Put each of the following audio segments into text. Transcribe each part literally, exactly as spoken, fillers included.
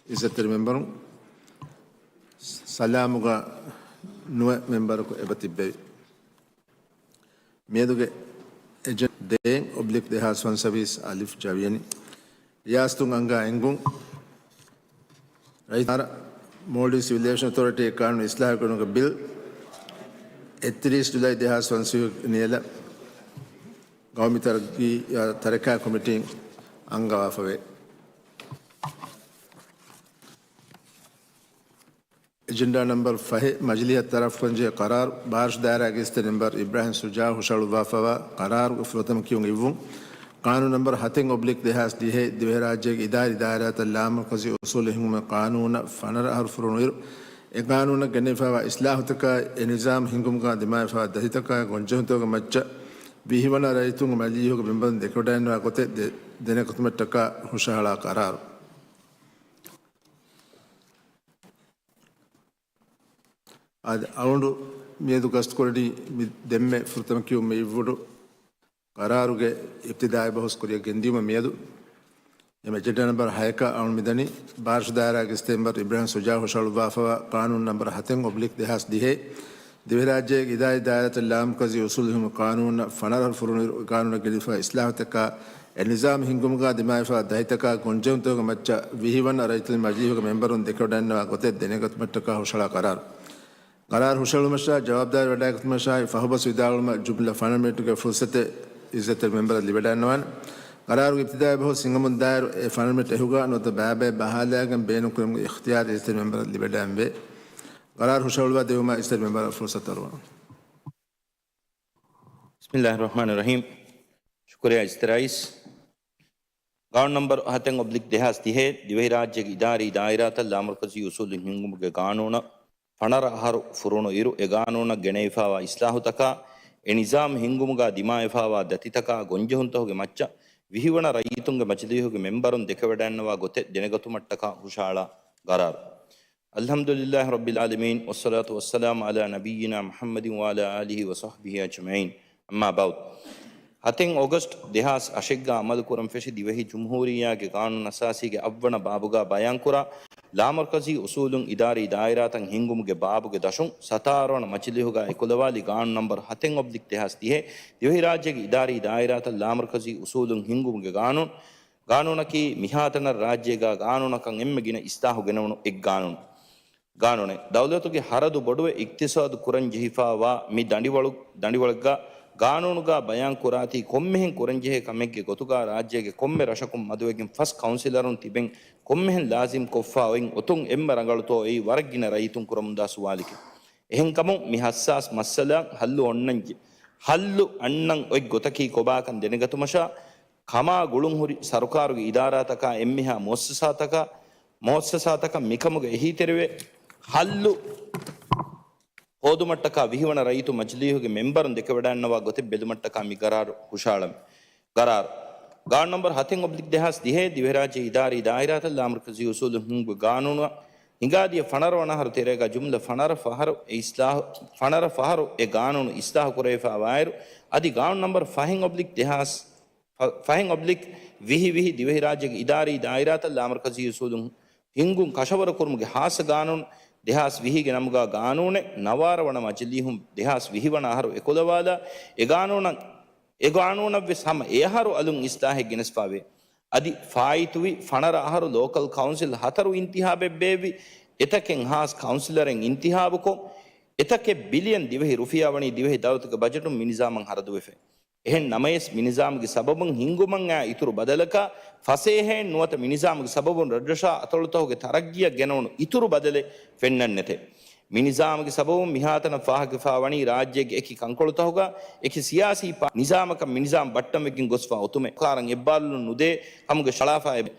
އިއްޒަތްތެރި މެމްބަރުން، ސަލާމުގަ ނުވަ މެމްބަރަކު އެބަ ތިއްބެވި. މިއަދުގެ އެޖެންޑާ ދޭއް އޮބްލިކް ދެހާސް ފަންސަވީސް އަލިފް ޖަވިޔަނި. ރިޔާސަތުން އަންގާ އެންގުން. ރައީސް މޯލްޑިވްސް ސިވިލް އޭވިއޭޝަން އޮތޯރިޓީ އެ ޤާނޫނު އިސްލާހު ކުރުމުގެ ބިލް އެއްތިރީސް ޖުލައި ދެހާސް ފަންސަވީސް ނިޔަލަށް ގައުމީ ތަރައްގީ، އާ، ތަރައްގީ ކޮމިޓީން އަންގަވާފަވޭ. އެޖެންޑާ ނަމްބަރު ފަހެއް، މަޖިލީހަށް ތަރަފްކުރަންޖެހޭ ޤަރާރު، ބާރަށު ދާއިރާގެ އިއްޒަތްތެރި މެމްބަރު އިބްރާހިމް ޝުޖާ ހުށަހަޅުއްވާފައިވާ ޤަރާރުގެ ފުރަތަމަ ކިޔުން އިއްވުން. ޤާނޫނު ނަމްބަރު ހަތެއް އޮބްލިކް ދެހާސް ދިހައެއް، ދިވެހިރާއްޖޭގެ އިދާރީ ދާއިރާތައް ލާމަރުކަޒީ އުސޫލު ހިންގުމުގެ ޤާނޫނަށް ފަނަރަ އަހަރު ފުރުނު އިރު، އެ ޤާނޫނަށް ގެނެވިފައިވާ އިސްލާހުތަކާއި، އެ ނިޒާމު ހިންގުމުގަ ދިމާވެފައިވާ ދަތިތަކާއި ގޮންޖެހުންތަކުގެ މައްޗަށް ވިހިވަނަ ރައްޔިތުންގެ މަޖިލީހުގެ މެމްބަރުން ދެކެވަޑައިގަންނަވާ ގޮތެއް ދެ-، ދެނެގަތުމަށްޓަކާ ހުށަހަޅާ ޤަރާރު. އަދި އަޅުގަނޑު މިއަދު ގަސްތުކުރަނީ މި ދެންމެ ފުރަތަމަ ކިޔުން މި އިއްވުނު ޤަރާރުގެ އިބްތިދާއީ ބަހުސް ކުރިއަށް ގެންދިޔުމަށް މިއަދު. އެމް އެޖެންޑާ ނަމްބަރު ހައެއްގަ އަޅުގަނޑު މިދަނީ ބާރަށު ދާއިރާގެ އިއްޒަތްތެރި މެމްބަރު އިބްރާހިމް ޝުޖާ ހުށަހަޅުއްވާފައިވާ ޤާނޫނު ނަމްބަރު ހަތެއް އޮބްލިކް ދެހާސް ދިހައެއް، ދިވެހިރާއްޖޭގެ އިދާރީ ދާއިރާތައް ލާމަރުކަޒީ އުސޫލު ހިންގުމުގެ ޤާނޫނަށް ފަނަރަ އަހަރު ފުރުނު އިރު، އެ ޤާނޫނަށް ގެނެވިފައިވާ އިސްލާހުތަކާ، އެ ނިޒާމު ހިންގުމުގަ ދިމާވެފައިވާ ދަތިތަކާ ގޮންޖެހުންތަކުގެ މައްޗަށް ވިހިވަނަ ރައްޔިތުންގެ މަޖިލީހުގެ މެމްބަރުން ދެކެވަޑައިގަންނަވާ ގޮތެއް ދެނެގަތުމަށްޓަކާ ހުށަހަޅާ ޤަރާރު. ޤަރާރު ހުށަހެޅުމަށާއި ޖަވާބުދާރީ ވެވަޑައިގަތުމަށާއި ފަހުބަސް ވިދާޅުވުމަށް ޖުމްލަ ފަނަރަ މިނިޓުގެ ފުރުސަތެއް އިއްޒަތްތެރި މެމްބަރަށް ލިބިވަޑައިގަންނަވާނެ. ޤަރާރުގެ އިބްތިދާއީ ބަހުސް ހިނގަމުން ދާއިރު އެ ފަނަރަ މިނިޓް އެހުގަ ނުވަތަ ބައިބައި ބަހާލައިގެން ބޭނުންކުރުމުގެ އިޚްތިޔާރު އިއްޒަތްތެރި މެމްބަރަށް ލިބިވަޑައިގެންވޭ. ޤަރާރު ހުށަހެޅުއްވާ ދިއުމަށް އިއްޒަތްތެރި މެމްބަރަށް ފުރުސަތު އަރުވަން. ބިސްމިއްލާހި ރަޙްމާނި ރަޙީމް. ޝުކުރިއްޔާ އިއްޒަތްތެރި ރައީސް. ޤާނޫނު ނަމްބަރު ހަތެއް އޮބްލިކް ދެހާސް ދިހައެއް، ދިވެހިރާއްޖޭގެ އިދާރީ ދާއިރާތައް ލާމަރުކަޒީ އުސޫލު ހިންގުމުގެ ޤާނޫނަށް ފަނަރަ އަހަރު ފުރުނު އިރު، އެ ޤާނޫނަށް ގެނެވިފައިވާ އިސްލާހުތަކާ، އެ ނިޒާމު ހިންގުމުގަ ދިމާވެފައިވާ ދަތިތަކާ ގޮންޖެހުންތަކުގެ މައްޗަށް ވިހިވަނަ ރައްޔިތުންގެ މަޖިލީހުގެ މެމްބަރުން ދެކެވަޑައިގަންނަވާ ގޮތެއް ދެނެގަތުމަށްޓަކާ ހުށަހަޅާ ޤަރާރު. އަލްޙަމްދުލިއްލާހި ރައްބިލް ޢާލަމީން، ވައްޞަލާތު ވައްސަލާމު ޢަލާ ނަބިއްޔިނާ މުޙައްމަދިން ވަޢަލާ އާލިހި ވަޞަޙްބިހި އަޖްމަޢީން. އައްމާ ބަޢުދު. ހަތެއް އޮގަސްޓް ދެހާސް އަށެއްގަ ޢަމަލުކުރަން ފެށި ދިވެހި ޖުމްހޫރިއްޔާގެ ޤާނޫނު އަސާސީގެ އަށްވަނަ ބާބުގަ ބަޔާންކުރާ، ލާމަރުކަޒީ އުސޫލުން އިދާރީ ދާއިރާތައް ހިންގުމުގެ ބާބުގެ ދަށުން ސަތާރަ ވަނަ މަޖިލީހުގަ އެކުލަވާލި ޤާނޫނު ނަމްބަރު ހަތެއް އޮބްލިކް ދެހާސް ދިހައެއް، ދިވެހިރާއްޖޭގެ އިދާރީ ދާއިރާތައް ލާމަރުކަޒީ އުސޫލުން ހިންގުމުގެ ޤާނޫނު، ޤާނޫނަކީ މިހާތަނަށް ރާއްޖޭގަ ޤާނޫނަކަށް އެންމެ ގިނަ އިސްލާހު ގެނެވުނު އެއް ޤާނޫނު. ޤާނޫނެއް. ދައުލަތުގެ ހަރަދު ބޮޑުވެ އިޤްތިޞާދު ކުރަން ޖެހިފައިވާ މި ދަނޑިވަޅު-، ދަނޑިވަޅެއްގަ ޤާނޫނުގަ ބަޔާން ކުރާތީ ކޮންމެހެން ކުރަންޖެހޭ ކަމެއްގެ ގޮތުގަ ރާއްޖޭގެ ކޮންމެ ރަށަކުން މަދުވެގެން ފަސް ކައުންސިލަރުން ތިބެން ކޮންމެހެން ލާޒިމް ކޮށްފަ އޮތް އޮތުން އެންމެ ރަނގަޅުތޯ އެއީ ވަރަށް ގިނަ ރައްޔިތުން ކުރަމުންދާ ސުވާލެކޭ. އެހެންކަމުން މި ހައްސާސް މައްސަލައަށް ހައްލު އޮންނަން ޖެ-، ހައްލު އަންނަން އޮތް ގޮތަކީ ކޮބާކަން ދެނެގަތުމަށާ ކަމާ ގުޅުންހުރި ސަރުކާރުގެ އިދާރާތަކާ އެންމެހާ މުއައްސަސާތަކާ، މުއައްސަސާތަކަށް މިކަމުގެ އެހީތެރިވެ، ހައްލު ހޯދުމަށްޓަކާ ވިހިވަނަ ރައްޔިތު މަޖިލީހުގެ މެމްބަރުން ދެކެވަޑައިގަންނަވާ ގޮތެއް ބެލުމަށްޓަކާ މި ގަރާރު ހުށަހަޅަން. ގަރާރު. ގާނޫނު ނަމްބަރު ހަތެއް އޮބްލިކް ދެހާސް ދިހައެއް، ދިވެހިރާއްޖޭ އިދާރީ ދާއިރާތައް ލާމަރުކަޒީ އުސޫލު ހިންގުމުގެ ގާނޫނުއަށް ހިނގާދިޔަ ފަނަރަ ވަނަ އަހަރު ތެރޭގަ ޖުމްލަ ފަނަރަ ފަހަރު އެ އިސްލާހު، ފަނަރަ ފަހަރު އެ ގާނޫނު އިސްލާހު ކުރެވިފައިވާއިރު، އަދި ގާނޫނު ނަމްބަރު ފަހެއް އޮބްލިކް ދެހާސް ފަ-، ފަހެއް އޮބްލިކް ވިހި ވިހި ދިވެހިރާއްޖޭގެ އިދާރީ ދާއިރާތައް ލާމަރުކަޒީ އުސޫލުން ހިންގުން ކަށަވަރުކުރުމުގެ ހާއްސަ ގާނޫނު ދެހާސް ވިހިގެ ނަމުގަ ގާނޫނެއް ނަވާރަ ވަނަ މަޖިލީހުން ދެހާސް ވިހި ވަނަ އަހަރު އެކުލަވާލާ، އެ ގާނޫނަށް، އެ ގާނޫނަށްވެސް ހަމަ އެ އަހަރު އަލުން އިސްލާހެއް ގެނެސްފައިވޭ. އަދި ފާއިތުވި ފަނަރަ އަހަރު ލޯކަލް ކައުންސިލް ހަތަރު އިންތިހާބެއް ބޭއްވި، އެތަކެއް ހާސް ކައުންސިލަރެއް އިންތިހާބުކޮށް، އެތަކެއް ބިލިއަން ދިވެހި ރުފިޔާ ވަނީ ދިވެހި ދައުލަތުގެ ބަޖެޓުން މި ނިޒާމަށް ހަރަދުވެފަ. އެހެން ނަމަވެސް، މި ނިޒާމުގެ ސަބަބުން ހިންގުމަށް އައި އިތުރު ބަދަލަކާ، ފަސޭހައެއް ނުވަތަ މި ނިޒާމުގެ ސަބަބުން ރަށްރަށާ އަތޮޅުތަކުގެ ތަރައްގީއަށް ގެނައުނު އިތުރު ބަދަލެއް ފެންނަން ނެތޭ. މި ނިޒާމުގެ ސަބަބުން މިހާތަނަށް ފާހަގަވެފަ ވަނީ ރާއްޖޭގެ އެކި ކަންކޮޅުތަކުގަ އެކި ސިޔާސީ ޕާ-، ނިޒާމަކަށް މި ނިޒާމް ބައްޓަންވެގެން ގޮސްފަ އޮތުމެއް. ކާރަން އެއްބާރުލުން ނުދޭ ކަމުގެ ޝަޅާފާ އެބެ.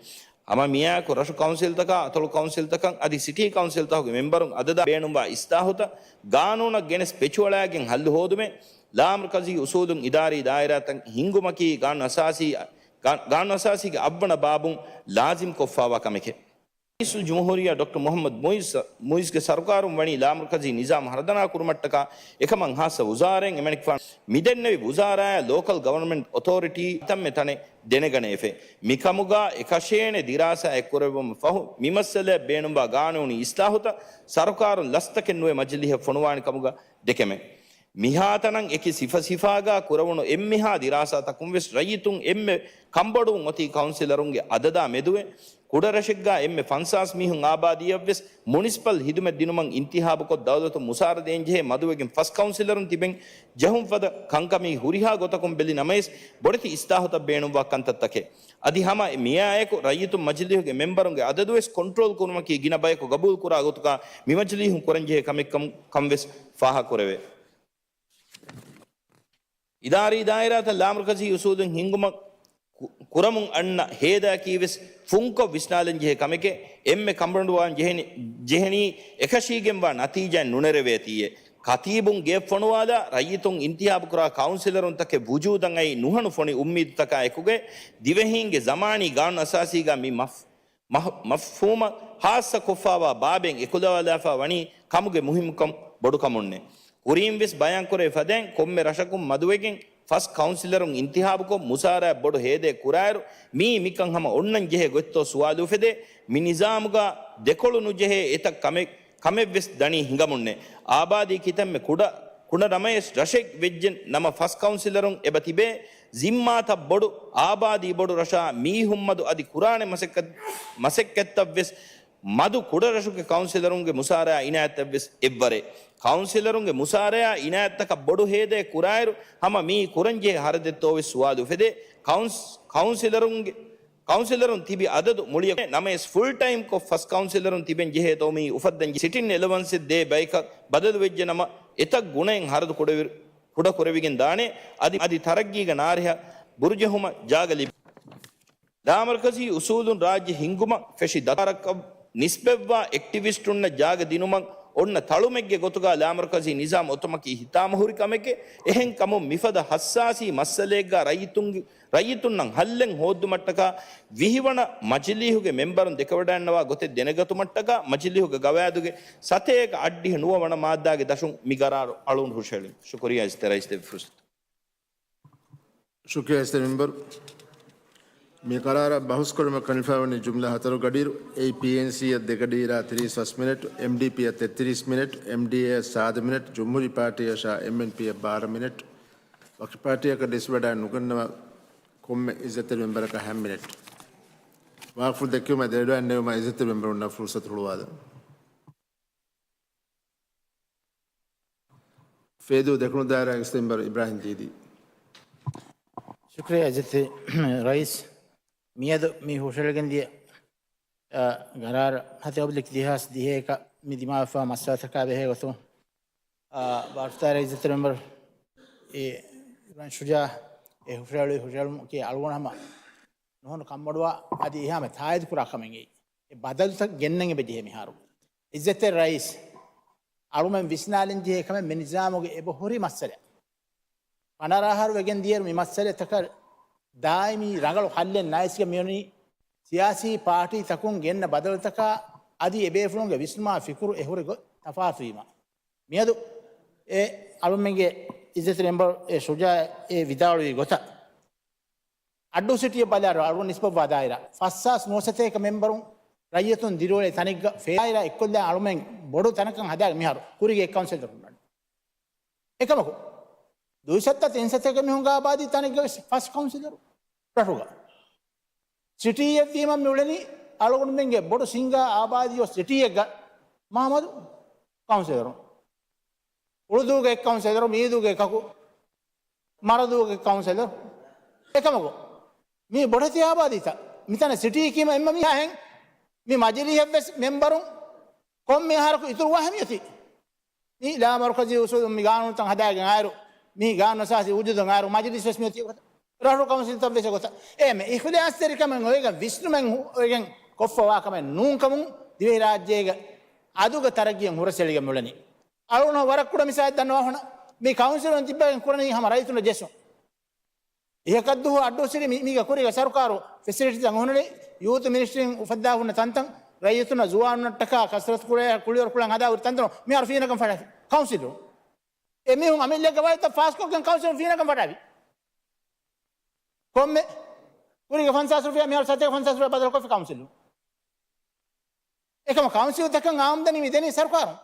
ހަމަ މިއާއެކު ރަށު ކައުންސިލްތަކާ، އަތޮޅު ކައުންސިލްތަކަށް އަދި ސިޓީ ކައުންސިލްތަކުގެ މެމްބަރުން އަދަދާ ބޭނުންވާ އިސްލާހުތައް ގާނޫނަށް ގެނެސް ޕެޗުއަޅާގެން ހައްލު ހޯދުމެއް، ލާމަރުކަޒީ އުސޫލުން އިދާރީ ދާއިރާތައް ހިންގުމަކީ ގާނޫނު އަސާސީ، ގާ-، ގާނޫނު އަސާސީގެ އަށްވަނަ ބާބުން ލާޒިމް ކޮށްފައިވާ ކަމެކޭ. ރައީސުލްޖުމްހޫރިއްޔާ ޑޮކްޓަރ މުޙައްމަދު މުޢިއްޒު، މުޢިއްޒުގެ ސަރުކާރުން ވަނީ ލާމަރުކަޒީ ނިޒާމް ހަރަދަނާ ކުރުމަށްޓަކާ އެކަމަށް ހާއްސަ ވުޒާރާއެއް އެމަނިކުފާނު މިދެންނެވި ވުޒާރާއާ ލޯކަލް ގަވަރންމަންޓް އޮތޯރިޓީ ތަންމެ ތަނެއް ދެނެގަނެވިފަ. މިކަމުގަ އެކަށޭނެ ދިރާސާއެއް ކުރެއްވުމަށް ފަހު، މިމައްސަލައަށް ބޭނުންވާ ގާނޫނީ އިސްލާހުތައް ސަރުކާރުން ލަސްތަކެއް ނުވެ މަޖިލީހަށް ފޮނުވާނެ ކަމުގަ ދެކެމެ. މިހާތަނަށް އެކި ސިފަސިފާގަ ކުރެވުނު އެންމެހާ ދިރާސާތަކުން ވެސް ރައްޔިތުން އެންމެ ކަންބޮޑުވުން އޮތީ ކައުންސިލަރުންގެ އަދަދާ މެދުވެ، ކުޑަރަށެއްގަ އެންމެ ފަންސާސް މީހުން އާބާދީއަށްވެސް މުނިސިޕަލް ހިދުމަތް ދިނުމަށް އިންތިހާބުކޮށް ދައުލަތުން މުސާރަ ދޭންޖެހޭ މަދުވެގެން ފަސް ކައުންސިލަރުން ތިބެން ޖެހުން ފަދަ ކަންކަމީ ހުރިހާ ގޮތަކުން ބެލި ނަމަވެސް، ބޮޑެތި އިސްލާހުތައް ބޭނުންވާ ކަންތައްތަކެއް. އަދި ހަމަ މިއާއެކު ރައްޔިތުން މަޖިލީހުގެ މެމްބަރުންގެ އަދަދުވެސް ކޮންޓްރޯލް ކުރުމަކީ ގިނަ ބަޔަކު ގަބޫލުކުރާ ގޮތުގަ މިމަޖިލީހުން ކުރަންޖެހޭ ކަމެއްކަމު، ކަންވެސް ފާހަގަކުރެވޭ. އިދާރީ ދާއިރާތައް ލާމަރުކަޒީ އުސޫލުން ހިންގުމަށް ކު-، ކުރަމުން އަންނަ ހޭދައަކީވެސް ފުންކޮށް ވިސްނާލަންޖެހޭ ކަމެކޭ. އެންމެ ކަންބޮޑުވާން ޖެހެނީ، ޖެހެނީ އެކަށީގެންވާ ނަތީޖާއެއް ނުނެރެވޭތީއޭ. ކަތީބުން ގެއަށް ފޮނުވާލާ، ރައްޔިތުން އިންތިހާބުކުރާ ކައުންސިލަރުންތަކެއް ވުޖޫދަށް އައީ ނުހަނު ފޮނި އުއްމީދުތަކާ އެކުގައި، ދިވެހީންގެ ޒަމާނީ ގާނޫނު އަސާސީގަ މި މަފް-، މަހް-، މަފްހޫމަށް ހާއްސަ ކޮށްފާވާ ބާބެއް އެކުލަވާލާފާ ވަނީ ކަމުގެ މުހިއްމުކަން ބޮޑުކަމުންނޭ. ކުރީން ވެސް ބަޔާންކުރެވި ފަދައިން ކޮންމެ ރަށަކުން މަދުވެގެން ފަސް ކައުންސިލަރުން އިންތިހާބުކޮށް މުސާރައަށް ބޮޑު ހޭދައެއް ކުރާއިރު، މިއީ މިކަން ހަމަ އޮންނަން ޖެހޭ ގޮތްތޯ ސުވާލު އުފެދޭ. މި ނިޒާމުގަ ދެކޮޅު ނުޖެހޭ އެތައް ކަމެއް، ކަމެއްވެސް ދަނީ ހިނގަމުންނޭ. އާބާދީ ކިތަންމެ ކުޑަ، ކުޑަ ނަމަވެސް ރަށެއް ވެއްޖެ ނަމަ ފަސް ކައުންސިލަރުން އެބަ ތިބޭ. ޒިންމާތައް ބޮޑު، އާބާދީ ބޮޑު ރަށާ މީހުންމަދު އަދި ކުރާނެ މަސައްކަތް، މަސައްކަތްތައްވެސް މަދު ކުޑަރަށުގެ ކައުންސިލަރުންގެ މުސާރައާ އިނާޔަތްތައްވެސް އެއްވަރޭ. ކައުންސިލަރުންގެ މުސާރައާ އިނާޔަތްތަކަށް ބޮޑު ހޭދައެއް ކުރާއިރު، ހަމަ މިއީ ކުރަންޖެހޭ ހަރަދެއްތޯވެސް ސުވާލު އުފެދޭ. ކައުންސް-، ކައުންސިލަރުންގެ، ކައުންސިލަރުން ތިބި އަދަދު މުޅިއަކަށް ނަމަވެސް ފުލް ޓައިމްކޮށް ފަސް ކައުންސިލަރުން ތިބެން ޖެހޭތޯ މިއީ އުފައްދަން ޖެހޭ. ސިޓިން އެލަވަންސެއް ދޭ ބަޔަކަށް ބަދަލުވެއްޖެ ނަމަ، އެތައް ގުނައެއް ހަރަދު ކުޑަވި-، ކުޑަކުރެވިގެން ދާނެ. އަދި، އަދި ތަރައްގީގެ ނާރެހަށް ބުރުޖެހުމަށް ޖާގަ ލިބޭ. ލާމަރުކަޒީ އުސޫލުން ރާއްޖެ ހިންގުމަށް ފެށި ދަތާރަކަށް ނިސްބަތްވާ އެކްޓިވިސްޓުންނަށް ޖާގަ ދިނުމަށް އޮންނަ ތަޅުމެއްގެ ގޮތުގަ ލާމަރުކަޒީ ނިޒާމް އޮތުމަކީ ހިތާމަހުރި ކަމެކޭ. އެހެންކަމުން މިފަދަ ހައްސާސީ މައްސަލައެއްގަ ރައްޔިތުންގެ، ރައްޔިތުންނަށް ހައްލެއް ހޯއްދުމަށްޓަކާ ވިހިވަނަ މަޖިލީހުގެ މެމްބަރުން ދެކެވަޑައިންނަވާ ގޮތެއް ދެނެގަތުމަށްޓަކާ މަޖިލީހުގެ ގަވާއިދުގެ ސަތޭކަ އަށްޑިހަ ނުވަ ވަނަ މާއްދާގެ ދަށުން މި ގަރާރު އަޅުގަނޑު ހުށައެޅުން. ޝުކުރިއްޔާ އިއްޒަތްތެރި ރައީސް ދެއްވި ފުރުސަތު. ޝުކުރިއްޔާ އިއްޒަތްތެރި މެމްބަރު. މި ގަރާރަށް ބަހުސްކުރުމަށް ކަނިފާވަނީ ޖުމްލަ ހަތަރު ގަޑިއިރު، އެއީ ޕީއެންސީއަށް ދެ ގަޑިއިރާ ތިރީސް ފަސް މިނެޓް، އެމްޑީޕީއަށް ތެއްތިރީސް މިނެޓް، އެމްޑީއޭއަށް ސާދަ މިނެޓް، ޖުމްހޫރީ ޕާޓީއަށާ އެމްއެންޕީއަށް ބާރަ މިނެޓް، ވަކި ޕާޓީއަކަށް ލިސްޓް ވަޑައި ނުގަންނަވާ ކޮންމެ އިއްޒަތްތެރި މެމްބަރަކަށް ހަ މިނެޓް. ވާހަކަފުޅު ދެއްކެވުމަށް ދެރަވަން ނެވުމަށް އިއްޒަތްތެރި މެމްބަރުންނަށް ފުރުސަތު ހުޅުވާލަން. ފޭދޫ ދެކުނު ދާއިރާގެ މެމްބަރު އިބްރާހިމް ދީދީ. ޝުކުރިއްޔާ އިއްޒަތްތެރި ރައީސް. މިއަދު މި ހުށަހެޅިގެންދިޔަ، އަ، ގަރާރު ހަތެއް އޮބްލިކް ދެހާސް ދިހައެކަށް މި ދިމާވެފާ މައްސަލަތަކާ ބެހޭ ގޮތުން، އަ، ބާރުފުޅު ދާއިރާ އިއްޒަތްތެރި މެމްބަރު އި-، އިބްރާހިމް ޝުޖާ އެ ހުށަހެޅުވި ހުށަހެޅުމަކީ އަޅުގަނޑު ހަމަ ނުހަނު ކަންބޮޑުވާ އަދި އެހާމެ ތާއީދުކުރާ ކަމެއް. އެ ބަދަލުތައް ގެންނަން އެބަ ޖެހޭ މިހާރު. އިއްޒަތްތެރި ރައީސް، އަޅުމެން ވިސްނާލަން ޖެހޭ ކަމެއް މި ނިޒާމުގެ އެބަހުރި މައްސަލަ. ފަނަރަ އަހަރު ވެގެން ދިޔައިރު މި މައްސަލަތަކަށް ދާއިމީ ރަނގަޅު ހައްލެއް ނައިސްގެ މިވަނީ ސިޔާސީ ޕާޓީތަކުން ގެންނަ ބަދަލުތަކާ އަދި އެބޭފުޅުންގެ ވިސްނުމާ ފިކުރު އެހުރި ގޮތް ތަފާތުވީމަ. މިއަދު އެ އަޅުމެންގެ އިއްޒަތް މެމްބަރު އެ ޝުޖާ އެ ވިދާޅުވި ގޮތަށް، އައްޑޫ ސިޓީއަށް ބަލާއިރު އަޅުގަނޑު ނިސްބަތްވާ ދާއިރާ ފަސްހާސް ނުވަސަތޭކަ މެމްބަރުން ރައްޔިތުން ދިރިއުޅޭ ތަނެއްގަ ފޭ ދާއިރާ އެއްކޮށްލާ އަޅުމެން ބޮޑު ތަނަކަށް ހަދާގެ މިހާރު ކުރީގެ އެއް ކައުންސިލަރުން އަޑު. އެކަމަކު، ދުއިސައްތަ ތިންސަތޭކަ މީހުންގެ އާބާދީ ތަނެއްގަ ވެސް ފަސް ކައުންސިލަރު ރަށުގަ. ސިޓީއެއް ވީމަ މި އުޅެނީ އަޅުގަނޑުމެންގެ ބޮޑު ސިންގާ އާބާދީ އޮތް ސިޓީއެއްގަ މާ މަދު ކައުންސިލަރުން. އުޅުދޫގެ ކައުންސިލަރު، މީދޫގެ ކަކު، މަރަދޫގެ ކައުންސިލަރު. އެކަމަކު، މީ ބޮޑެތި އާބާދީތައް. މިތަނަށް ސިޓީ ކީމަ އެންމެ މީހާހެން މި މަޖިލީހަށްވެސް މެމްބަރުން ކޮންމެ އަހަރަކު އިތުރުވާ ހެމިއޮތީ. މި ލާމަރުކަޒީ އުސޫލުން މި ގާނޫނުތައް ހަދާގެން އާއިރު، މި ގާނޫނު އަސާސީ ވުޖޫދަށް އާއިރު މަޖިލީސް ވެސް މިއޮތީ ރަށު ކައުންސިލްތައް ވެސް ގޮތަށް. އެހެން އިޚްލާޞްތެރިކަމެއް އޮވެގެން ވިސްނުމެއް އޮވެގެން ކޮށްފަވާ ކަމެއް ނޫންކަމުން ދިވެހިރާއްޖޭގެ އަދުގެ ތަރައްގީއަށް ހުރަސްއެޅިގެން މިއުޅެނީ. އަޅުގަނޑު ވަރަށް ކުޑަ މިސާލެއް ދަންނަވާ ހުންނަ. މި ކައުންސިލުން ތިއްބަވެގެން ކުރަނީ ހަމަ ރައްޔިތުންނަށް ޖެއްސުން. އިހަކަށްދުހު އައްޑޫ ސިޓީ މި-، މީގަ ކުރީގަ ސަރުކާރު ފެސިލިޓީތައް ހުންނަނީ ޔޫތު މިނިސްޓްރީން އުފައްދާ ހުންނަ ތަންތަން ރައްޔިތުންނަށް ޒުވާނުންނަށްޓަކާ ކަސްރަތު ކުރޭ ކުޅިވަރު ކުޅަން ހަދާ ހުރި ތަންތަނުން މިހާރު ފީނަކަން ފަށާފި ކައުންސިލުން. އެ މީހުން އަމިއްލައަށް ވައިތައް ފާސްކޮށްގެން ކައުންސިލުން ފީނަކަން ފަށާފި. ކޮންމެ ކުރީގެ ފަންސާސް ރުފިޔާ މިހާރު ސަތޭކަ ފަންސާސް ރުފިޔާ ބަދަލުކޮށްފި ކައުންސިލުން. އެކަމަ ކައުންސިލްތަކަށް އާމްދަނީ މި ދެނީ ސަރުކާރުން.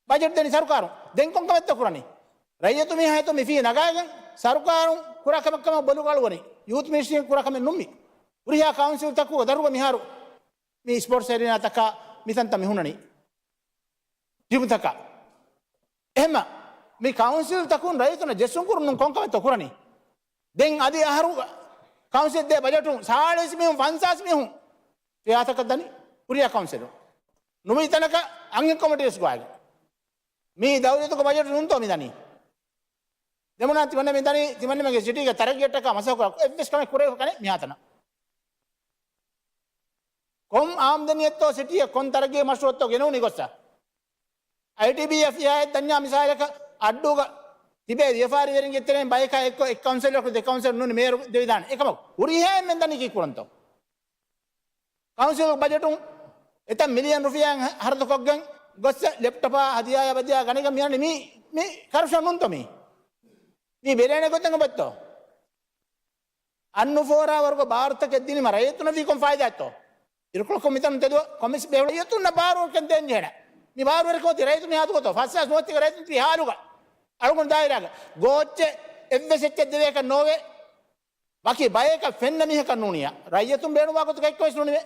ބަޖެޓް ދެނީ ސަރުކާރުން. ދެން ކޮން ކަމެއްތޯ ކުރަނީ؟ ރައްޔިތު މީހާ ހިތުން މި ފީ ނަގާގެން ސަރުކާރުން ކުރާ ކަމެއް ކަމަށް ބޮލުގަ އަޅުވަނީ. ޔޫތު މިނިސްޓްރީން ކުރާ ކަމެއް ނޫން މީ. ހުރިހާ ކައުންސިލްތަކުގެ ދަށުގަ މިހާރު މި ސްޕޯޓްސް އެރީނާތަކާ މިތަންތަން މި ހުންނަނީ. ޖިމްތަކާ. އެހެންމަ މި ކައުންސިލްތަކުން ރައްޔިތުންނަށް ޖެއްސުން ކުރުން ކޮން ކަމެއްތޯ ކުރަނީ؟ ދެން އަދި އަހަރު ކައުންސިލް ދޭ ބަޖެޓުން ސާޅީސް މީހުން ފަންސާސް މީހުން ފިޔާތަކަށް ދަނީ ހުރިހާ ކައުންސިލުން. ނުވި ތަނަކަށް އަންހެން ކޮމިޓީ ވެސް ގޮވާގެން. މީ ދައުލަތުގެ ބަޖެޓު ނޫންތޯ މި ދަނީ؟ ދެމުނާ ތިމަންނަ މި ދަނީ ތިމަންނަމެގެ ސިޓީގެ ތަރައްގީއަށްޓަކާ މަސައްކަތް ކުރާ އެއްވެސް ކަމެއް ކުރެވިފަ ކަނެ މިހާތަނަށް. ކޮން އާމްދަނީއެއްތޯ ސިޓީއަށް ކޮން ތަރައްގީ މަޝްރޫއަށްތޯ ގެނުނީ ގޮއްސަ؟ އައިޓީބީއެފް އެއާއެއް ދަންޏާ މިސާލަކަށް އައްޑޫގަ ތިބޭ ވިޔަފާރިވެރިންގެ ތެރެއިން ބަޔަކާ އެއްކޮށް އެއް ކައުންސިލަރަކު ދެ ކައުންސިލަރު ނޫނީ މޭޔަރު ދެވިދާނެ. އެކަމަކު ހުރިހާ އެންމެން ދަނީ ކީއްކުރަންތޯ؟ ކައުންސިލް ބަޖެޓުން އެތައް މިލިއަން ރުފިޔާއެއް ހަ-، ހަރަދުކޮށްގެން ގޮއްސަ ލެޕްޓޮޕާ ހަދިޔާޔާ ބަދިޔާ ގަނެގެން މިއަންނަނީ މީ، މީ ކަރަޕްޝަން ނޫންތޯ މީ؟ މީ ބެލޭނެ ގޮތެއް އޮބައްތޯ؟ އަންނުފޯރާ ވަރުގެ ބާރުތަކެއް ދިނީމަ ރައްޔިތުންނަށް ވީ ކޮން ފައިދާއެއްތޯ؟ އިރުކޮޅަކުން މިތަނުން ތެދުވަ ކޮމިސް ބޭފުޅުން ރައްޔިތުންނަށް ބާރުވަރުކަން ދޭން ޖެހޭނެ. މި ބާރުވެރިކަމަށް ތި ރައްޔިތުން މި ހާދަ ގޮތަށް ފަސްސާސް ނުވަތީގަ ރައްޔިތުން ތިބި ހާލުގަ އަޅުގަނޑު ދާއިރާގަ ގޯއްޗެއް އެއްވެސް އެއްޗެއް ދެވޭކަށް ނޯވޭ. ވަކި ބަޔަކަށް ފެންނަ މީހަކަށް ނޫނިޔާ. ރައްޔިތުން ބޭނުންވާ ގޮތަކަށް އެއްކަމެއް ނުވޭ.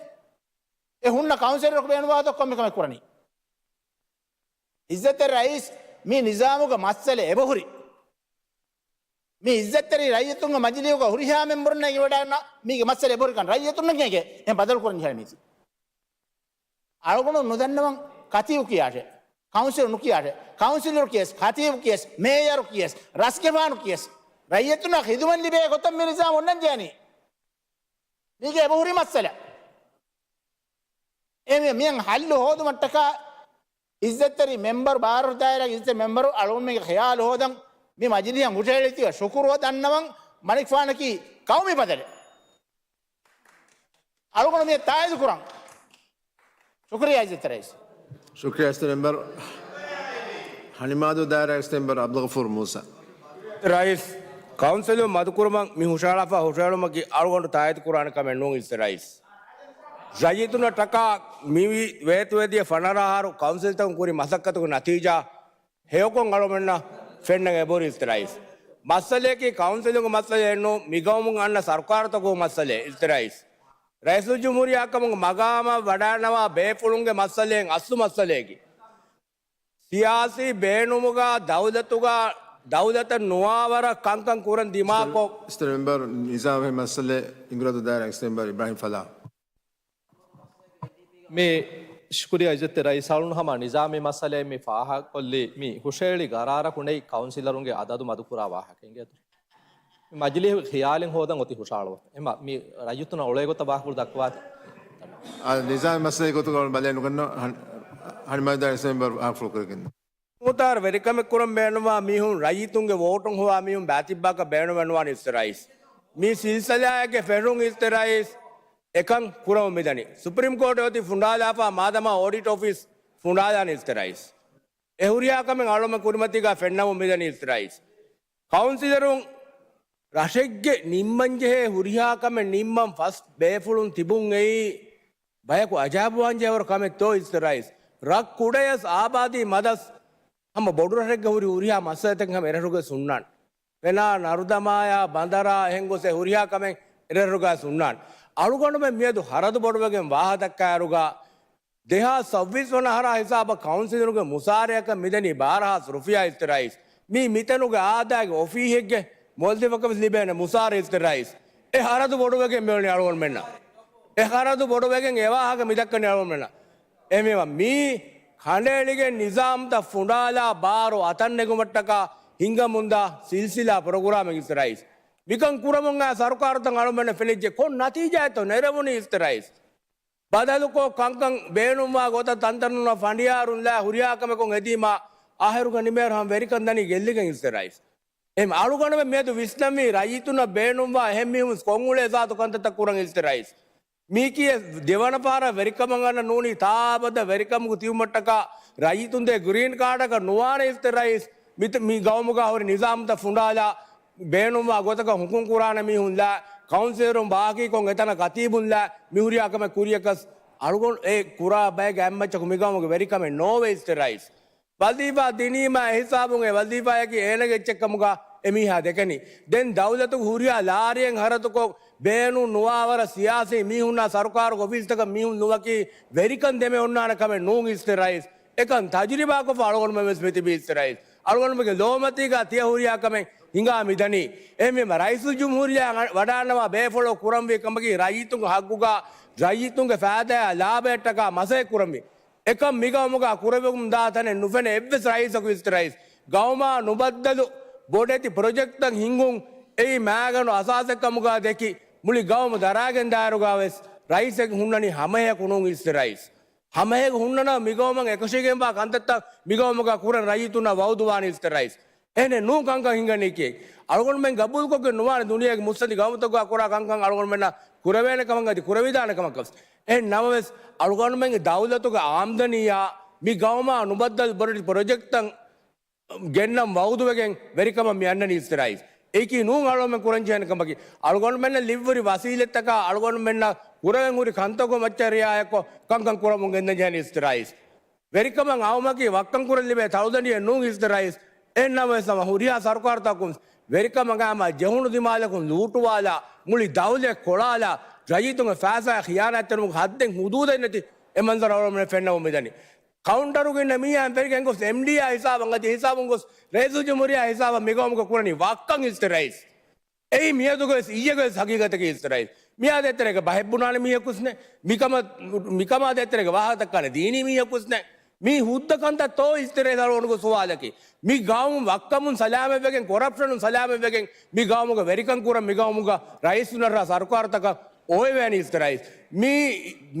އެ ހުންނަ ކައުންސިލަރަކު ބޭނުންވާ ގޮތަށް ކޮންމެ ކަމެއް ކުރަނީ. އިއްޒަތްތެރި ރައީސް، މި ނިޒާމުގަ މައްސަލަ އެބަހުރި. މި އިއްޒަތްތެރި ރައްޔިތުންގެ މަޖިލީހުގަ ހުރިހާ މެމްބަރުންނާ އިވަޑައިގަންނަ މީގެ މައްސަލަ އެބަހުރިކަން ރައްޔިތުންނަށް އެނގޭ. އެހެން ބަދަލު ކުރަން ޖެހޭނެ މީތި. އަޅުގަނޑު ނުދަންނަވަން ކަތީބު ކިޔާށޭ، ކައުންސިލް ނުކިޔާށޭ، ކައުންސިލަރު ކިޔަސް، ކަތީބު ކިޔަސް، މޭޔަރު ކިޔަސް، ރަސްގެފާނު ކިޔަސް، ރައްޔިތުންނަށް ޚިދުމަތް ލިބޭ ގޮތަށް މި ނިޒާމް އޮންނަން ޖެހޭނީ. މީގެ އެބަހުރި މައްސަލަ. އެ މި-، މިއަން ހައްލު ހޯދުމަށްޓަކާ އިއްޒަތްތެރި މެމްބަރު، ބާރު ދާއިރާގެ އިއްޒަތްތެރި މެމްބަރު އަޅުގަނޑުމެންގެ ޚިޔާލު ހޯދަން މި މަޖިލީހަށް ހުށަހެޅިތީވެ ޝުކުރު ދަންނަވަން. މަނިކުފާނަކީ ޤައުމީ ބަދަލެއް. އަޅުގަނޑު މިއަށް ތާއީދު ކުރަން. ޝުކުރިއްޔާ އިއްޒަތްތެރި ރައީސް. ޝުކުރިއްޔާ އިއްޒަތްތެރި މެމްބަރު. ހަނިމާދޫ ދާއިރާގެ އިއްޒަތްތެރި މެމްބަރު އަބްދުލްޣަފޫރު މޫސާ. ރައީސް، ކައުންސިލުން މަދުކުރުމަށް މި ހުށަހަޅާފަ ހުށަހެޅުމަކީ އަޅުގަނޑު ތާއީދު ކުރާނެ ކަމެއް ނޫން އިއްޒަތްތެރި ރައީސް. ރައްޔިތުންނަށް ޓަކާ މިވީ ވޭތުވެދިޔަ ފަނަރަ އަހަރު ކައުންސިލްތަކުން ކުރި މަސައްކަތުގެ ނަތީޖާ ހެޔޮކޮށް އަޅުމެންނަށް ފެންނަން އެބަހުރި އިއްޒަތްތެރި ރައީސް. މައްސަލައަކީ ކައުންސިލުންގެ މައްސަލައެއް ނޫން، މިގައުމުން އަންނަ ސަރުކާރުތަކުގެ މައްސަލައެއް އިއްޒަތްތެރި ރައީސް. ރައީސުލްޖުމްހޫރިއްޔާ ކަމުގެ މަގާމަށް ވަޑައިނަވާ ބޭފުޅުންގެ މައްސަލައެއް އަސްލު މައްސަލައަކީ. ސިޔާސީ ބޭނުމުގަ ދައުލަތުގަ، ދައުލަތަށް ނުވާވަރަށް ކަންކަން ކުރަން ދިމާކޮށް، އިއްޒަތްތެރި މެމްބަރު ނިޒާމީ މައްސަލަ އިނގުރާދޫ ދާއިރާ އިއްޒަތްތެރި މެމްބަރު އިބްރާހިމް ފަލާހް. މި ޝުކުރިއްޔާ އިއްޒަތްތެރި ރައީސް. އަޅުން ހަމަ ނިޒާމީ މައްސަލައެއް މި ފާހަގަކޮށްލީ މި ހުށަހެޅި ގަރާރަކު ނެތް ކައުންސިލަރުންގެ އަދަދު މަދުކުރާ ވާހަކަ އިނގޭތޯ. މި މަޖިލީހުގެ ޚިޔާލެއް ހޯދަން އޮތީ ހުށަހަޅުވަން. އެމަ މި ރައްޔިތުންނަށް އުޅޭ ގޮތަށް ވާހަކަފުޅު ދައްކަވާތި. އާ، ނިޒާމީ މައްސަލައެއް ގޮތުގަ ބަލައެއް ނުގަންނަ ހަނި-، ހަނިމާދޫ ދާއިރާ އިއްޒަތްތެރި މެމްބަރު ވާހަކަފުޅު ކުރެވިގެން. މުޚްތާރު ވެރިކަމެއް ކުރަން ބޭނުންވާ މީހުން ރައްޔިތުންގެ ވޯޓުން ހޮވާ މީހުން ބާތިއްބާކަށް ބޭނުންވެ ނުވާނެ އިއްޒަތްތެރި ރައީސް. މި ސިލްސިލާއެއްގެ ފެށުން އިއްޒަތްތެރި ރައީސް އެކަން ކުރަމުން މިދަނީ. ސުޕްރީމް ކޯޓެއް އޮތީ ފުނޑާލާފަ މާދަމާ އޯޑިޓް އޮފީސް ފުނޑާލާނެ އިއްޒަތްތެރި ރައީސް. އެ ހުރިހާ ކަމެއް އަޅުމެން ކުރިމަތީގަ ފެންނަމުން މިދަނީ އިއްޒަތްތެރި ރައީސް. ކައުންސިލަރުން ރަށެއްގެ ނިންމަންޖެހޭ ހުރިހާ ކަމެއް ނިންމަން ފަސް ބޭފުޅުން ތިބުން އެއީ ބަޔަކު އަޖައިބުވާންޖެހޭވަރު ކަމެއްތޯ އިއްޒަތްތެރި ރައީސް. ރަށް ކުޑަޔަސް އާބާދީ މަދަސް ހަމަ ބޮޑު ރަށެއްގަ ހުރި ހުރިހާ މައްސަލަތަކެއް ހަމަ އެރަށުގައި ހުންނާނެ. ފެނާ ނަރުދަމާޔާ ބަނދަރާ އެހެން ގޮސް އެ ހުރިހާ ކަމެއް އެރަށުގައި ހުންނާނެ. އަޅުގަނޑުމެން މިއަދު ހަރަދު ބޮޑުވެގެން ވާހަ ދައްކާއިރުގަ، ދެހާސް ސައްބީސް ވަނަ އަހަރާ ހިސާބަށް ކައުންސިލުންގެ މުސާރަޔަކަށް މިދަނީ ބާރަ ހާސް ރުފިޔާ އިއްޒަތްތެރި ރައީސް. މީ މިތަނުގެ އާދައިގެ އޮފީހެއްގެ މުވައްޒަފަކަށް ވެސް ލިބޭނެ މުސާރަ އިއްޒަތްތެރި ރައީސް. އެ ހަރަދު ބޮޑުވެގެން މިއުޅެނީ އަޅުގަނޑުމެންނަށް. އެ ހަރަދު ބޮޑުވެގެން އެ ވާހަކަ މިދައްކަނީ އަޅުގަނޑުމެންނަށް. އެހެންވީމަ މީ ކަނޑައެޅިގެން ނިޒާމްތައް ފުނޑާލާ ބާރު އަތަށް ނެގުމަށްޓަކާ ހިންގަމުންދާ ސިލްސިލާ ޕްރޮގްރާމެއް އިއްޒަތްތެރި ރައީސް. މިކަން ކުރަމުން އައި ސަރުކާރުތައް އަޅުގަނޑުމެންނަށް ފެނިއްޖެ ކޮން ނަތީޖާއެއްތޯ ނެރެވުނީ އިއްޒަތްތެރި ރައީސް. ބަދަލުކޮށް ކަންކަން ބޭނުންވާ ގޮތަށް ތަންތަނުންނަށް ފަނޑިޔާރުން ލާ ހުރިހާ ކަމެއް ކޮށް އެދީމާ އާހިރުގަ ނިމޭރު ހަމަ ވެރިކަން ދަނީ ގެއްލިގެން އިއްޒަތްތެރި ރައީސް. އެހެން އަޅުގަނޑުމެން މިއަދު ވިސްނަންވީ ރައްޔިތުންނަށް ބޭނުންވާ އެހެން މީހުން ކޮށްއުޅޭ ޒާތު ކަންތައްތައް ކުރަން އިއްޒަތްތެރި ރައީސް. މީކީ ދެވަނަ ފަހަރަށް ވެރިކަމަށް އަންނަ ނޫނީ ތާއަބަދަށް ވެރިކަމަކު ތިބުމަށްޓަކާ ރައްޔިތުންދޭ ގްރީން ކާޑަކަށް ނުވާނެ އިސްތެ ރައީސް. މި ގައުމުގަ ހުރި ނިޒާމުތައް ފުނޑާލާ، ބޭނުންވާ ގޮތަކަށް ހުކުމް ކުރާނެ މީހުން ލާ، ކައުންސިލަރުން ބާކީކޮށް އެތަނަށް ކަތީބުން ލާ، މި ހުރިހާ ކަމެއް ކުރިޔަކަސް އަޅުގަނޑު އެ ކުރާ ބައެއްގެ އެއްމައްޗަކު މި ގައުމުގެ ވެރިކަމެއް ނޯވޭ އިސްތެ ރައީސް. ވަޒީފާ ދިނީމާ އެހިސާބުން އެ ވަޒީފާޔަކީ އޭނަގެ އެއްޗެއްކަމުގަ އެ މީހާ ދެކެނީ. ދެން ދައުލަތުގެ ހުރިހާ ލާރިއެއް ހަރަދުކޮށް، ބޭނުން ނުވާވަރަށް ސިޔާސީ މީހުންނާ ސަރުކާރުގެ އޮފީސްތަކަށް މީހުން ނުވަކީ ވެރިކަން ދެމެ އޮންނާނެ ކަމެއް ނޫން އިސްތެ ރައީސް. އެކަން ތަޖުރިބާކޮށްފަ އަޅުގަނޑުމެން ވެސް މިތިބީ އިސްތެ ރައީސް. އަޅުގަނޑުމެންގެ ލޯމަތީގަ ތިޔަ ހުރިހާ ކަމެއް ހިނގާ މިދަނީ. އެހެންވީމަ ރައީސުލްޖުމްހޫރިއްޔާ ވަޑާންނަވާ ބޭފުޅަށް ކުރަންވީ ކަމަކީ ރައްޔިތުންގެ ހައްގުގަ، ރައްޔިތުންގެ ފައިދާއާ ލާބަޔަށްޓަކާ މަސައްކަތް ކުރަންވީ. އެކަން މިގައުމުގަ ކުރެވެމުންދާ ތަނެއް ނުފެނޭ އެއްވެސް ރައީސަކު އިސްތެ ރައީސް. ގައުމާ ނުބައްދަލު ބޮޑެތި ޕްރޮޖެކްޓްތައް ހިންގުން އެއީ މާގަނޑު އަސާސެއްކަމުގަ ދެކި، މުޅި ގައުމު ދަރާގެން ދާއިރުގަ ވެސް ރައީސެއް ހުންނަނީ ހަމައެކު ނޫން އިސްތެ ރައީސް. ހަމައެކު ހުންނަނަ މިގައުމަށް އެކަށީގެންވާ ކަންތައްތައް މިގައުމުގަ ކުރަން ރައްޔިތުންނަށް ވައުދުވާނީ އިސްތެ ރައީސް. އެހެނެއް ނޫން ކަންކަން ހިނގަނީކީ. އަޅުގަނޑުމެން ގަބޫލުކޮށްގެން ނުވާނެ ދުނިޔޭގެ މުއްސަނދި ގައުމުތަކުގަ ކުރާ ކަންކަން އަޅުގަނޑުމެންނަށް ކުރެވޭނެ ކަމަށް އަދި ކުރެވިދާނެ ކަމަކަށް. އެހެން ނަމަވެސް، އަޅުގަނޑުމެންގެ ދައުލަތުގެ އާމްދަނީއާ މި ގައުމާ ނުބައްދަލު ބޮޑެތި ޕްރޮޖެކްޓްތައް ގެންނަން ވައުދުވެގެން ވެރިކަމަށް މި އަންނަނީ އިސްތެ ރައީސް. އެއީކީ ނޫން އަޅުގަނޑުމެން ކުރަން ޖެހޭނެ ކަމަކީ. އަޅުގަނޑުމެންނަށް ލިއްވުރި ވަސީލަތްތަކާ އަޅުގަނޑުމެންނަށް ކުރެވެން ހުރި ކަންތަކުގެ މައްޗަށް ރިއާޔަތްކޮށް ކަންކަން ކުރަމުން ގެންދަން ޖެހޭނީ އިސްތެ ރައީސް. ވެރިކަމަށް އައުމަކީ ވައްކަން ކުރަން ލިބޭ ތަޅުދަނޑިއެއް ނޫން އިސްތެ ރައީސް. އެހެން ނަމަވެސް ހަމަ ހުރިހާ ސަރުކާރުތަކުން ވެރިކަމަށް އައުމަށް ޖެހުނު ދިމާލަކުން ލޫޓުވާލާ، މުޅި ދައުލަތް ކޮޅާލާ، ރައްޔިތުންގެ ފައިސާ ޚިޔާނާތްތެރިވުމުގެ ހައްދެއް ހުދޫދެއް ނެތި އެ މަންޒަރު އަޅުގަނޑުމެން ފެންނަމުން މިދަނީ. ކައުންޓަރުގަ އިންނަ މީހާ ވެރިގެން ގޮސް އެމްޑީއާ ހިސާބަށް އަދި ހިސާބުން ގޮސް ރައީސުލްޖުމްހޫރިއްޔާ ހިސާބަށް މިގައުމުގަ ކުރަނީ ވައްކަން އިސްތެ ރައީސް. އެއީ މިއަދުގަވެސް އިއްޔެގަވެސް ހަގީގަތަކީ އިސްތެ ރައީސް. މިއާ ދޭތެރޭގަ ބަހެއް ބުނާނެ މީހަކުސް ނެ. މިކަމަށް، މިކަމާ ދޭތެރޭގަ ވާހަކަ ދައްކާނެ ދީނީ މީހަކުސް ނެ. މީ ހުއްދަ ކަންތައްތޯ އިސްތެ ރައީސް އަޅުގަނޑުގެ ސުވާލަކީ. މި ގައުމު ވައްކަމުން ސަލާމަތްވެގެން، ކޮރަޕްޝަނުން ސަލާމަތްވެގެން، މި ގައުމުގަ ވެރިކަން ކުރަން، މި ގައުމުގަ ރައީސުންނަށް ސަރުކާރުތަކަށް އޮވެވޭނީ އިސްތެ ރައީސް. މީ،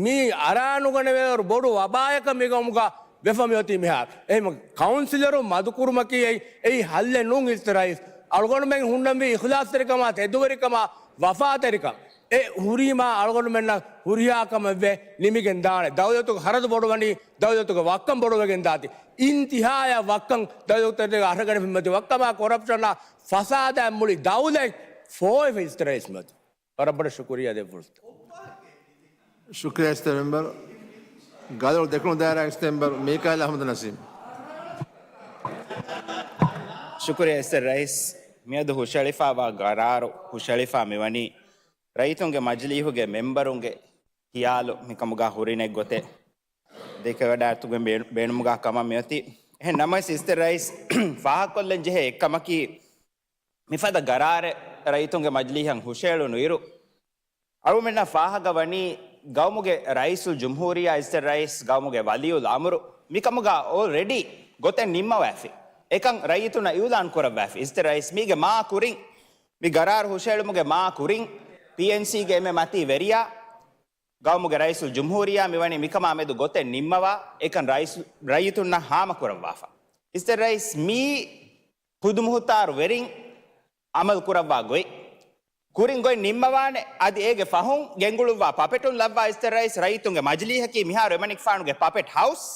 މީ އަރާނުގަނެވޭވަރު ބޮޑު ވަބާޔަކަށް މި ގައުމުގަ ވެފަ މިއޮތީ މިހާރު. އެހެން ކައުންސިލަރުން މަދުކުރުމަކީ އެއީ، އެއީ ހައްލެއް ނޫން އިސްތެ ރައީސް. އަޅުގަނޑުމެން ހުންނަންވީ އިޚްލާޞްތެރިކަމާ، ތެދުވެރިކަމާ، ވަފާތެރިކަން. އެ ހުރީމާ އަޅުގަނޑުމެންނަށް ހުރިހާ ކަމެއްވެ ނިމިގެން ދާނެ. ދައުލަތުގެ ހަރަދު ބޮޑުވަނީ، ދައުލަތުގެ ވައްކަން ބޮޑުވެގެން ދާތީ. އިންތިހާޔަށް ވައްކަން ދައުލަތުގެ އަހަރެން މިއޮތީ ވައްކަމާ ކޮރަޕްޝަނާ ފަސާދައިން މުޅި ދައުލަތް ފޯއިފަ އިސްތެ ރައީސް މެދު. ވަރަށް ބޮޑަށް ޝުކުރިއްޔާ ދޭ ފުރުސަތަށް. ޝުކުރިއްޔާ އިސްތެ މެމްބަރު. ގަދައޮޅު ދެކުނު ދާއިރާ އިސްތެ މެމްބަރު މީކާއިލް އަޙްމަދު ނަސީމް. ޝުކުރިއްޔާ އިސްތެ ރައީސް. މިއަދު ހުށައެޅިފައިވާ ގަރާރު ހުށައެޅިފަ މިވަނީ ރައްޔިތުންގެ މަޖިލީހުގެ މެމްބަރުންގެ ހިޔާލު މިކަމުގަ ހުރިނެއް ގޮތެއް ދެކެވަޑާއިގަތުގެ ބޭ-، ބޭނުމުގަ ކަމަށް މިއޮތީ. އެހެން ނަމަވެސް އިސްތެ ރައީސް ފާހަގަކޮށްލަން ޖެހޭ އެއްކަމަކީ، މިފަދަ ގަރާރެއް ރައްޔިތުންގެ މަޖިލީހަށް ހުށައެޅުނު އިރު، އަޅުގަނޑުމެންނަށް ފާހަގަވަނީ ގައުމުގެ ރައީސުލް ޖުމްހޫރިއްޔާ އިސްތެ ރައީސް، ގައުމުގެ ވަލިއުލް އަމުރު މިކަމުގަ އޯލްރެޑީ ގޮތެއް ނިންމަވައިފި. އެކަން ރައްޔިތުންނަށް އިއުލާން ކުރައްވައިފި. އިސްތެ ރައީސް މީގެ މާ ކުރިން، މި ގަރާރު ހުށައެޅުމުގެ މާ ކުރިން، ޕީއެންސީގެ އެންމެ މަތީ ވެރިޔާ، ގައުމުގެ ރައީސުލް ޖުމްހޫރިއްޔާ މިވަނީ މިކަމާ މެދު ގޮތެއް ނިންމަވާ، އެކަން ރައީސު-، ރައްޔިތުންނަށް ހާމަކުރައްވާފަ. އިސްތެ ރައީސް މީ ހުދުމުހުތާރު ވެރިން އަމަލު ކުރައްވާ ގޮތް، ކުރިން ގޮތް ނިންމަވާނެ. އަދި އޭގެ ފަހުން ގެންގުޅުއްވާ ޕަޕެޓުން ލައްވާ އިސްތެ ރައީސް، ރައްޔިތުންގެ މަޖިލީހަކީ މިހާރު އެމަނިކުފާނުގެ ޕަޕެޓް ހައުސް.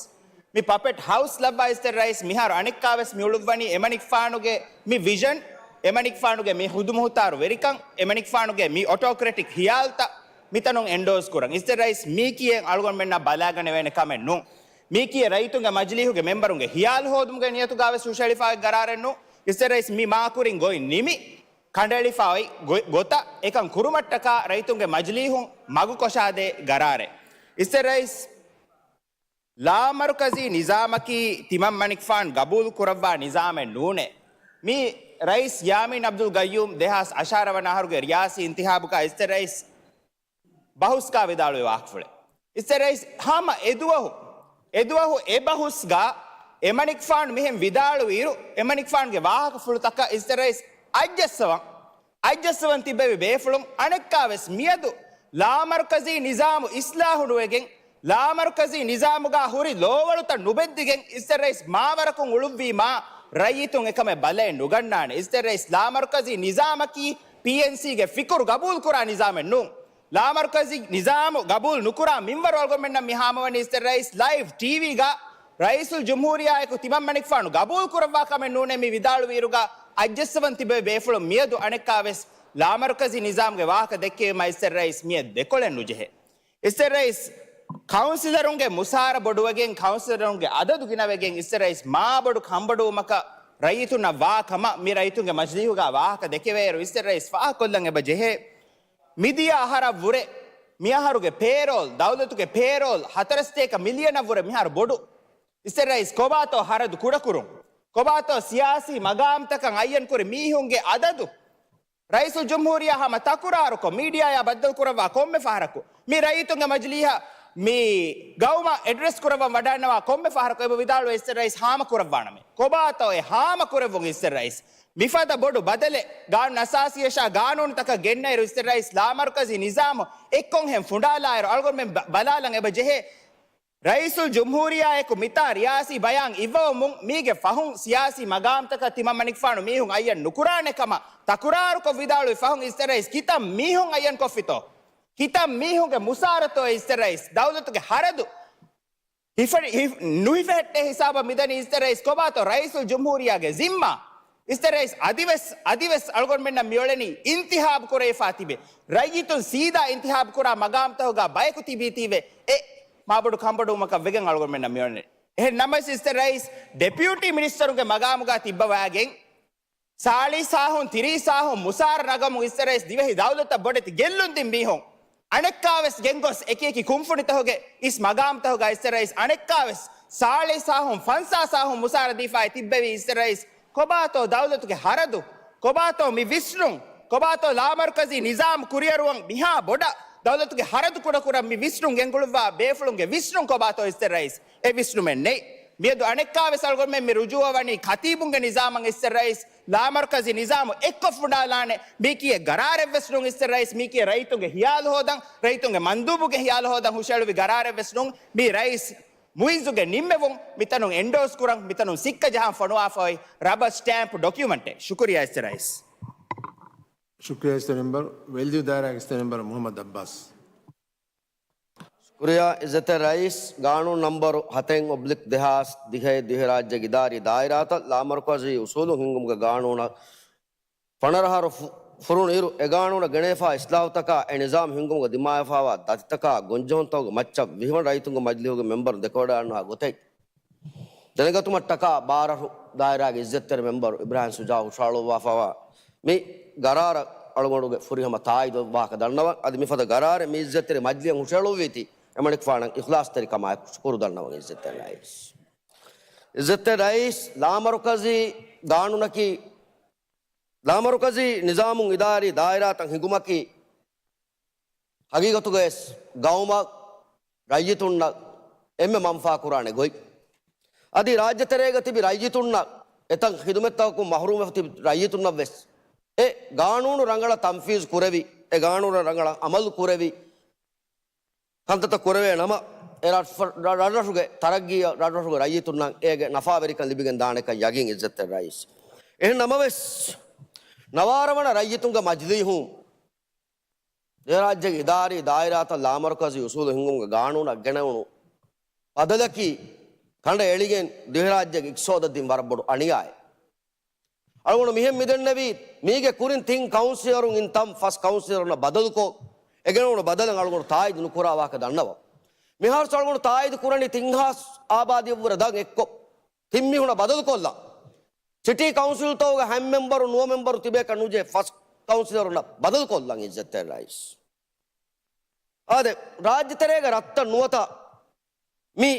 މި ޕަޕެޓް ހައުސް ލައްވާ އިސްތެ ރައީސް، މިހާރު އަނެއްކާވެސް މި އުޅުއްވަނީ އެމަނިކުފާނުގެ މި ވިޝަން، އެމަނިކުފާނުގެ މި ހުދުމުހުތާރު ވެރިކަން، އެމަނިކުފާނުގެ މި އޮޓޯކްރެޓިކް ހިޔާލުތައް މިތަނުން އެންޑޯސް ކުރަން. އިސްތެ ރައީސް މީކީއެއް އަޅުގަނޑުމެންނަށް ބަލާގަނެވޭނެ ކަމެއް ނޫން. މީކީއެއް ރައްޔިތުންގެ މަޖިލީހުގެ މެމްބަރުންގެ ހިޔާލު ހޯދުމުގެ ނިޔަތުގަވެސް ހުށައެޅިފައި ގަރާރެއް ނޫން. އިސްތެ ރައީސް މި މާކުރިން ގޮތް ނިމި، ކަނޑައެޅިފައި ގޮ-، ގޮތަށް އެކަން ކުރުމަށްޓަކާ ރައްޔިތުންގެ މަޖިލީހުން މަގުކޮށާދޭ ގަރާރެއް. އިސްތެ ރައީސް، ލާމަރުކަޒީ ނިޒާމަކީ ތިމަންމަނިކުފާނު ގަބޫލު ކުރައްވާ ނިޒާމެއް ނޫނޭ. މީ ރައީސް ޔާމީން އަބްދުލް ގައްޔޫމް ދެހާސް އަށާރަ ވަނަ އަހަރުގެ ރިޔާސީ އިންތިހާބުގަ އިސްތެ ރައީސް ބަހުސްގަ ވިދާޅުވި ވާހަކަފުޅެއް. އިސްތެ ރައީސް ހަމަ އެދުވަހު، އެދުވަހު އެބަހުސްގަ އެމަނިކުފާނު މިހެން ވިދާޅުވިއިރު، އެމަނިކުފާނުގެ ވާހަކަފުޅުތަކަށް އިސްތެ ރައީސް އައްޖައްސަވަން، އައްޖައްސަވަން ތިއްބެވި ބޭފުޅުން އަނެއްކާވެސް މިއަދު ލާމަރުކަޒީ ނިޒާމު އިސްލާހުނުވެގެން، ލާމަރުކަޒީ ނިޒާމުގަ ހުރި ލޯވަޅުތައް ނުބެއްދިގެން އިސްތެ ރައީސް މާވަރަކުން އުޅުއްވީމާ ރައްޔިތުން އެކަމެއް ބަލައެއް ނުގަންނާނެ. އިސްތެ ރައީސް، ލާމަރުކަޒީ ނިޒާމަކީ ޕީއެންސީގެ ފިކުރު ގަބޫލުކުރާ ނިޒާމެއް ނޫން. ލާމަރުކަޒީ ނިޒާމު ގަބޫލު ނުކުރާ މިންވަރު އަޅުގަނޑުމެންނަށް މި ހާމަވަނީ އިސްތެ ރައީސް ލައިވް ޓީވީގަ ރައީސުލް ޖުމްހޫރިއްޔާއެކު ތިމަންމަނިކުފާނު ގަބޫލު ކުރައްވާ ކަމެއް ނޫނޭ މި ވިދާޅުވިއިރުގަ އައްޖެއްސަވަން ތިބެވި ބޭފުޅުން މިއަދު އަނެއްކާވެސް ލާމަރުކަޒީ ނިޒާމުގެ ވާހަކަ ދެއްކެވީމާ އިސްތެ ރައީސް މިއަދު ދެކޮޅެއް ނުޖެހޭ. އިސްތެ ރައީސް ކައުންސިލަރުންގެ މުސާރަ ބޮޑުވެގެން ކައުންސިލަރުންގެ އަދަދު ގިނަވެގެން އިސްތެ ރައީސް މާ ބޮޑު ކަންބޮޑުވުމަކަށް ރައްޔިތުންނަށް ވާ ކަމަށް މި ރައްޔިތުންގެ މަޖިލީހުގަ ވާހަކަ ދެކެވޭއިރު އިސްތެ ރައީސް ފާހަގަކޮށްލަން އެބަ ޖެހޭ. މިދިޔަ އަހަރަށްވުރެ މިއަހަރުގެ ޕޭރޯލް، ދައުލަތުގެ ޕޭރޯލް ހަތަރުސަތޭކަ މިލިއަނަށްވުރެ މިހާރު ބޮޑު. އިސްތެ ރައީސް ކޮބާތޯ ހަރަދު ކުޑަކުރުން؟ ކޮބާތޯ ސިޔާސީ މަގާމްތަކަށް އައްޔަންކުރި މީހުންގެ އަދަދު؟ ރައީސުލް ޖުމްހޫރިއްޔާ ހަމަ ތަކުރާރުކޮށް، މީޑިއާއާ ބައްދަލުކުރައްވާ ކޮންމެ ފަހަރަކު މި ރައްޔިތުންގެ މަޖިލީހަށް މި ގައުމަށް އެޑްރެސް ކުރައްވަން ވަޑައިންނަވާ ކޮންމެ ފަހަރަކު އެބަ ވިދާޅުވޭ އިސްތެ ރައީސް ހާމަ ކުރައްވާނަމޭ. ކޮބާތޯ އެ ހާމަ ކުރެއްވުން އިސްތެ ރައީސް؟ މިފަދަ ބޮޑު ބަދަލެއް ގާނޫނު އަސާސީއަށާ ގާނޫނުތަކަށް ގެންނައިރު އިސްތެ ރައީސް ލާމަރުކަޒީ ނިޒާމު އެއްކޮންހެން ފުނޑާލާއިރު އަޅުގަނޑުމެން ބަ-، ބަލާލަން އެބަ ޖެހޭ. ރައީސުލް ޖުމްހޫރިއްޔާއެކު މިތާ ރިޔާސީ ބަޔާން އިއްވަވަމުން މީގެ ފަހުން ސިޔާސީ މަގާމްތަކަށް ތިމަންމަނިކުފާނު މީހުން އައްޔަން ނުކުރާނެ ކަމަށް ތަކުރާރުކޮށް ވިދާޅުވި ފަހުން އިސްތެ ރައީސް ކިތައް މީހުން އައްޔަން ކޮށްފިތޯ؟ ކިތައް މީހުންގެ މުސާރަތޯ އިސްތެ ރައީސް ދައުލަތުގެ ހަރަދު ހިފަ-، ހި-، ނުހިފެހެއްޓޭ ހިސާބަށް މިދަނީ އިސްތެ ރައީސް ކޮބާތޯ ރައީސުލް ޖުމްހޫރިއްޔާގެ ޒިންމާ؟ އިސްތެ ރައީސް އަދިވެސް، އަދިވެސް އަޅުގަނޑުމެންނަށް މިއުޅެނީ އިންތިހާބު ކުރެވިފާ ތިބެ ރައްޔިތުން ސީދާ އިންތިހާބު ކުރާ މަގާމްތަކުގަ ބަޔަކު ތިބީތީވެ އެ މާބޮޑު ކަންބޮޑުވުމަކަށް ވެގެން އަޅުގަނޑުމެންނަށް މިއުޅެނީ. އެހެން ނަމަވެސް އިސްތެ ރައީސް ޑެޕިއުޓީ މިނިސްޓަރުންގެ މަގާމުގަ ތިއްބަވައިގެން ސާޅީސް ހާހުން ތިރީސް ހާހުން މުސާރަ ނަގަމުން އިސްތެ ރައީސް ދިވެހި ދައުލަތަށް ބޮޑެތި ގެއްލުން ދިން މީހުން އަނެއްކާވެސް ގެންގޮސް އެކި އެކި ކުންފުނިތަކުގެ އިސް މަގާމްތަކުގަ އިސްތެ ރައީސް އަނެއްކާވެސް ސާޅީސް ހާހުން ފަންސާސް ހާހުން މުސާރަ ދީފާއި ތިއްބެވީ އިސްތެ ރައީސް ކޮބާތޯ ދައުލަތުގެ ހަރަދު؟ ކޮބާތޯ މި ވިސްނުން؟ ކޮބާތޯ ލާމަރުކަޒީ ނިޒާމް ކުރިއަރުވަން މިހާ ބޮޑަށް ދައުލަތުގެ ހަރަދު ކުޑަކުރަން މި ވިސްނުން ގެންގުޅުއްވާ ބޭފުޅުންގެ ވިސްނުން ކޮބާތޯ އިސްތެ ރައީސް؟ އެ ވިސްނުމެއް ނެތް. މިއަދު އަނެއްކާވެސް އަޅުގަނޑުމެން މި ރުޖޫއަށް ވަނީ ކަތީބުންގެ ނިޒާމަށް އިސްތެ ރައީސް ލާމަރުކަޒީ ނިޒާމު އެއްކޮށް ފުނޑާލާނެ. މީކީ އެއް ގަރާރެއްވެސް ނޫން އިސްތެ ރައީސް. މީކީ ރައްޔިތުންގެ ހިޔާލު ހޯދަން، ރައްޔިތުންގެ މަންދޫބުގެ ހިޔާލު ހޯދަން ހުށައެޅުވި ގަރާރެއްވެސް ނޫން. މީ ރައީސް މުއިއްޒުގެ ނިންމެވުން މިތަނުން އެންޑޯސް ކުރަން، މިތަނުން ސިއްކަ ޖަހަން ފޮނުވާފައި ރަބަރ ސްޓޭމްޕް ޑޮކިއުމެންޓެއް. ޝުކުރިއްޔާ އިސްތެ ރައީސް. ޝުކުރިއްޔާ އިސްތެ މެމްބަރު. ވެލްދިވް ދާއިރާގެ އިސްތެ މެމްބަރު މުޙައްމަދު އައްބާސް. ޝުކުރިއްޔާ އިއްޒަތްތެރި ރައީސް. ގާނޫނު ނަންބަރު ހަތެއް އޮބްލިކް ދެހާސް ދިހައެއް ދިވެހިރާއްޖޭގެ އިދާރީ ދާއިރާތައް ލާމަރުކަޒީ އުސޫލު ހިންގުމުގެ ގާނޫނަށް ފަނަރަ އަހަރު ފު-، ފުރުނު އިރު، އެ ގާނޫނަށް ގެނެވިފާ އިސްލާހުތަކާ އެ ނިޒާމް ހިންގުމުގަ ދިމާވެފާވާ ދަތިތަކާ ގޮންޖެހުންތަކުގެ މައްޗަށް ވިހި ވަނަ ރައްޔިތުންގެ މަޖިލީހުގެ މެމްބަރުން ދެކެވަޑައިގަންނަވާ ގޮތެއް ދެނެގަތުމަށްޓަކާ ބާރަށު ދާއިރާގެ އިއްޒަތްތެރި މެމްބަރު އިބްރާހިމް ޝުޖާއު ހުށަހަޅުއްވާފާވާ މި ގަރާރަށް އަޅުގަނޑުގެ ފުރިހަމަ ތާއީދު ވާހަކަ ދަންނަވަން. އަދި މިފަދަ ގަރާރެއް މި އިއްޒަތްތެރި މަޖިލީހަށް ހުށަހެޅުއްވީތީ އެމަނިކުފާނަށް އިޚްލާޞްތެރިކަމާއެކު ޝުކުރު ދަންނަވަން އިއްޒަތްތެރި ރައީސް. އިއްޒަތްތެރި ރައީސް، ލާމަރުކަޒީ ގާނޫނަކީ، ލާމަރުކަޒީ ނިޒާމުން އިދާރީ ދާއިރާތައް ހިނގުމަކީ، ހަގީގަތުގައިވެސް ގައުމަށް ރައްޔިތުންނަށް އެންމެ މަންފާކުރާނެ ގޮތް. އަދި ރާއްޖެތެރޭގަ ތިބި ރައްޔިތުންނަށް، އެތައް ޚިދުމަތްތަކަކުން މަޙްރޫމްވެފަ ތިބި ރައްޔިތުންނަށްވެސް އެ ގާނޫނު ރަނގަޅަށް ތަންފީޒު ކުރެވި، އެ ގާނޫނު ރަނގަޅަށް އަމަލު ކުރެވި، ކަންތައްތައް ކުރެވޭ ނަމަ، އެ ރަށް-، ރަށްރަށުގެ ތަރައްގީއަށް، ރަށްރަށުގެ ރައްޔިތުންނަށް އޭގެ ނަފާވެރިކަން ލިބިގެން ދާނެކަން ޔަގީން އިއްޒަތްތެރި ރައީސް. އެހެން ނަމަވެސް، ނަވާރަ ވަނަ ރައްޔިތުންގެ މަޖިލީހުން ދިވެހިރާއްޖޭގެ އިދާރީ ދާއިރާތައް ލާމަރުކަޒީ އުސޫލު ހިންގުމުގެ ގާނޫނަށް ގެނެވުނު ބަދަލަކީ، ކަނޑައެޅިގެން ދިވެހިރާއްޖޭގެ އިޤްތިޞާދަށް ދިން ވަރަށް ބޮޑު އަނިޔާއެއް. އަޅުގަނޑު މިހެން މިދެންނެވީ، މީގެ ކުރިން ތިން ކައުންސިލަރުން އިން ތަން ފަސް ކައުންސިލަރުންނަށް ބަދަލުކޮށް، އެ ގެނެވުނު ބަދަލަށް އަޅުގަނޑު ތާއީދު ނުކުރާ ވާހަކަ ދަންނަވަން. މިހާރު އަޅުގަނޑު ތާއީދު ކުރަނީ ތިން ހާސް އާބާދީއަށްވުރެ ދަށް އެއްކޮށް، ތިން މީހުންނަށް ބަދަލުކޮށްލަން. ސިޓީ ކައުންސިލްތަކުގެ ހަތް މެމްބަރު، ނުވަ މެމްބަރު ތިބޭކަށް ނުޖެހޭ ފަސް ކައުންސިލަރުންނަށް ބަދަލުކޮށްލަން އިއްޒަތްތެރި ރައީސް. އާދެ، ރާއްޖެތެރޭގެ ރަށްތައް ނުވަތަ މި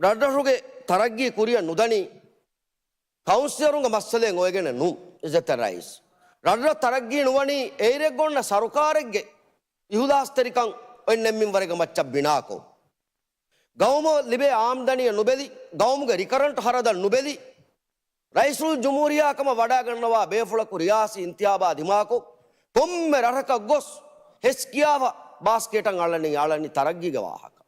ރަށްރަށުގެ ތަރައްގީ ކުރިއަށް ނުދަނީ ކައުންސިލަރުންގެ މައްސަލައެއް އޮވެގެނެއް ނޫން، އިއްޒަތްތެރި ރައީސް. ރަށްރަށް ތަރައްގީ ނުވަނީ އެއިރެއްގަ އޮންނަ ސަރުކާރެއްގެ އިހުލާސްތެރިކަން އޮތް ނެތް މިންވަރެއްގެ މައްޗަށް ބިނާކޮށް، ގައުމަށް ލިބޭ އާމްދަނީއަށް ނުބެލި، ގައުމުގެ ރިކަރަންޓް ހަރަދަށް ނުބެލި، ރައީސުލްޖުމްހޫރިއްޔާ ކަމަށް ވަޑައިގަންނަވާ ބޭފުޅަކު ރިޔާސީ އިންތިހާބާ ދިމާކޮށް، ކޮންމެ ރަށަކަށް ގޮސް ހެސްކިޔާފަ ބާސްކޭޓަށް އަޅަނީ، އަޅަނީ ތަރައްގީގެ ވާހަކަ.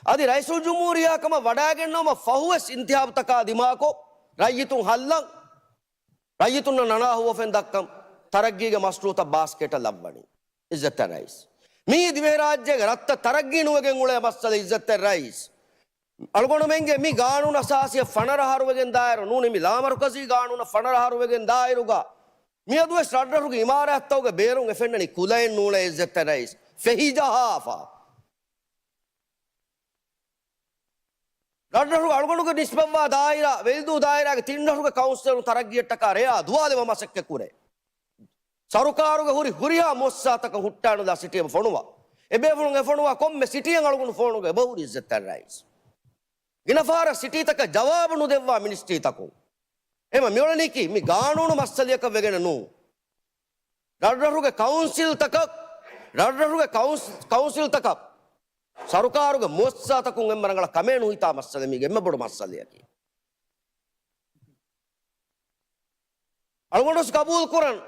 އަދި ރައީސުލްޖުމްހޫރިއްޔާ ކަމަށް ވަޑައިގެންނަވަމަ ފަހުވެސް އިންތިހާބުތަކާ ދިމާކޮށް، ރައްޔިތުން ހައްލަން، ރައްޔިތުންނަށް ނަނާ ހުވަފެން ދައްކަން ތަރައްގީގެ މަޝްރޫއުތައް ބާސްކޭޓަށް ލައްވަނީ. އިއްޒަތްތެރި ރައީސް. މީ ދިވެހިރާއްޖޭގެ ރަށްތައް ތަރައްގީ ނުވެގެން އުޅޭ މައްސަލަ، އިއްޒަތްތެރި ރައީސް. އަޅުގަނޑުމެންގެ މި ގާނޫނު އަސާސީއަށް ފަނަރަ އަހަރު ވެގެން ދާއިރު ނޫނީ، މި ލާމަރުކަޒީ ގާނޫނަށް ފަނަރަ އަހަރު ވެގެން ދާއިރުގަ މިއަދުވެސް ރަށްރަށުގެ އިމާރާތްތަކުގެ ބޭރުން އެ ފެންނަނީ ކުލައެއް ނޫޅޭ، އިއްޒަތްތެރި ރައީސް. ފެހި ޖަހާފަ. ރަށްރަށުގެ އަޅުގަނޑުގެ ނިސްބަތްވާ ދާއިރާ، ވެލިދޫ ދާއިރާގެ ތިން ރަށުގެ ކައުންސިލުން ތަރައްގީއަށްޓަކާ ރެޔާ ދުވާލެވޭ މަސައްކަތް ކުރޭ. ސަރުކާރުގެ ހުރި ހުރިހާ މުއައްސަސާތަކަށް ހުއްޓާނުލާ ސިޓީ އެބަ ފޮނުވާ. އެބޭފުޅުން އެ ފޮނުވާ ކޮންމެ ސިޓީއެއް އަޅުގަނޑު ފޮނުވަން އެބަހުރި، އިއްޒަތްތެރި ރައީސް. ގިނަ ފަހަރަށް ސިޓީތަކަށް ޖަވާބު ނުދެއްވާ މިނިސްޓްރީތަކުން. އެމަ މިއުޅެނީކީ މި ގާނޫނު މައްސަލަޔަކަށް ވެގެނެއް ނޫން. ރަށްރަށުގެ ކައުންސިލްތަކަށް، ރަށްރަށުގެ ކައުންސް-، ކައުންސިލްތަކަށް ސަރުކާރުގެ މުއައްސަސާތަކުން އެންމެ ރަނގަޅަށް ކަމޭ ނުހިތާ މައްސަލަ މީގެ އެންމެ ބޮޑު މައްސަލަޔަކީ. އަޅުގަނޑުވެސް ގަބޫލު ކުރަން،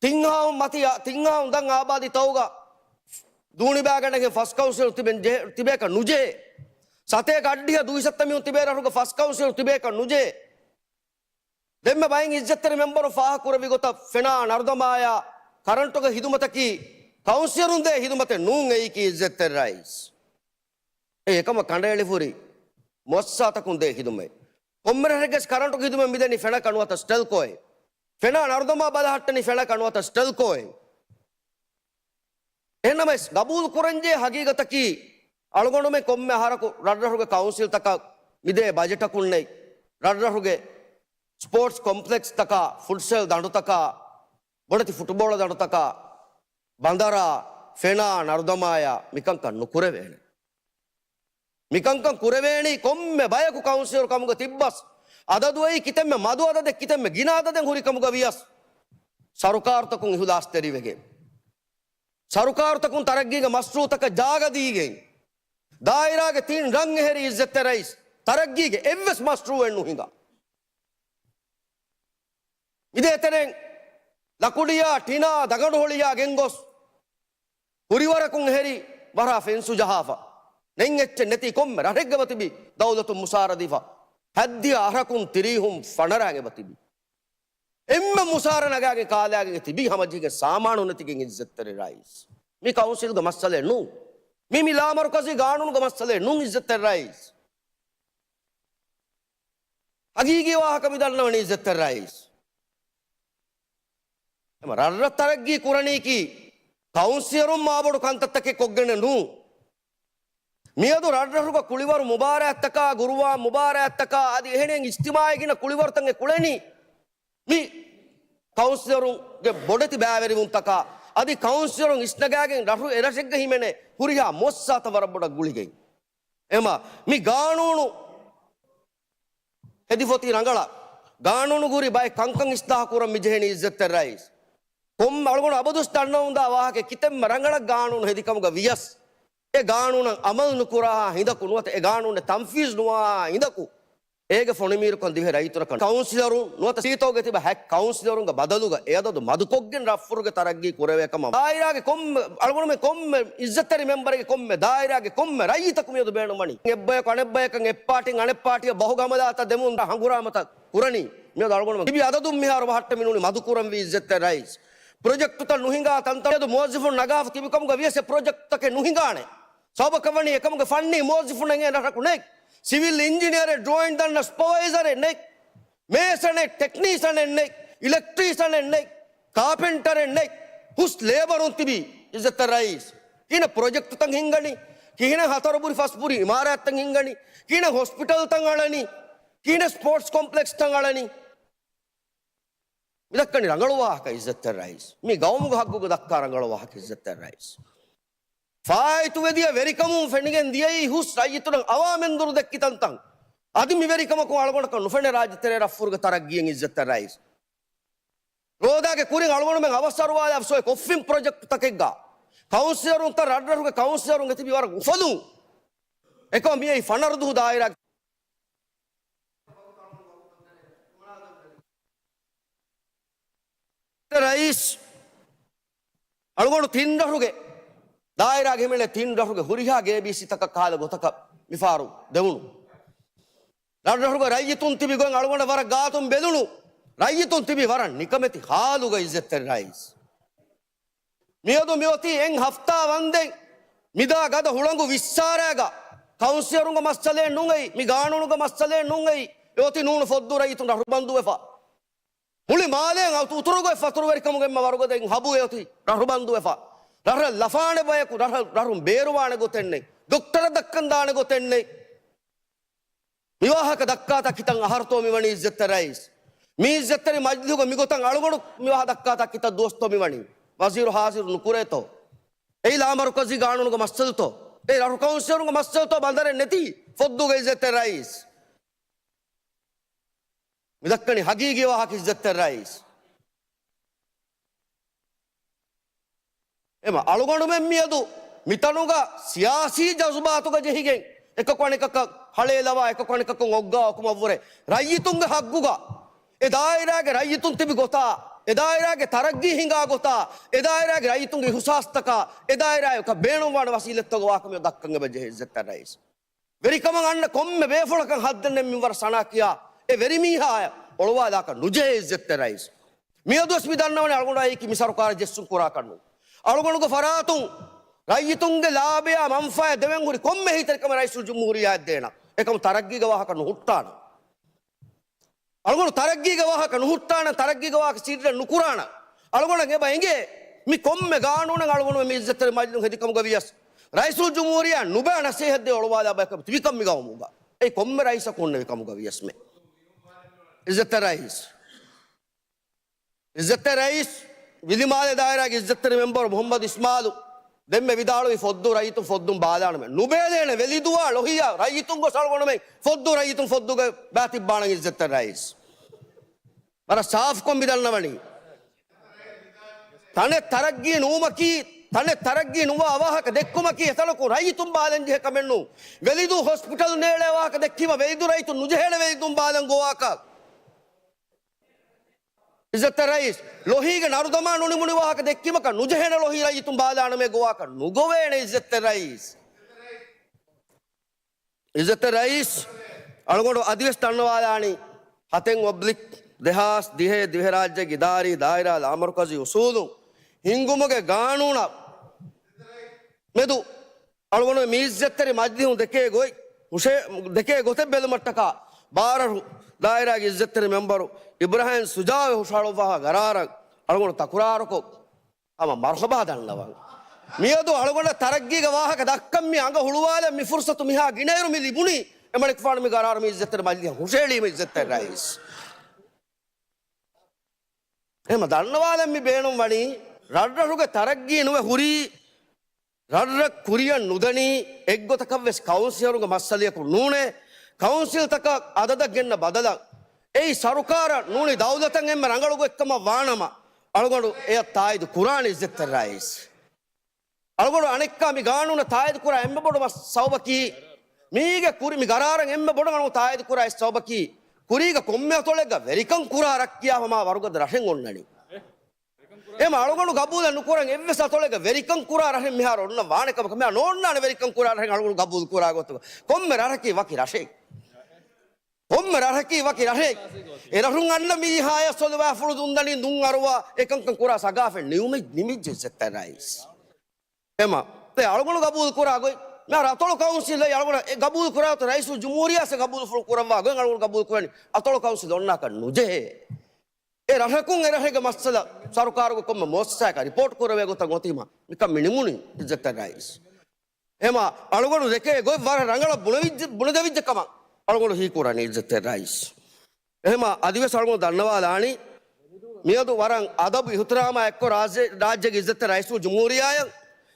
ތިން ހާހުން މަތި-، ތިން ހާހުން ދަށް އާބާދީ ތައުގަ ދޫނިބާގަނޑެއް ފަސް ކައުންސިލުން ތިބެން ޖެހެ-، ތިބޭކަށް ނުޖެހޭ. ސަތޭކަ އަށްޑިހަ ދުއިސައްތަ މިހުން ތިބޭ ރަށުގަ ފަސް ކައުންސިލުން ތިބޭކަށް ނުޖެހޭ. ދެންމެ ބައެއް އިއްޒަތްތެރި މެމްބަރު ފާހަގަކުރެއްވި ގޮތަށް ފެނާ ނަރުދަމާޔާ ކަރަންޓުގެ ހިދުމަތަކީ ކައުންސިލުން ދޭ ހިދުމަތެއް ނޫން އެއީކީ އިއްޒަތްތެރި ރައީސް. އެ އެކަމަށް ކަނޑައެޅިފަ ހުރި މުއައްސަސާތަކުން ދޭ ހިދުމަތް. ކޮންމެ ރަށެއްގެ ކަރަންޓުގެ ހިދުމަތް މިދެނީ ފެނަކަށް ނުވަތަ ސްޓެލްކޯއެއް. ފެނާ ނަރުދަމާ ބަލަހައްޓަނީ ފެނަކަށް ނުވަތަ ސްޓެލްކޯއެއް. އެހެންނަމަވެސް ގަބޫލު ކުރަންޖެހޭ ހަގީގަތަކީ، އަޅުގަނޑުމެން ކޮންމެ އަހަރަކު ރަށްރަށުގެ ކައުންސިލްތަކަށް މިދޭ ބަޖެޓަކުންނެއް، ރަށްރަށުގެ ސްޕޯޓްސް ކޮމްޕްލެކްސްތަކާ، ފުޓްސަލް ދަނޑުތަކާ، ބޮޑެތި ފުޓުބޯޅަ ދަނޑުތަކާ، ބަނދަރާ، ފެނާ ނަރުދަމާޔާ މިކަންކަން ނުކުރެވޭނެ. މިކަންކަން ކުރެވޭނީ ކޮންމެ ބަޔަކު ކައުންސިލަރު ކަމުގަ ތިއްބަސް، އަދަދު އެއީ ކިތަންމެ މަދު އަދަދެއް ކިތަންމެ ގިނަ އަދަދެއް ހުރި ކަމުގަ ވިޔަސް، ސަރުކާރުތަކުން އިހުލާސްތެރިވެގެން، ސަރުކާރުތަކުން ތަރައްގީގެ މަޝްރޫއުތަކަށް ޖާގަ ދީގެން، ދާއިރާގެ ތިން ރަށް އެހެރީ އިއްޒަތްތެރި ރައީސް، ތަރައްގީގެ އެއްވެސް މަޝްރޫއެއް ނުހިނގާ. މިދޭތެރެއިން ލަކުޑިއާ، ޓިނާ، ދަގަނޑުހޮޅިއާ ގެންގޮސް، ހުރިވަރަކުން އެހެރީ ވަރަށް ފެންސު ޖަހާފަ، ނެތް އެއްޗެއް ނެތި ކޮންމެ ރަށެއްގަ އެބަ ތިބި ދައުލަތުން މުސާރަ ދީފަ، ހައްދިހަ އަހަރަކުން ތިރީހުން ފަނަރައިން އެބަ ތިބި. އެންމެ މުސާރަ ނަގާގެން ކާލާގެން ތިބީ ހަމަޖެހިގެން ސާމާނު ނެތިގެން އިއްޒަތްތެރި ރައީސް. މި ކައުންސިލްގެ މައްސަލައެއް ނޫން. މި، މި ލާމަރުކަޒީ ގާނޫނުގެ މައްސަލައެއް ނޫން އިއްޒަތްތެރި ރައީސް. ހަގީގީ ވާހަކަ މި ދަންނަވަނީ އިއްޒަތްތެރި ރައީސް. އެމަ ރަށްރަށް ތަރައްގީ ކުރަނީކީ ކައުންސިލަރުން މާބޮޑު ކަންތައްތަކެއް ކޮށްގެނެއް ނޫން. މިއަދު ރަށްރަށުގަ ކުޅިވަރު މުބާރާތްތަކާ، ގުރުއާން މުބާރާތްތަކާ، އަދި އެހެނެއް އިޖްތިމާޢީ ގިނަ ކުޅިވަރުތައް އެ ކުޅެނީ މި ކައުންސިލަރުންގެ ބޮޑެތި ބައިވެރިވުންތަކާ، އަދި ކައުންސިލަރުން އިސްނަގާގެން ރަށު އެރަށެއްގަ ހިމެނޭ ހުރިހާ މުއައްސަސާތައް ވަރަށް ބޮޑަށް ގުޅިގެން. އެމަ މި ގާނޫނު ހެދިފޮތީ ރަނގަޅަށް، ގާނޫނު ހުރި ބައެއް ކަންކަން އިސްލާހު ކުރަން މިޖެހެނީ އިއްޒަތްތެރި ރައީސް. ކޮންމެ އަޅުގަނޑު އަބަދުސް ދަންނަވަމުންދާ ވާހަކަ ކިތަންމެ ރަނގަޅަށް ގާނޫނު ހެދިކަމުގަ ވިޔަސް، އެ ގާނޫނަށް އަމަލު ނުކުރާހާ ހިނދަކު ނުވަތަ އެ ގާނޫނެއް ތަންފީޒް ނުވާހާ ހިނދަކު، އޭގެ ފޮނިމީރުކަން ދިވެހި ރައްޔިތުންނަކަށް ކައުންސިލަރުން ނުވަތަ ސީތޯގެ ތިބަ ހެކް ކައުންސިލަރުންގެ ބަދަލުގަ އެ އަދަދު މަދުކޮށްގެން ރަށްފުރުގެ ތަރައްގީ ކުރެވޭ ކަމަށް ދާއިރާގެ ކޮންމެ އަޅުގަނޑުމެން ކޮންމެ އިއްޒަތްތެރި މެމްބަރެއްގެ ކޮންމެ ދާއިރާގެ ކޮންމެ ރައްޔިތަކު މިއަދު ބޭނުންވަނީ. އެއްބަޔަކު އަނެއްބަޔަކަށް އެއްޕާޓީން އަނެއްޕާޓީއަށް ބަހުގަ ހަމަލާތައް ދެމުން ހަނގުރާމަތައް ކުރަނީ. މިއަދު އަޅުގަނޑު ތިބި އަދަދުން މިހާރު ބަހައްޓަމިނޫނީ މަދުކުރަންވީ އިއްޒަތްތެރި ރައީސް. ޕްރޮޖެކްޓުތައް ނުހިނގާ ތަންތަން މިއަދު މުވައްޒަފުން ނަގާފަ ތިބިކަމުގަ ވިޔަސް އެ ޕްރޮޖެކްޓުތަކެއް ނުހިނގާނެ. ސަބަބަކަށް ވަނީ އެކަމުގެ ފަންނީ މުވައްޒަފުންނަށް އެ ރަށަކު ނެތް. ސިވިލް އިންޖިނިއަރެއް، ޑްރޯއިން ދަންނަ ސްޕަވައިޒަރެއް ނެތް. މޭސަނެއް، ޓެކްނީޝަނެއް ނެތް. އިލެކްޓްރީޝަނެއް ނެތް. ކާޕެންޓަރެއް ނެތް. ހުސް ލޭބަރުން ތިބީ އިއްޒަތްތެރި ރައީސް. ކިހިނެއް ޕްރޮޖެކްޓުތައް ހިންގަނީ؟ ކިހިނެއް ހަތަރު ބުރި ފަސް ބުރި އިމާރާތްތައް ހިންގަނީ؟ ކިހިނެއް ހޮސްޕިޓަލްތައް އަޅަނީ؟ ކިހިނެއް ސްޕޯޓްސް ކޮމްޕްލެކްސްތައް އަޅަނީ؟ މި ދައްކަނީ ރަނގަޅު ވާހަކަ އިއްޒަތްތެރި ރައީސް. މި ގައުމުގެ ހައްގުގަ ދައްކާ ރަނގަޅު ވާހަކަ އިއްޒަތްތެރި ރައީސް. ފާއިތުވެދިޔަ ވެރިކަމުން ފެނިގެން ދިޔައީ ހުސް ރައްޔިތުންނަށް އަވާމެންދުރު ދެއްކި ތަންތަން. އަދި މި ވެރިކަމަކުން އަޅުގަނޑަކަށް ނުފެނޭ ރާއްޖެ ތެރޭ ރަށްފުރުގެ ތަރައްގީއެއް އިއްޒަތްތެރި ރައީސް. ރޯދާގެ ކުރިން އަޅުގަނޑުމެން އަވަސްއަރުވާލާ ސޮއެ ކޮށްފިން ޕްރޮޖެކްޓުތަކެއްގަ ކައުންސިލަރުންތައް ރަށްރަށުގެ ކައުންސިލަރުން އެތިބި ވަރަށް އުފަލުން. އެކަމަ މިއީ ފަނަރަ ދުހު ދާއިރާ ރައީސް އަޅުގަނޑު ތިން ރަށުގެ ދާއިރާގެ ހިމެނޭ ތިން ރަށުގެ ހުރިހާ ގޭބީސީތަކަށް ކަހަލަ ގޮތަކަށް މިފަހަރު ދެވުނު. ރަށްރަށުގެ ރައްޔިތުން ތިބި ގޮތް އަޅުގަނޑަށް ވަރަށް ގާތުން ބެލުނު. ރައްޔިތުން ތިބި ވަރަށް ނިކަމެތި ހާލުގަ އިއްޒަތްތެރި ރައީސް. މިއަދު މިއޮތީ އެއް ހަފްތާ ވަންދެން މިދާ ގަދަ ހުޅަނގު ވިއްސާރައިގަ ކައުންސިލަރުންގެ މައްސަލައެއް ނޫން އެއީ، މި ގާނޫނުގެ މައްސަލައެއް ނޫން އެއީ. އެ އޮތީ ނޫނު ފޮއްދޫ ރައްޔިތުން ރަށު ބަންދުވެފަ. މުޅި މާލޭން އަތު އުތުރުގޮތް ފަތުރުވެރިކަމުގެ އެންމެ ވަރުގަދަ އެއް ހަބު އެ އޮތީ ރަށު ބަންދުވެފަ. ރަށަށް ލަފާނެ ބަޔަކު، ރަށަށް، ރަށުން ބޭރުވާނެ ގޮތެއް ނެތް. ޑޮކްޓަރަށް ދައްކަންދާނެ ގޮތެއް ނެތް. މިވާހަކަ ދައްކާތާ ކިތައް އަހަރުތޯ މިވަނީ އިއްޒަތްތެރި ރައީސް؟ މި އިއްޒަތްތެރި މަޖިލިހުގަ މިގޮތަށް އަޅުގަނޑު މިވާހަކަ ދައްކާތާ ކިތައް ދުވަސްތޯ މިވަނީ؟ ވަޒީރު ހާޒިރު ނުކުރޭތޯ؟ އެއީ ލާމަރުކަޒީ ގާނޫނުގެ މައްސަލަތޯ؟ އެއީ ރަށު ކައުންސިލަރުންގެ މައްސަލަތޯ ބަނދަރެއް ނެތީ ފޮއްދޫގަ އިއްޒަތްތެރި ރައީސް؟ މި ދައްކަނީ ހަގީގީ ވާހަކަ އިއްޒަތްތެރި ރައީސް. އެމަ އަޅުގަނޑުމެން މިއަދު މިތަނުގަ ސިޔާސީ ޖަޒުބާތުގަ ޖެހިގެން، އެކަކު އަނެކަކަށް ހަޅޭލަވާ، އެކަކު އަނެކަކުން އޮއްގާ އުކުމަށްވުރެ، ރައްޔިތުންގެ ހައްގުގަ، އެ ދާއިރާގެ ރައްޔިތުން ތިބި ގޮތާ، އެ ދާއިރާގެ ތަރައްގީ ހިނގާ ގޮތާ، އެ ދާއިރާގެ ރައްޔިތުންގެ އިހުސާސްތަކާ، އެ ދާއިރާއަކަށް ބޭނުންވާނެ ވަސީލަތްތަކުގެ ވާހަކަ މި ދައްކަން އެބަ ޖެހޭ އިއްޒަތްތެރި ރައީސް. ވެރިކަމަށް އަންނަ ކޮންމެ ބޭފުޅަކަށް ހައްދަން ނެތް މިންވަރަށް ސަނާ ކިޔާ އެ ވެރިމީހާއަށް އޮޅުވާލާކަށް ނުޖެހޭ އިއްޒަތްތެރި ރައީސް. މިއަދުވެސް މި ދަންނަވަނީ އަޅުގަނޑާ އެކި މި ސަރުކާރަށް ޖެއްސުން ކުރާކަށް ނޫން. އަޅުގަނޑުގެ ފަރާތުން ރައްޔިތުންގެ ލާބަޔާ މަންފާއަށް ދެވެން ހުރި ކޮންމެ އެހީތެރިކަމެއް ރައީސުލްޖުމްހޫރިއްޔާއަށް ދޭނަން. އެކަމު ތަރައްގީގެ ވާހަކަ ނުހުއްޓާނަން. އަޅުގަނޑު ތަރައްގީގެ ވާހަކަ ނުހުއްޓާނަން، ތަރައްގީގެ ވާހަކަ ސިއްރެއް ނުކުރާނަން. އަޅުގަނޑަށް އެބަ އެނގޭ، މި ކޮންމެ ގާނޫނެއް އަޅުގަނޑު މި އިއްޒަތްތެރި މަޖިލިހުން ހެދި ކަމުގަ ވިޔަސް، ރައީސުލްޖުމްހޫރިއްޔާ ނުބައި ނަސޭހަތްދޭ އޮޅުވާލާ ބަޔަކަށް ތިބިކަން މި ގައުމުގަ. އެއީ ކޮންމެ ރައީސަކު ހުންނެވި ކަމުގަ ވިޔަސްމެ. އިއްޒަތްތެރި ރައީސް. އިއްޒަތްތެރި ރައީސް، ވިލިމާލެ ދާއިރާގެ އިއްޒަތްތެރި މެމްބަރު މުހައްމަދު އިސްމާލު ދެންމެ ވިދާޅުވި ފޮއްދޫ ރައްޔިތުން ފޮއްދުން ބާލާނަމޭ. ނުބޭލޭނެ ވެލިދުވާ ލޮހިޔާ ރައްޔިތުން ގޮސް އަޅުގަނޑުމެން ފޮއްދޫ ރައްޔިތުން ފޮއްދޫގަ ބައިތިއްބާނަން އިއްޒަތްތެރި ރައީސް. ވަރަށް ސާފުކޮށް މި ދަންނަވަނީ. ތަނެއް ތަރައްގީ ނުވުމަކީ، ތަނެއް ތަރައްގީ ނުވާ ވާހަކަ ދެއްކުމަކީ އެތަނަކު ރައްޔިތުން ބާލަން ޖެހޭ ކަމެއް ނޫން. ވެލިދޫ ހޮސްޕިޓަލް ނޭޅޭ ވާހަކަ ދެއްކީމަ ވެލިދޫ ރައްޔިތުން ނުޖެހޭނެ ވެލިދޫން ބާލަން ގޮވާކަށް. އިއްޒަތްތެރި ރައީސް، ލޮހީގެ ނަރުދަމާ ނުނިމުނި ވާހަކަ ދެއްކީމަކަށް ނުޖެހޭނެ ލޮހީ ރައްޔިތުން ބާލާނަމޭ ގޮވާކަށް ނުގޮވޭނެ އިއްޒަތްތެރި ރައީސް. އިއްޒަތްތެރި ރައީސް، އަޅުގަނޑު އަދިވެސް ދަންނަވާލާނީ، ހަތެއް އޮބްލިކް ދެހާސް ދިހައެއް ދިވެހިރާއްޖޭގެ އިދާރީ ދާއިރާ ލާމަރުކަޒީ އުސޫލުން ހިންގުމުގެ ގާނޫނަށް މެދު އަޅުގަނޑު މި އިއްޒަތްތެރި މަޖިލިހުން ދެކޭ ގޮތް ހުށަ-، ދެކޭ ގޮތެއް ބެލުމަށްޓަކާ، ބާރަށު ދާއިރާގެ އިއްޒަތްތެރި މެމްބަރު އިބްރާހިމް ސުޖާވެ ހުށަހަޅުއްވާ ގަރާރަށް އަޅުގަނޑު ތަކުރާރުކޮށް، ހަމަ މަރުހަބާ ދަންނަވަން. މިއަދު އަޅުގަނޑަށް ތަރައްގީގެ ވާހަކަ ދައްކަން މި އަނގަ ހުޅުވާލަން މި ފުރުސަތު މިހާ ގިނައިރު މި ލިބުނީ، އެމަނިކުފާނު މި ގަރާރު މި އިއްޒަތްތެރި މަޖިލިހަށް ހުށައެޅީމަ އިއްޒަތްތެރި ރައީސް. އެހެމަ ދަންނަވާލަން މި ބޭނުން ވަނީ، ރަށްރަށުގެ ތަރައްގީ ނުވެ ހުރީ، ރަށްރަށް ކުރިއަށް ނުދަނީ، އެއްގޮތަކަށްވެސް ކައުންސިލަރުގެ މައްސަލަޔަކު ނޫނޭ، ކައުންސިލްތަކަށް އަދަދަށް ގެންނަ ބަދަލަށް އެއީ ސަރުކާރަށް ނޫނީ ދައުލަތަށް އެންމެ ރަނގަޅު ގޮތްކަމަށް ވާނަމަ، އަޅުގަނޑު އެޔަށް ތާއީދު ކުރާނެ އިއްޒަތްތެރި ރައީސް. އަޅުގަނޑު އަނެއްކާ މި ގާނޫނަށް ތާއީދު ކުރާ އެންމެ ބޮޑު މަސް-، ސަބަބަކީ، މީގެ ކުރި-، މި ގަރާރަށް އެންމެ ބޮޑު އަޅުގަނޑު ތާއީދު ކުރާ އެއް ސަބަބަކީ، ކުރީގަ ކޮންމެ އަތޮޅެއްގަ ވެރިކަން ކުރާ ރަށް ކިޔާފަ މާ ވަރުގަދަ ރަށެއް އޮންނަނީ. އެމަ އަޅުގަނޑު ގަބޫލެއް ނުކުރަން އެއްވެސް އަތޮޅެއްގަ ވެރިކަން ކުރާ ރަށެއް މިހާރު އޮންނަ ވާނެ ކަމަކަށް މިހާ ނޯންނާނެ ވެރިކަން ކުރާ ރަށެއް އަޅުގަނޑު ގަބޫލު ކުރާ ގޮތުގަ. ކޮންމެ ރަށަކީ ވަކި ރަށެއް. ކޮންމެ ރަށަކީ ވަކި ރަށެއް. އެ ރަށުން އަންނަ މީހާޔަށް ސޮލުވާ ފުޅު ދުންދަނީ ދުން އަރުވާ އެކަންކަން ކުރާ ސަގާފަތް ނިމި-، ނިމިއްޖެ އިއްޒަތްތެރި ރައީސް. އެމަ، އެ އަޅުގަނޑު ގަބޫލު ކުރާ ގޮތް، މިހާރު އަތޮޅު ކައުންސިލް އެ އަޅުގަނޑު އެ ގަބޫލު ކުރާ ގޮތު ރައީސުލްޖުމްހޫރިއްޔާ އެ ގަބޫލު ފުޅު ކުރައްވާ ގޮތް އަޅުގަނޑު ގަބޫލު ކުރަނީ އަތޮޅު ކައުންސިލް އޮންނާކަށް ނުޖެހޭ. އެ ރަށަކުން އެ ރަށެއްގެ މައްސަލަ ސަރުކާރުގެ ކޮންމެ މުއައްސަސާއަކަށް ރިޕޯޓް ކުރެވޭ ގޮތަށް އޮތީމަ މިކަން މި ނިމުނީ އިއްޒަތްތެރި ރައީސް. އެހެމަ އަޅުގަނޑު ދެކޭ ގޮތް ވަރަށް ރަނގަޅަށް ބުނެވިއްޖެ-، ބުނެދެވިއްޖެ ކަމަށް އަޅުގަނޑު ހީކުރަނީ އިއްޒަތްތެރި ރައީސް. އެހެމަ އަދިވެސް އަޅުގަނޑު ދަންނަވާލާނީ، މިއަދު ވަރަށް އަދަބު އިހުތިރާމާ އެއްކޮށް ރާއްޖެ-، ރާއްޖޭގެ އިއްޒަތްތެރި ރައީސުލްޖުމްހޫރިއްޔާއަށް،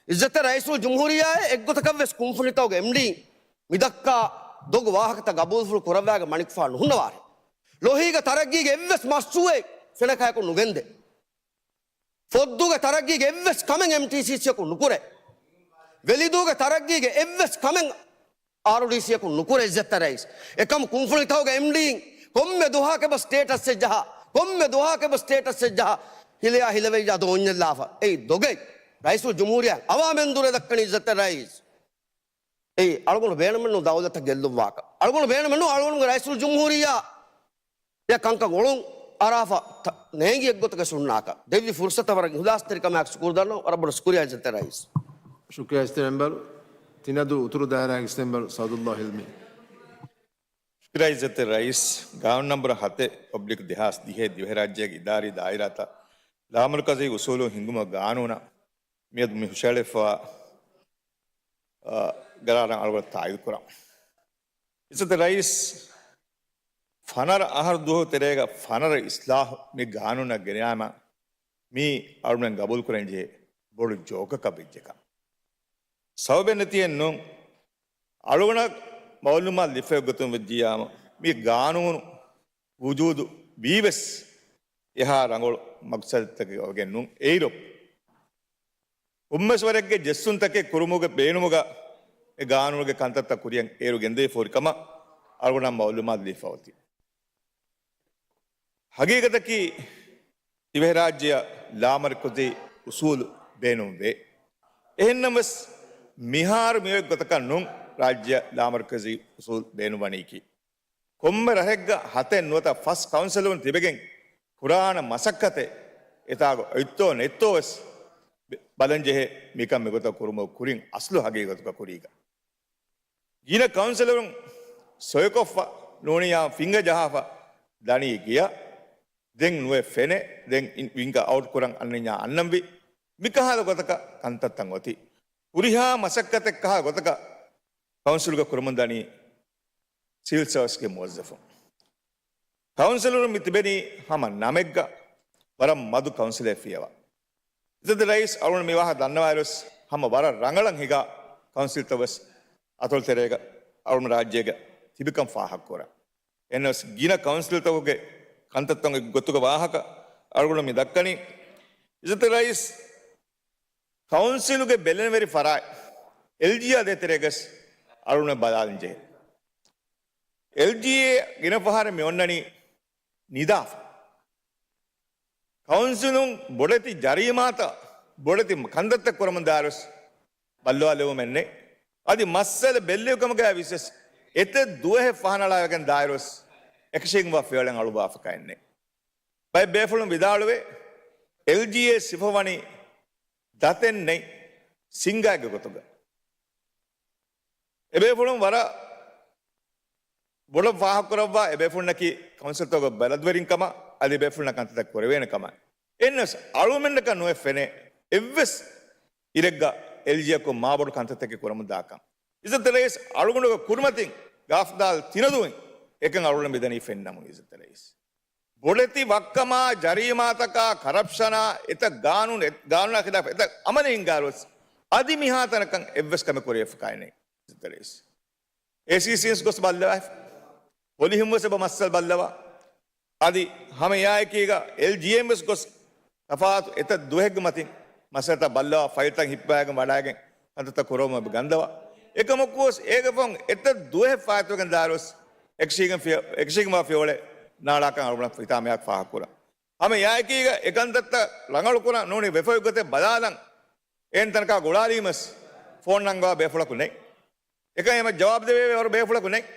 އިއްޒަތްތެރި ރައީސުލްޖުމްހޫރިއްޔާއަށް އެއްގޮތަކަށްވެސް ކުންފުނިތަކުގެ އެމްޑީ މި ދައްކާ ދޮގު ވާހަކަތައް ގަބޫލުފުޅު ކުރައްވާގެ މަނިކުފާނު ނުހުންނަވާށޭ. ލޮހީގެ ތަރައްގީގެ އެއްވެސް މަޝްރޫއެއް ފެނަކަޔަކު ނުގެންދޭ. ފޮއްދޫގެ ތަރައްގީގެ އެއްވެސް ކަމެއް އެމްޓީސީސީއަކު ނުކުރޭ. ވެލިދޫގެ ތަރައްގީގެ އެއްވެސް ކަމެއް އާރުޑީސީއަކު ނުކުރޭ އިއްޒަތްތެރި ރައީސް. އެކަމު ކުންފުނިތަކުގެ އެމްޑީއިން ކޮންމެ ދުވަހަކު އެބަ ސްޓޭޓަސްއެއް ޖަހާ، ކޮންމެ ދުވަހަކު އެބަ ސްޓޭޓަސްއެއް ޖަހާ، ހިލަޔާ ހިލަވެރިޔާ ދޯންޏެއްލާފަ. އެއީ ދޮގެއް. ރައީސުލްޖުމްހޫރިއްޔާ އަވާމެން ދުރެ ދައްކަނީ އިއްޒަތްތެރި ރައީސް. އެއީ އަޅުގަނޑު ބޭނުމެއްނު ދައުލަތަށް ގެއްލުއްވާކަށް. އަޅުގަނޑު ބޭނުމެއްނު އަޅުގަނޑުގެ ރައީސުލްޖުމްހޫރިއްޔާ އެ ކަންކަން އޮޅުން އަރާފަ ނޭނގި އެއްގޮތަކަށް ހުންނާކަށް ދެއްވި ފުރުސަތަށް ވަރަށް އިހުލާސްތެރިކަމާއެކު ޝުކުރު ދަންނަވަން. ވަރަށް ބޮޑަށް ޝުކުރިއްޔާ އިއްޒަތްތެރި ރައީސް. ޝުކުރިއްޔާ އިއްޒަތްތެރި މެމްބަރު. ތިނަދޫ އުތުރު ދާއިރާގެ އިސް މެމްބަރު ސައުދުﷲ ހިލްމީ. ޝުކުރިއްޔާ އިއްޒަތްތެރި ރައީސް. ގާނޫނު ނަންބަރު ހަތެއް އޮބްލިކް ދެހާސް ދިހައެއް ދިވެހިރާއްޖޭގެ އިދާރީ ދާއިރާތައް ލާމަރުކަޒީ އުސޫލުން ހިންގުމުގެ ގާނޫނަށް މިއަދު މި ހުށައެޅިފައިވާ، އާ، ގަރާރަށް އަޅުގަނޑު ތާއީދު ކުރަން. އިއްޒަތްތެރި ރައީސް، ފަނަރަ އަހަރު ދުވަހު ތެރޭގަ ފަނަރަ އިސްލާހު މި ގާނޫނަށް ގެނަޔާމަ، މީ އަޅުގަނޑު ގަބޫލު ކުރަން ޖެހޭ ބޮޑު ޖޯކަކަށް ވެއްޖެކަން. ސަބަބެއް ނެތިއެއް ނޫން. އަޅުގަނޑަށް މައުލޫމާތު ލިބިފައި ގޮތުން ވެއްޖިއްޔާމަ، މި ގާނޫނު ވުޖޫދު ވީވެސް އެހާ ރަނގަޅު މަގްސަދަކަށް ވެގެން ނޫން. އެއިރު ކޮންމެސް ވަރެއްގެ ޖެއްސުންތަކެއް ކުރުމުގެ ބޭނުމުގަ އެ ގާނޫނުގެ ކަންތައްތައް ކުރިއަށް އޭރު ގެންދެވިފަ ހުރި ކަމަށް އަޅުގަނޑަށް މައުލޫމާތު ލިބިފަ އޮތީ. ހަގީގަތަކީ ދިވެހިރާއްޖެއަށް ލާމަރުކަޒީ އުސޫލު ބޭނުންވޭ. އެހެންނަމަވެސް، މިހާރު މިއޮތް ގޮތަކަށް ނޫން ރާއްޖެއަށް ލާމަރުކަޒީ އުސޫލު ބޭނުންވަނީކީ. ކޮންމެ ރަށެއްގަ ހަތެއް ނުވަތަ ފަސް ކައުންސިލުން ތިބެގެން ކުރާނެ މަސައްކަތެއް އެތާގަ އޮތްތޯ ނެތްތޯ ވެސް ބަލަންޖެހޭ. މިކަން މިގޮތަށް ކުރުމުގެ ކުރިން އަސްލު ހަގީގަތުގަ ކުރީގަ ގިނަ ކައުންސިލަރުން ސޮއިކޮށްފަ ނޫނިއްޔާ ފިނގަ ޖަހާފަ ދަނީ ގެޔަށް. ދެން ނުވެ ފެނެ، ދެން އިން-، ފިނގަ އައުޓް ކުރަން އަންނަންޏާ އަންނަންވި. މިކަހަލަ ގޮތަކަށް ކަންތައްތައް އޮތީ. ހުރިހާ މަސައްކަތެއް ކަހަލަ ގޮތަކަށް ކައުންސިލުގަ ކުރަމުން ދަނީ ސިވިލް ސަރވިސްގެ މުވައްޒަފުން. ކައުންސިލުން މި ތިބެނީ ހަމަ ނަމެއްގަ ވަރަށް މަދު ކައުންސިލެއް ފިޔަވާ. އިއްޒަތްތެރި ރައީސް އަޅުގަނޑު މި ވާހަކަ ދަންނަވާއިރުވެސް ހަމަ ވަރަށް ރަނގަޅަށް ހިގާ ކައުންސިލްތައް ވެސް އަތޮޅު ތެރޭގަ އަޅުގަނޑު ރާއްޖޭގަ ތިބިކަން ފާހަގަކުރަން. އެހެންނަމަވެސް ގިނަ ކައުންސިލްތަކުގެ ކަންތައްތައް ގޮތުގެ ވާހަކަ އަޅުގަނޑު މި ދައްކަނީ. އިއްޒަތްތެރި ރައީސް، ކައުންސިލުގެ ބެލެނިވެރި ފަރާތް އެލްޖީއާ ދޭތެރޭގަސް އަޅުގަނޑު ބަލާލަން ޖެހޭ. އެލްޖީއޭ ގިނަ ފަހަރެއް މި އޮންނަނީ ނިދާފަ. ކައުންސިލުން ބޮޑެތި ޖަރީމާތައް، ބޮޑެތި ކަންތައްތައް ކުރަމުން ދާއިރުވެސް ބައްލަވާލެވުމެއް ނެތް. އަދި މައްސަލަ ބެއްލެވި ކަމުގައި ވިސްވެސް އެތައް ދުވަހެއް ފަހަނަޅާވެގެން ދާއިރުވެސް އެކަށީގެންވާ ފިޔަވަޅެއް އަޅުވާފަކައެއް ނެތް. ބައެއް ބޭފުޅުން ވިދާޅުވޭ، އެލްޖީއޭ ސިފަ ވަނީ ދަތެއް ނެތް ސިންގާއެއްގެ ގޮތުގަ. އެބޭފުޅުން ވަރަށް ބޮޑަށް ފާހަގަކުރައްވާ އެބޭފުޅުންނަކީ ކައުންސިލްތަކުގެ ބަލަދުވެރިން ކަމަށް، އަދި އެބޭފުޅުންނަށް ކަންތައްތައް ކުރެވޭނެ ކަމަށް. އެހެންނަމަވެސް އަޅުމެންނަކަށް ނުވެ ފެނޭ އެއްވެސް އިރެއްގަ އެލްޖީއަކުން މާބޮޑު ކަންތައްތަކެއް ކުރަމުން ދާކަން. އިއްޒަތްތެރި ރައީސް އަޅުގަނޑުގެ ކުރިމަތިން ގާފްދާލް ތިނަދޫއިން އެކަން އަޅުގަނޑަށް މިދަނީ ފެންނަމުން އިއްޒަތްތެރި ރައީސް. ބޮޑެތި ވައްކަމާ، ޖަރީމާތަކާ، ކަރަޕްޝަނާ، އެތައް ގާނޫނު، ގާނޫނާ ޚިލާފަށް އެތައް އަމަލެއް ހިންގާއިރުވެސް އަދި މިހާތަނަކަށް އެއްވެސް ކަމެއް ކުރެވިފަކައެއް ނެތް އިއްޒަތްތެރި ރައީސް. އޭސީސީން ގޮސް ބައްލަވާފަ. ޕޮލިހުން ވެސް އެބަ މައްސަލަ ބައްލަވާ. އަދި ހަމަ އެއާއެކީގަ އެލްޖީއޭއިން ވެސް ގޮސް ތަފާތު އެތައް ދުވަހެއްގެ މަތިން މައްސަލަތައް ބައްލަވާ، ފައިލްތައް ހިއްޕާގެން ވަޑައިގެން ކަންތައްތައް ކުރައްވަމުން އެބަ ގަންދަވާ. އެކަމަކުވެސް އޭގެ ފަހުން އެތައް ދުވަހެއް ފާއިތުވެގެން ދާއިރުވެސް އެކަށީގެން ފިޔަ-، އެކަށީގެންވާ ފިޔަވަޅެއް ނާޅާކަން އަޅުގަނޑަށް ހިތާމަޔާއެކު ފާހަގަކުރަން. ހަމަ އެއާއެކީގަ އެކަންތައްތައް ރަނގަޅުކުރަން ނޫނީ ވެފައި ގޮތެއް ބަލާލަން. އެހެން ތަނަކާ ގުޅާލީމަސް ފޯން ނަންގަވާ ބޭފުޅަކު ނެތް. އެކަން އެމަ ޖަވާބު ދެވޭ ވަރު ބޭފުޅަކު ނެތް.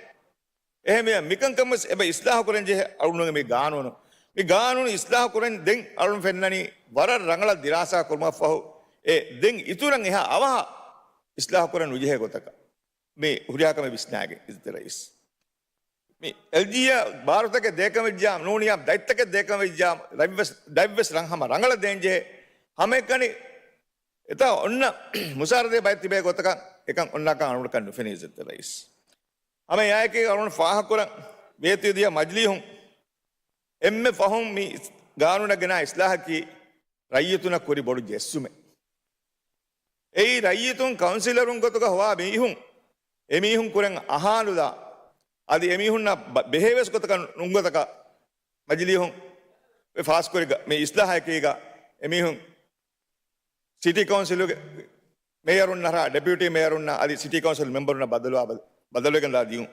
އެހެންވެ، މިކަންކަން ވެސް އެބަ އިސްލާހު ކުރަން ޖެހޭ އަޅުގަނޑުގެ މި ގާނޫނު. މި ގާނޫނު އިސްލާހު ކުރަން ދެން އަޅުގަނޑު ފެންނަނީ ވަރަށް ރަނގަޅަށް ދިރާސާ ކުރުމަށްފަހު، އެ ދެން އިތުރަށް އެހާ އަވަހަށް އިސްލާހު ކުރަން ނުޖެހޭ ގޮތަކަށް. މި ހުރިހާ ކަމެއް ވިސްނާގެން އިއްޒަތްތެރި ރައީސް. މި އެލްޖީއާ ބާރުތަކެއް ދޭކަން ވެއްޖާ، ނޫނިއްޔާ ދަތްތަކެއް ދޭކަން ވެއްޖާ، ރަތްވެސް، ދަތްވެސް ރަން ހަމަ ރަނގަޅަށް ދޭން ޖެހޭ. ހަމައެކަނި އެތާ އޮންނަ މުސާރަދޭ ބައެއް ތިބޭ ގޮތަކަށް އެކަން އޮންނާކަން އަޅުގަނޑަކަށް ނުފެނޭ އިއްޒަތްތެރި ރައީސް. ހަމަ އެއާއެކީ އަޅުގަނޑު ފާހަގަކުރަން ވޭތުވެދިޔަ މަޖިލީހުން އެންމެ ފަހުން މި ގާނޫނަށް ގެނާ އިސްލާހަކީ ރައްޔިތުންނަށް ކުރި ބޮޑު ޖެއްސުމެއް. އެއީ ރައްޔިތުން ކައުންސިލަރުން ގޮތުގަ ހޮވާ މީހުން، އެމީހުން ކުރެން އަހާލުލާ، އަދި އެމީހުންނަށް ބަ-، ބެހޭވެސް ގޮތަކަށް ނުންގޮތަކަށް މަޖިލީހުން ފާސްކުރި ގ-، މި އިސްލާހަކީގަ އެމީހުން ސިޓީ ކައުންސިލުގެ މޭޔަރުންނަށާ، ޑެޕިއުޓީ މޭޔަރުންނާ އަދި ސިޓީ ކައުންސިލް މެމްބަރުންނަށް ބަދަލުވާ، ބަދަލުވެގެންދާ ދިޔުން.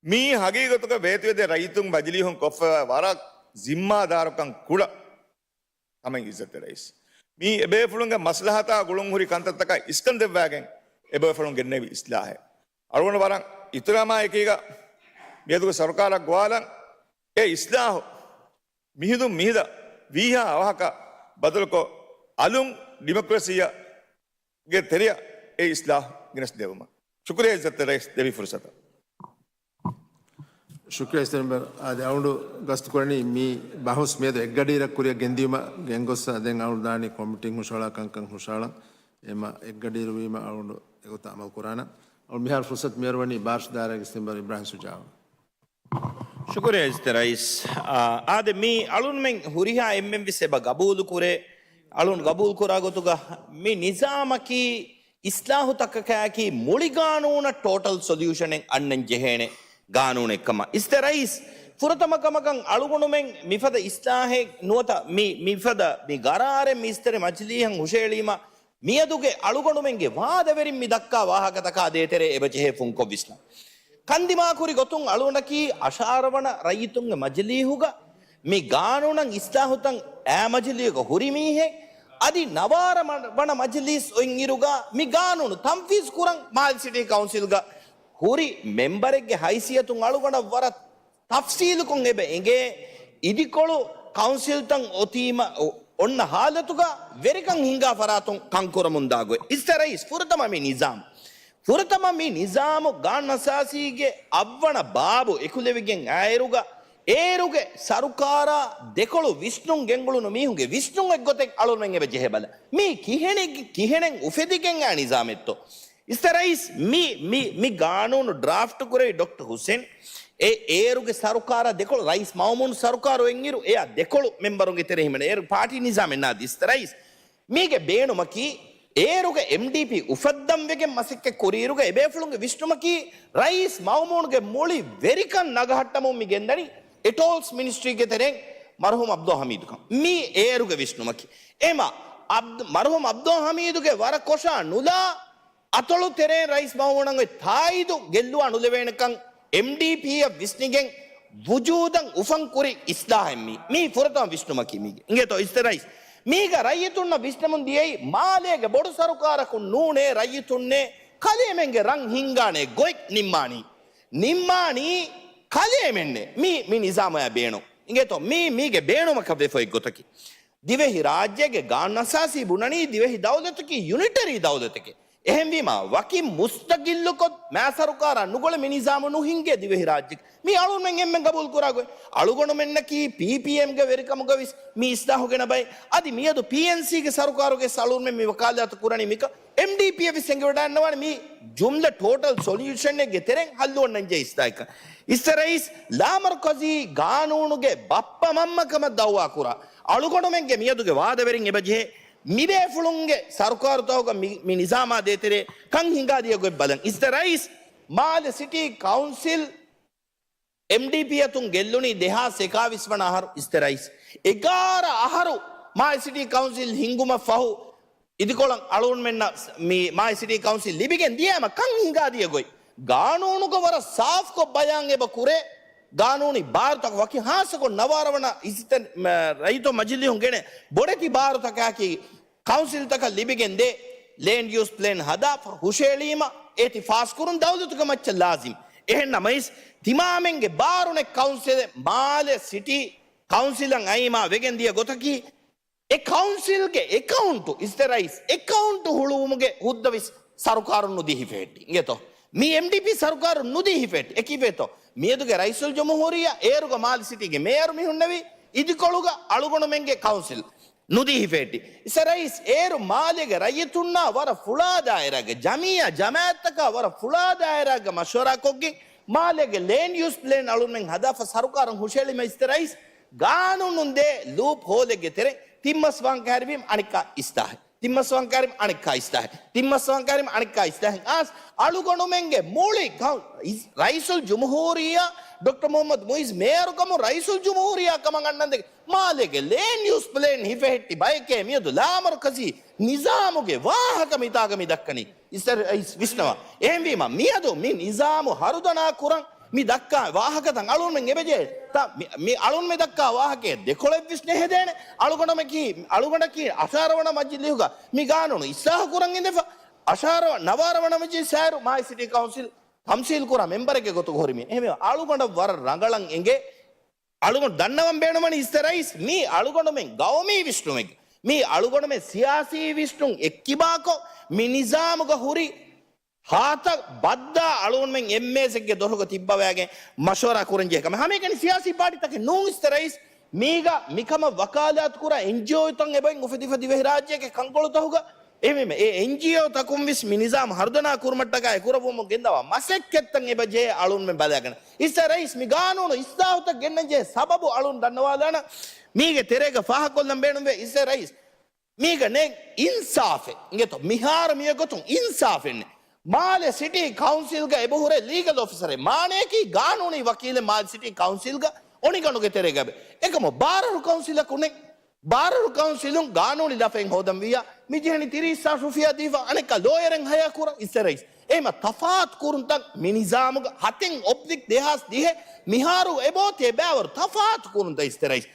މީ ހަގީގަތުގަ ވޭތުވެދޭ ރައްޔިތުން މަޖިލީހުން ކޮށްފައިވާ ވަރަށް ޒިންމާދާރުކަން ކުޑަ ކަމެއް އިއްޒަތްތެރި ރައީސް. މީ އެބޭފުޅުންގެ މަސްލަހަތާ ގުޅުން ހުރި ކަންތައްތަކަށް އިސްކަން ދެއްވާގެން އެބޭފުޅުން ގެންނެވި އިސްލާހެއް. އަޅުގަނޑު ވަރަށް އިތުރާމާ އެކީގަ މިއަދުގެ ސަރުކާރަށް ގޮވާލަން އެ އިސްލާހު މިހިނދުން މިހިނދަށް ވީހާ އަވަހަކަށް ބަދަލުކޮށް، އަލުން ޑިމޮކްރަސީއަށް ގެ ތެރެއަށް އެ އިސްލާހް ގެނެސް ދެވުމަށް. ޝުކުރިއްޔާ އިއްޒަތްތެރި ރައީސް ދެވި ފުރުސަތަށް. ޝުކުރިއްޔާ އިއްޒަތްތެރި މެމްބަރު. އާދެ، އަޅުގަނޑު ގަސްތު ކުރަނީ މި ބަހުސް މިއަދު އެއްގަޑިއިރަށް ކުރިއަށް ގެންދިޔުމަށް ގެންގޮސް، ދެން އަޅުގަނޑު ދާނީ ކޮމިޓީން ހުށަހަޅާ ކަންކަން ހުށަހަޅަން. އެމަ އެއްގަޑިއިރު ވީމަ އަޅުގަނޑު އެގޮތަށް އަމަލު ކުރާނަން. އަޅު މިހާރު ފުރުސަތު މިހާރު ވަނީ ބާރަށު ދާއިރާގެ ސިންބަރު އިބްރާހިމް ޝުޖާއަށް. ޝުކުރިއްޔާ އިއްޒަތްތެރި ރައީސް. އާ، އާދެ، މި އަޅުންމެން ހުރިހާ އެންމެން ވެސް އެބަ ގަބޫލު ކުރޭ، އަޅުން ގަބޫލު ކުރާ ގޮތުގަ މި ނިޒާމަކީ އިސްލާހުތަކަކާއެކީ މުޅި ގާނޫނަށް ޓޯޓަލް ސޮލިއުޝަނެއް އަންނަން ޖެހޭނެ ގާނޫނެއްކަމަށް. އިއްޒަތްތެރި ރައީސް، ފުރަތަމަ ކަމަކަށް އަޅުގަނޑުމެން މިފަދަ އިސްލާހެއް ނުވަތަ މި، މިފަދަ މި ގަރާރެއް މި އިއްޒަތްތެރި މަޖިލީހަށް ހުށައެޅީމަ، މިއަދުގެ އަޅުގަނޑުމެންގެ ވާދަވެރިން މި ދައްކާ ވާހަކަތަކާ ދޭތެރޭ އެބަޖެހޭ ފުންކޮށް ވިސްނަން. ކަންދިމާކުރި ގޮތުން އަޅުގަނޑަކީ އަށާރަ ވަނަ ރައްޔިތުންގެ މަޖިލީހުގަ މި ގާނޫނަށް އިސްލާހުތައް އައި މަޖިލީހުގަ ހުރި މީހެއް، އަދި ނަވާރަ މަ-، ވަނަ މަޖިލީސް އޮތްއިރުގަ މި ގާނޫނު ތަންފީޒު ކުރަން މާލެ ސިޓީ ކައުންސިލްގަ ހުރި މެމްބަރެއްގެ ހައިސިއްޔަތުން އަޅުގަނޑަށް ވަރަށް ތަފްސީލުކޮށް އެބަ އެނގޭ، އިދިކޮޅު ކައުންސިލްތައް އޮތީމަ އޮ-، އޮންނަ ހާލަތުގަ ވެރިކަން ހިންގާ ފަރާތުން ކަންކުރަމުންދާ ގޮތް. އިއްޒަތްތެރި ރައީސް، ފުރަތަމަ މި ނިޒާމް، ފުރަތަމަ މި ނިޒާމު ގާނޫނުއަސާސީގެ އަށްވަނަ ބާބު އެކުލެވިގެން އައިއިރުގަ އޭރުގެ ސަރުކާރާ ދެކޮޅު ވިސްނުން ގެންގުޅުނު މީހުންގެ ވިސްނުން އެއްގޮތެއް އަޅުންމެން އެބަ ޖެހޭ ބަލަ. މީ ކިހެނެއް-، ކިހެނެއް އުފެދިގެން އައި ނިޒާމެއްތޯ؟ އިއްޒަތްތެރި ރައީސް، މި، މި، މި ގާނޫނު ޑްރާފްޓް ކުރެވި ޑޮކްޓަރ ހުސެން، އެ އޭރުގެ ސަރުކާރާ ދެކޮޅު، ރައީސް މައުމޫނު ސަރުކާރު އޮތްއިރު އެއާ ދެކޮޅު މެމްބަރުންގެ ތެރެއިން ހިމެނޭ. އޭރު ޕާޓީ ނިޒާމެއް ނާދި. އިއްޒަތްތެރި ރައީސް، މީގެ ބޭނުމަކީ، އޭރުގެ އެމްޑީޕީ އުފައްދަން ވެގެން މަސައްކަތް ކުރިއިރުގަ އެބޭފުޅުންގެ ވިސްނުމަކީ، ރައީސް މައުމޫނުގެ މުޅި ވެރިކަން ނަގަހައްޓަމުން މި ގެންދަނީ އެޓޯލްސް މިނިސްޓްރީގެ ތެރެއިން މަރުހޫމް އަބްދުލް ހަމީދު ކަން. މީ އޭރުގެ ވިސްނުމަކީ. އެމަ އަބްދު-، މަރުހޫމް އަބްދުލް ހަމީދުގެ ވަރަށް ކޮށާ ނުލާ އަތޮޅު ތެރޭން ރައީސް މައުމޫނަށް އޮތް ތާއީދު ގެއްލުވާ ނުލެވޭނެކަން އެމްޑީޕީއަށް ވިސްނިގެން ވުޖޫދަށް އުފަން ކުރި އިސްލާހެއް މީ. މީ ފުރަތަމަ ވިސްނުމަކީ މީގެ. އިނގޭތޯ އިއްޒަތްތެރި ރައީސް، މީގަ ރައްޔިތުންނަށް ވިސްނަމުން ދިޔައީ މާލޭގެ ބޮޑު ސަރުކާރަކުން ނޫނޭ ރައްޔިތުންނޭ ކަލޭމެންގެ ރަން ހިންގާނޭ ގޮތް ނިންމާނީ. ނިންމާނީ ކަލޭމެންނޭ. މީ، މި ނިޒާމާ ބޭނުން. އިނގޭތޯ މީ، މީގެ ބޭނުމަކަށް ވެފަ އޮތް ގޮތަކީ. ދިވެހި ރާއްޖޭގެ ގާނޫނުއަސާސީ ބުނަނީ ދިވެހި ދައުލަތަކީ ޔުނިޓަރީ ދައުލަތެކޭ. އެހެންވީމަ، ވަކި މުސްތަގިއްލުކޮށް މާ ސަރުކާރާ ނުގުޅެ މި ނިޒާމު ނުހިންގޭ ދިވެހި ރާއްޖެ. މީ އަޅުންމެން އެންމެން ގަބޫލު ކުރާ ގޮތް. އަޅުގަނޑުމެންނަކީ ޕީޕީއެމްގެ ވެރިކަމުގަ ވެސް މި އިސްލާހު ގެނަ ބައެއް. އަދި މިއަދު ޕީއެންސީގެ ސަރުކާރުގެ އަޅުންމެން މި ވަކާލާތު ކުރަނީ މިކަ އެމްޑީޕީއަށް ވެސް އެނގިވަޑައިގަންނަވާނެ މި ޖުމްލަ ޓޯޓަލް ސޮލިއުޝަނެއްގެ ތެރެއިން ހައްލު އޮންނަންޖެހޭ އިސްލާހަކަށް. އިއްޒަތްތެރި ރައީސް، ލާމަރުކަޒީ ގާނޫނުގެ ބައްޕަ މަންމަ ކަމަށް ދައުވާ ކުރާ އަޅުގަނޑުމެންގެ މިއަދުގެ ވާދަވެރިން އެބަޖެހޭ މިބޭފުޅުންގެ ސަރުކާރުތަކުގަ މި، މި ނިޒާމާ ދޭތެރޭ ކަން ހިނގާދިޔަ ގޮތް ބަލަން. އިއްޒަތްތެރި ރައީސް، މާލެ ސިޓީ ކައުންސިލް އެމްޑީޕީ އަތުން ގެއްލުނީ ދެހާސް އެކާވީސް ވަނަ އަހަރު. އިއްޒަތްތެރި ރައީސް، އެގާރަ އަހަރު މާލެ ސިޓީ ކައުންސިލް ހިންގުމަށް ފަހު، އިދިކޮޅަށް އަޅުންމެންނަށް މި މާލެ ސިޓީ ކައުންސިލް ލިބިގެން ދިޔައިމަ ކަން ހިނގާދިޔަ ގޮތް ގާނޫނުގަ ވަރަށް ސާފްކޮށް ބަޔާން އެބަ ކުރޭ. ގާނޫނީ ބާރުތަކަށް ވަކި ހާއްސަކޮށް ނަވާރަ ވަނަ އިއްޒަތްތެރި، މަ، ރައްޔިތުން މަޖިލީހުން ގެނެ ބޮޑެތި ބާރުތަކާއެކީ ކައުންސިލްތަކަށް ލިބިގެން ދޭ ލޭންޑް ޔޫސް ޕްލޭން ހަދާފަ ހުށައެޅީމަ އޭތި ފާސްކުރުން ދައުލަތުގެ މައްޗަށް ލާޒިމް. އެހެން ނަމަވެސް، ތިމާމެންގެ ބާރުނެއް ކައުންސިލެއް މާލެ ސިޓީ ކައުންސިލަށް އައީމާ ވެގެން ދިޔަ ގޮތަކީ، އެ ކައުންސިލްގެ އެކައުންޓު، އިއްޒަތްތެރި ރައީސް، އެކައުންޓު ހުޅުވުމުގެ ހުއްދަ ވެސް ސަރުކާރުން ނުދީ ހިފެހެއްޓި. އިނގޭތޯ؟ މި އެމްޑީޕީ ސަރުކާރުން ނުދީ ހިފެހެއްޓި. އެކީ ފޭތޯ؟ މިއަދުގެ ރައީސުލްޖުމްހޫރިއްޔާ އޭރުގަ މާލެ ސިޓީގެ މޭޔަރު މި ހުންނެވި އިދިކޮޅުގަ އަޅުގަނޑުމެންގެ ކައުންސިލް ނުދީ ހިފެހެއްޓި. އިއްޒަތްތެރި ރައީސް އޭރު މާލޭގެ ރައްޔިތުންނާ ވަރަށް ފުޅާ ދާއިރާގެ، ޖަމިއްޔާ ޖަމާއަތްތަކާ ވަރަށް ފުޅާ ދާއިރާގެ މަޝްވަރާކޮށްގެން، މާލޭގެ ލޭންޑް ޔޫސް ޕްލޭން އަޅުންމެން ހަދާފަ ސަރުކާރުން ހުށައެޅީމަ އިއްޒަތްތެރި ރައީސް ގާނޫނުން ދޭ ލޫޕް ހޯލެއްގެ ތެރެ ތިން މަސް ވާން ކައިރިވީމަ އަނެއްކާ އިސްލާހެއް. ތިން މަސް ވާން ކައިރިވީމަ އަނެއްކާ އިސްލާހެއް. ތިން މަސް ވާން ކައިރިވީމަ އަނެއްކާ އިސްލާހެއް. އާސް އަޅުގަނޑުމެންގެ މުޅި ކައު-، އިސް-، ރައީސުލްޖުމްހޫރިއްޔާ ޑޮކްޓަރ މުހައްމަދު މުއިއްޒު މޭޔަރުކަމުން ރައީސުލްޖުމްހޫރިއްޔާ ކަމަށް އަންނަންދެން މާލޭގެ ލޭންޑް ޔޫސް ޕްލޭން ހިފެހެއްޓި ބައެކޭ މިއަދު ލާމަރުކަޒީ ނިޒާމުގެ ވާހަކަ މިތާގަ މި ދައްކަނީ. އިއްޒަތްތެރި ރައީސް ވިސްނަވާ. އެހެންވީމަ، މިއަދު މި ނިޒާމު ހަރުދަނާ ކުރަން މި ދައްކާ ވާހަކަތައް އަޅުންމެން އެބަޖެހޭ. ތަ-، މި، މި އަޅުންމެ ދައްކާ ވާހަކައެއް ދެކޮޅެއްވެސް ނެހެދޭނެ. އަޅުގަނޑަކީ، އަޅުގަނޑަކީ އަށާރަ ވަނަ މަޖިލީހުގަ މި ގާނޫނު އިސްލާހު ކުރަން އިނދެފަ. އަށާރަ، ނަވާރަ ވަނަ މަޖިލީހުގައި މާލެ ސިޓީ ކައުންސިލް ތަމްސީލް ކުރާ މެމްބަރެއްގެ ގޮތުގަ ހުރި މީ. އެހެންވެ، އަޅުގަނޑަށް ވަރަށް ރަނގަޅަށް އެނގޭ. އަޅުގަނޑު ދަންނަވަން ބޭނުންވަނީ އިސްތެ ރައީސް، މީ އަޅުގަނޑުމެން ގައުމީ ވިސްނުމެއް، މީ އަޅުގަނޑުމެން ސިޔާސީ ވިސްނުން އެއްކިބާކޮށް، މި ނިޒާމުގަ ހުރި ހާތައް ބައްދާ އަޅުގަނޑުމެން އެމްއޭސެއްގެ ދޮރުގަ ތިއްބަވައިގެން މަޝްވަރާ ކުރަން ޖެހޭ ކަމެއް. ހަމައެކަނި ސިޔާސީ ޕާޓީތަކެއް ނޫން އިސްތެ ރައީސް، މީގަ މިކަމަށް ވަކާލާތު ކުރާ އެންޖީއޯތައް އެބައިން އުފެދިފަ ދިވެހިރާއްޖޭގެ ކަންކޮޅުތަކުގަ އެހެންވީމަ، އެ އެންޖީއޯތަކުން ވެސް މި ނިޒާމު ހަރުދަނާ ކުރުމަށްޓަކާ އެ ކުރައްވަމުން ގެންދަވާ މަސައްކަތްތައް އެބަ ޖެހޭ އަޅުންމެން ބަލާގަންނަ. އިސްތެ ރައީސް، މި ގާނޫނު އިސްލާހުތައް ގެންނަން ޖެހޭ ސަބަބު އަޅުން ދަންނަވާލާނަން. މީގެ ތެރޭގަ ފާހަގަކޮށްލަން ބޭނުންވޭ އިސްތެ ރައީސް. މީގަ ނެތް އިންސާފެއް. އިނގޭތޯ، މިހާރު މިއޮތް ގޮތުން އިންސާފެއް ނެތް. މާލެ ސިޓީ ކައުންސިލްގަ އެބަހުރޭ ލީގަލް އޮފިސަރެއް، މާނަޔަކީ ގާނޫނީ ވަކީލެއް މާލެ ސިޓީ ކައުންސިލްގަ އޮނިގަނޑުގެ ތެރޭގަ އެބަ. އެކަމު ބާރަރު ކައުންސިލަކު ނެތް. ބާރަރު ކައުންސިލުން ގާނޫނީ ލަފައެއް ހޯދަންވިއްޔާ، މި ޖެހެނީ ތިރީސް ހާސް ރުފިޔާ ދީފަ އަނެއްކާ ލޯޔަރެއް ހަޔާ ކުރަން. އިސްތެ ރައީސް، އެހެމަ ތަފާތު ކުރުންތައް މި ނިޒާމުގަ ހަތެއް އޮބްލިކް ދެހާސް ދިހަ މިހާރު އެބައޮތޭ ބައިވަރު ތަފާތު ކުރުންތައް އިސްތެ ރައީސް.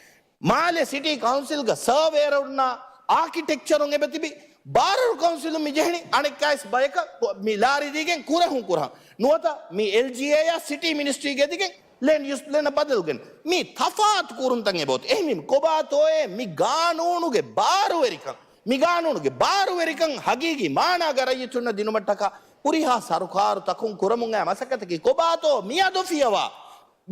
މާލެ ސިޓީ ކައުންސިލްގަ ސަރވޭއަރުންނާ އާކިޓެކްޗަރުން އެބަ ތިބި، ބާރަރު ކައުންސިލުން މި ޖެހެނީ އަނެއްކާވެސް ބަޔަކަށް މި ލާރި ދީގެން ކުރެހުން ކުރަން. ނުވަތަ މި އެލްޖީއޭއާ ސިޓީ މިނިސްޓްރީގެ ދިގެން ލޭންޑް ޔޫސް ޕްލޭނަށް ބަދަލުގެން. މީ ތަފާތު ކުރުންތައް އެބައޮތް. އެހެންވީމަ ކޮބާތޯއޭ މި ގާނޫނުގެ ބާރުވެރިކަން، މި ގާނޫނުގެ ބާރުވެރިކަން ހަގީގީ މާނާގަ ރައްޔިތުންނަށް ދިނުމަށްޓަކާ ހުރިހާ ސަރުކާރުތަކުން ކުރަމުން އައި މަސައްކަތަކީ ކޮބާތޯ މިއަދު ފިޔަވާ؟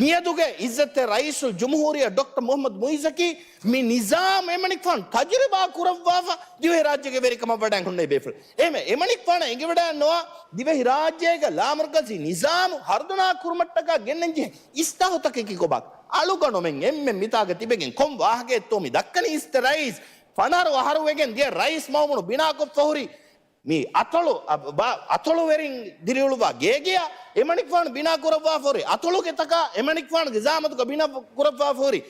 މިއަދުގެ އިއްޒަތްތެރި ރައީސުލް ޖުމްހޫރިއްޔާ ޑޮކްޓަރ މުޙައްމަދު މުޢިއްޒަކީ މި ނިޒާމް އެމަނިކުފާނު ތަޖުރިބާ ކުރައްވާފަ ދިވެހިރާއްޖޭގެ ވެރިކަމަށް ވަޑައިން ހުންނެވި ބޭފުޅެއް. އެހެމަ އެމަނިކުފާނަށް އެނގިވަޑައިންނަވާ ދިވެހިރާއްޖޭގަ ލާމަރުކަޒީ ނިޒާމު ހަރުދަނާ ކުރުމަށްޓަކާ ގެންނަންޖެހޭ އިސްލާހުތަކަކީ ކޮބާ؟ އަޅުގަނޑުމެން އެންމެން މިތާގަ ތިބެގެން ކޮން ވާހަކައެއްތޯ މި ދައްކަނީ އިސްތެ ރައީސް؟ ފަނަރަ އަހަރު ވެގެން ދިޔަ ރައީސް މައުމޫނު ބިނާކޮށްފަ ހުރި މި އަތޮޅު، އަ، ބަ-، އަތޮޅުވެރިން ދިރިއުޅުއްވާ ގޭގެއަށް އެމަނިކުފާނު ބިނާ ކުރައްވާފަ ހުރި އަތޮޅުގެ ތަކާ އެމަނިކުފާނުގެ ޒާމަތުގަ ބިނާ ކުރައްވާފަ ހުރި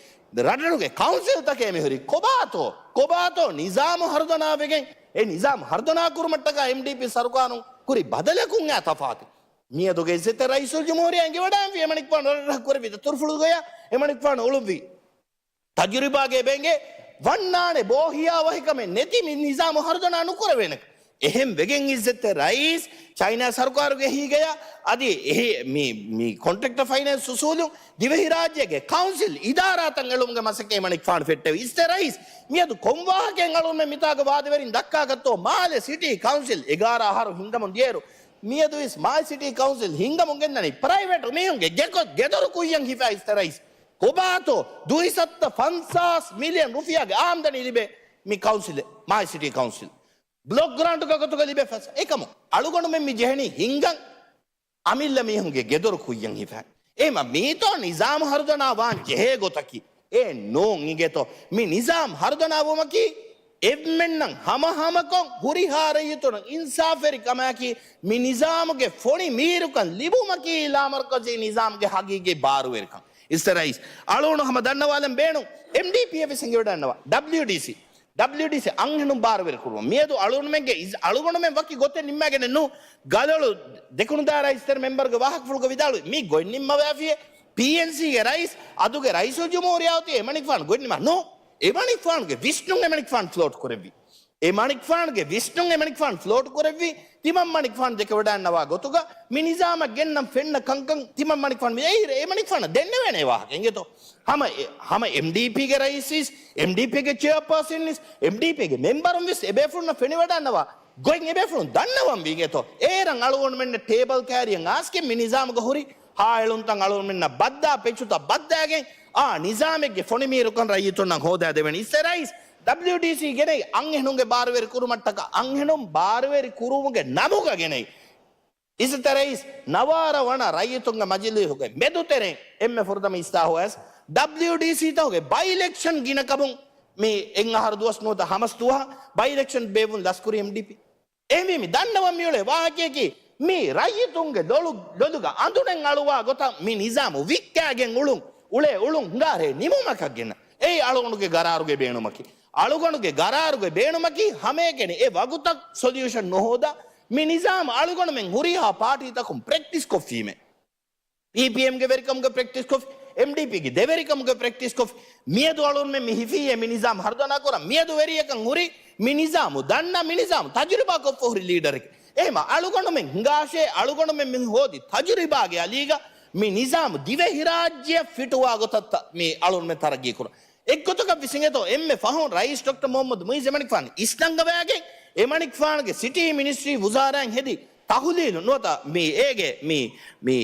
ރަށްރަށުގެ ކައުންސިލްތަކޭ މިހުރީ. ކޮބާތޯ، ކޮބާތޯ ނިޒާމު ހަރުދަނާވެގެން އެ ނިޒާމު ހަރުދަނާ ކުރުމަށްޓަކާ އެމްޑީޕީ ސަރުކާރުން ކުރި ބަދަލަކުން އާ ތަފާތެއް؟ މިއަދުގެ އިއްޒަތްތެރި ރައީސުލް ޖުމްހޫރިއްޔާ އެނގިވަޑައިންވީ އެމަނިކުފާނު ރަށްރަށަށް ކުރެއްވި ދަތުރުފުޅުގަޔަށް އެމަނިކުފާނު އުޅުއްވީ. ތަޖުރިބާގެ އެބައިނގޭ ވަންނާނެ ބޯހިޔާވަހިކަމެއް ނެތި މި ނިޒާމު ހަރުދަނާ ނުކުރެވޭނެ. އެހެން ވެގެން އިއްޒަތްތެރި ރައީސް ޗައިނާ ސަރުކާރުގެ އެހީގަޔާ އަދި އެހީ މި، މި ކޮންޓްރެކްޓަ ފައިނޭންސް އުސޫލުން ދިވެހިރާއްޖޭގެ ކައުންސިލް އިދާރާތައް އެޅުމުގެ މަސައްކަތް އެމަނިކުފާނު ފެއްޓެވި. އިއްޒަތްތެރި ރައީސް، މިއަދު ކޮން ވާހަކައެއް އަޅުންމެން މިތާގަ ވާދަވެރިން ދައްކާގަތޯ؟ މާލެ ސިޓީ ކައުންސިލް އެގާރަ އަހަރު ހިންގަމުން ދިޔައިރު މިއަދުވެސް މާލެ ސިޓީ ކައުންސިލް ހިންގަމުން ގެންދަނީ ޕްރައިވެޓް މީހުންގެ ގެކޮށް ގެދޮރު ކުއްޔަށް ހިފާ. އިއްޒަތްތެރި ރައީސް، ކޮބާތޯ ދުއިސައްތަ ފަންސާސް މިލިއަން ރުފިޔާގެ އާމްދަނީ ލިބޭ މި ކައުންސިލެއް، މާލެ ސިޓީ ކައުންސިލް ބްލޮކް ގްރާންޓުގެ ގޮތުގަ ލިބޭ ފަސް. އެކަމު އަޅުގަނޑުމެން މި ޖެހެނީ ހިންގަން އަމިއްލަ މީހުންގެ ގެދޮރު ކުއްޔަށް ހިފާ. އެހެމަ މީތޯ ނިޒާމު ހަރުދަނާ ވާން ޖެހޭ ގޮތަކީ؟ އެ ނޫން އިނގޭތޯ. މި ނިޒާމް ހަރުދަނާ ވުމަކީ އެންމެންނަށް ހަމަހަމަކޮށް ހުރިހާ ރައްޔިތުން އިންސާފުވެރި ކަމާއެކީ މި ނިޒާމުގެ ފޮނި މީރުކަން ލިބުމަކީ ލާމަރުކަޒީ ނިޒާމްގެ ހަގީގީ ބާރުވެރިކަން. އިއްޒަތްތެރި ރައީސް، އަޅުގަނޑު ހަމަ ދަންނަވާލަން ބޭނުން. އެމްޑީޕީއަށް ވެސް އެނގިވަޑައިންނަވާ ޑަބްލިޔުޑީސީ. ޑަބްލިޔުޑީސީ އަންހެނުން ބާރުވެރި ކުރުމަށް މިއަދު އަޅުގަނޑުމެންގެ އިޒް-، އަޅުގަނޑުމެން ވަކި ގޮތެއް ނިންމާގެނެއް ނޫން. ގަލޮޅު ދެކުނުދާރާ އިސްތެރެ މެމްބަރުގެ ވާހަކަފުޅުގަ ވިދާޅުވި މި ގޮތް ނިންމަވާފިޔޭ. ޕީއެންސީގެ ރައީސް އަދުގެ ރައީސުލްޖުމްހޫރިއްޔާ އޮތީ އެމަނިކުފާނު ގޮތް ނިންމާ ނޫން. އެމަނިކުފާނުގެ ވިސްނުން އެމަނިކުފާނު ފްލޯޓް ކުރެއްވި. އެމަނިކުފާނުގެ ވިސްނުން އެމަނިކުފާނު ފްލޯޓް ކުރެއްވި. ތިމަންމަނިކުފާނު ދެކެވަޑައިންނަވާ ގޮތުގަ މި ނިޒާމަށް ގެންނަން ފެންނަ ކަންކަން ތިމަންމަނިކުފާނު މި އެހިރެ އެމަނިކުފާނަށް ދެންނެވޭނެ ވާހަކަ އިނގޭތޯ. ހަމަ އެ-، ހަމަ އެމްޑީޕީގެ ރައީސް، އެމްޑީޕީގެ ޗެއާޕާސަން ވެސް، އެމްޑީޕީގެ މެމްބަރުން ވެސް އެބޭފުޅުންނަށް ފެނިވަޑައިންނަވާ ގޮތް އެބޭފުޅުން ދަންނަވަން ވީ އިނގޭތޯ. އޭރަށް އަޅުގަނޑުމެންނަށް ޓޭބަލް ކައިރިއަށް އައިސްގެން މި ނިޒާމުގަ ހުރި ހާ އެޅުންތައް އަޅުގަނޑުމެންނަށް ބައްދާ ޕެޗުތައް ބައްދާގެން އާ ނިޒާމެއްގެ ފޮނި މީރުކަން ރައްޔިތުންނަށް ހޯދާދެވޭނެ. އިސްތެރި ރައީސް ޑަބްލިޔުޑީސީ ގެނައި އަންހެނުންގެ ބާރުވެރި ކުރުމަށްޓަކާ އަންހެނުން ބާރުވެރި ކުރުމުގެ ނަމުގަ ގެނައި. އިސްތެރި ރައީސް ނަވާރަ ވަނަ ރައްޔިތުންގެ މަޖިލީހުގެ މެދުތެރެއިން އެންމެ ފުރަތަމަ އިސްލާހު އައިސް ޑަބްލިޔުޑީސީތަކުގެ ބައި އިލެކްޝަން ގިނަކަމުން މި އެއް އަހަރު ދުވަސް ނުވަތަ ހަމަސް ދުވަހަށް ބައި އިލެކްޝަން ބޭއްވުން ލަސްކުރީ އެމްޑީޕީ. އެހެންވީމަ މި ދަންނަވަން މިއުޅޭ ވާހަކަޔަކީ މީ ރައްޔިތުންގެ ލޮލު-، ލޮލުގަ އަނދުނެއް އަޅުވާ ގޮތަށް މި ނިޒާމު ވިއްކާގެން އުޅުން، އުޅޭ އުޅުން ހިނގާރޭ ނިމުމަކަށް ގެންނަ. އެއީ އަޅުގަނޑުގެ ގަރާރުގެ ބޭނުމަކީ. އަޅުގަނޑުގެ ގަރާރުގެ ބޭނުމަކީ ހަމައެކަނި އެ ވަގުތަށް ސޮލިއުޝަން ނުހޯދާ، މި ނިޒާމް އަޅުގަނޑުމެން ހުރިހާ ޕާޓީތަކުން ޕްރެކްޓިސް ކޮށްފީމޭ. ޕީޕީއެމްގެ ވެރިކަމުގެ ޕްރެކްޓިސް ކޮށްފި، އެމްޑީޕީގެ ދެވެރިކަމުގެ ޕްރެކްޓިސް ކޮށްފި، މިއަދު އަޅުންމެ މި ހިފީއޭ މި ނިޒާމް ހަރުދަނާ ކުރަން. މިއަދު ވެރިޔަކަން ހުރީ މި ނިޒާމު ދަންނަ، މި ނިޒާމު ތަޖުރިބާ ކޮށްފަ ހުރި ލީޑަރެކޭ. އެހެމަ އަޅުގަނޑުމެން ހިނގާށޭ، އަޅުގަނޑުމެން މި ހޯދި ތަޖުރިބާގެ އަލީގަ މި ނިޒާމު ދިވެހިރާއްޖެއަށް ފިޓުވާ ގޮތަށްތަ މި އަޅުންމެ ތަރައްގީ ކުރަން. އެއްގޮތަކަށް ވިސްނިގަތޯ އެންމެ ފަހުން ރައީސް ޑޮކްޓަރ މުހައްމަދު މުއިއްޒު އެމަނިކުފާނު އިސްނަންގަވާގެން އެމަނިކުފާނުގެ ސިޓީ މިނިސްޓްރީ ވުޒާރާއިން ހެދި ތަހުލީލު ނުވަތަ މި އޭގެ މި މި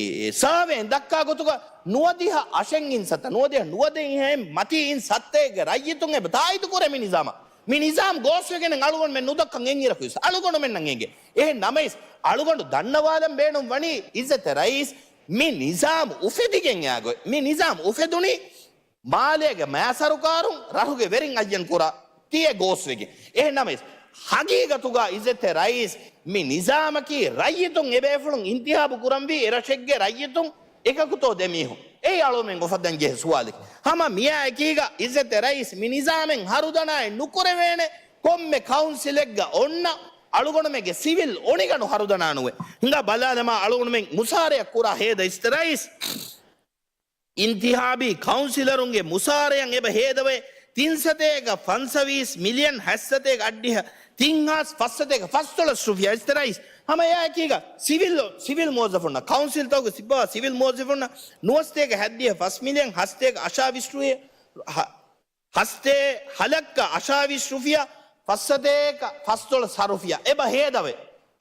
ސާވޭން ދައްކާ ގޮތުގަ ނުވަދިހަ އަށެއް އިން ސަތަ، ނުވަދިހަ ނުވަދެއް މަތީ އިން ސައްތައެއްގެ ރައްޔިތުން އެބަ ތާއީދު ކުރޭ މި ނިޒާމަށް. މި ނިޒާމް ގޯސްވެގެނެއް އަޅުގަނޑުމެން ނުދައްކަން އެއްއިރަކު ވެސް އަޅުގަނޑުމެންނަށް އެނގޭ. އެހެން ނަމަވެސް އަޅުގަނޑު ދަންނަވާލަން ބޭނުން ވަނީ އިއްޒަތްތެރި ރައީސް މި ނިޒާމް އުފެދިގެން އާގޮތް. މި ނިޒާމް އުފެދުނީ މާލޭގެ މާ ސަރުކާރުން ރަށުގެ ވެރިން އައްޔަން ކުރާ ތިޔަ ގޯސްވެގެން. އެހެން ނަމަވެސް ހަގީގަތުގަ އިއްޒަތްތެރި ރައީސް މި ނިޒާމަކީ ރައްޔިތުން އެބޭފުޅުން އިންތިހާބު ކުރަންވީ އެރަށެއްގެ ރައްޔިތުން އެކަކުތޯ ދެމީހުން؟ އެއީ އަޅުމެން އުފައްދަން ޖެހޭ ސުވާލެކޭ. ހަމަ މިއާ އެކީގަ އިއްޒަތްތެރި ރައީސް މި ނިޒާމެއް ހަރުދަނާއެއް ނުކުރެވޭނެ ކޮންމެ ކައުންސިލެއްގަ އޮންނަ އަޅުގަނޑުމެންގެ ސިވިލް އޮނިގަނޑު ހަރުދަނާ ނުވެ. ހިނގާ ބަލާލަމާ އަޅުގަނޑުމެން މުސާރަޔަށް ކުރާ ހޭދަ އިއްޒަތްތެރި ރައީސް އިންތިހާބީ ކައުންސިލަރުންގެ މުސާރަޔަށް އެބަ ހޭދަވޭ ތިން ސަތޭކަ ފަންސަވީސް މިލިއަން ހަތް ސަތޭކަ އަށްޑިހަ ތިން ހާސް ފަސް ސަތޭކަ ފަސްދޮޅަސް ރުފިޔާ. އިއްޒަތްތެރި ރައީސް ހަމަ އެއާއެކީގަ ސިވިލް، ސިވިލް މުވައްޒަފުންނަށް، ކައުންސިލްތަކުގެ ސިއްބަވާ ސިވިލް މުވައްޒަފުންނަށް ނުވަސަތޭކަ ހަތްދިހަ ފަސް މިލިއަން ހަސަތޭކަ އަށާވީސް ރުފިޔާ، ހަ-، ހަސަތޭ ހަލައްކަ އަށާވީސް ރުފިޔާ، ފަސް ސަތޭކަ ފަސްދޮޅަސް ރުފިޔާ އެބަ ހޭދަވޭ.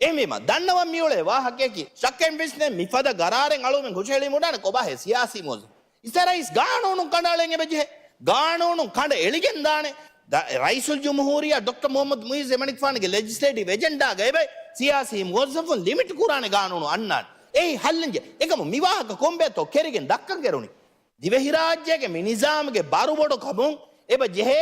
އެހެންވީމަ، ދަންނަވަން މިއުޅޭ ވާހަކަޔަކީ، ޝައްކެއް ވެސް ނެތް، މިފަދަ ގަރާރެއް އަޅުމެން ހުށަހެޅީމުން ނާނެ ކޮބާހޭ ސިޔާސީ މުވައްޒަފު. އިއްޒަތްތެރި ރައީސް ގާނޫނުން ކަނޑައަޅަން އެބަ ޖެހޭ. ގާނޫނުން ކަނޑަ އެޅިގެން ދާނެ. ދަ-، ރައީސުލްޖުމްހޫރިއްޔާ ޑޮކްޓަރ މުހައްމަދު މުއިއްޒު އެމަނިކުފާނުގެ ލެޖިސްލޭޓިވް އެޖެންޑާގަ އެބައި ސިޔާސީ މުވައްޒަފުން ލިމިޓް ކުރާނެ ގާނޫނު އަންނާނެ. އެއީ ހައްލެއް ޖެ-، އެކަމު މި ވާހަކަ ކޮންބޭތޯ ކެރިގެން ދައްކަން އެރުނީ؟ ދިވެހިރާއްޖޭގެ މި ނިޒާމްގެ ބަރުބޮޑުކަމުން އެބަ ޖެހޭ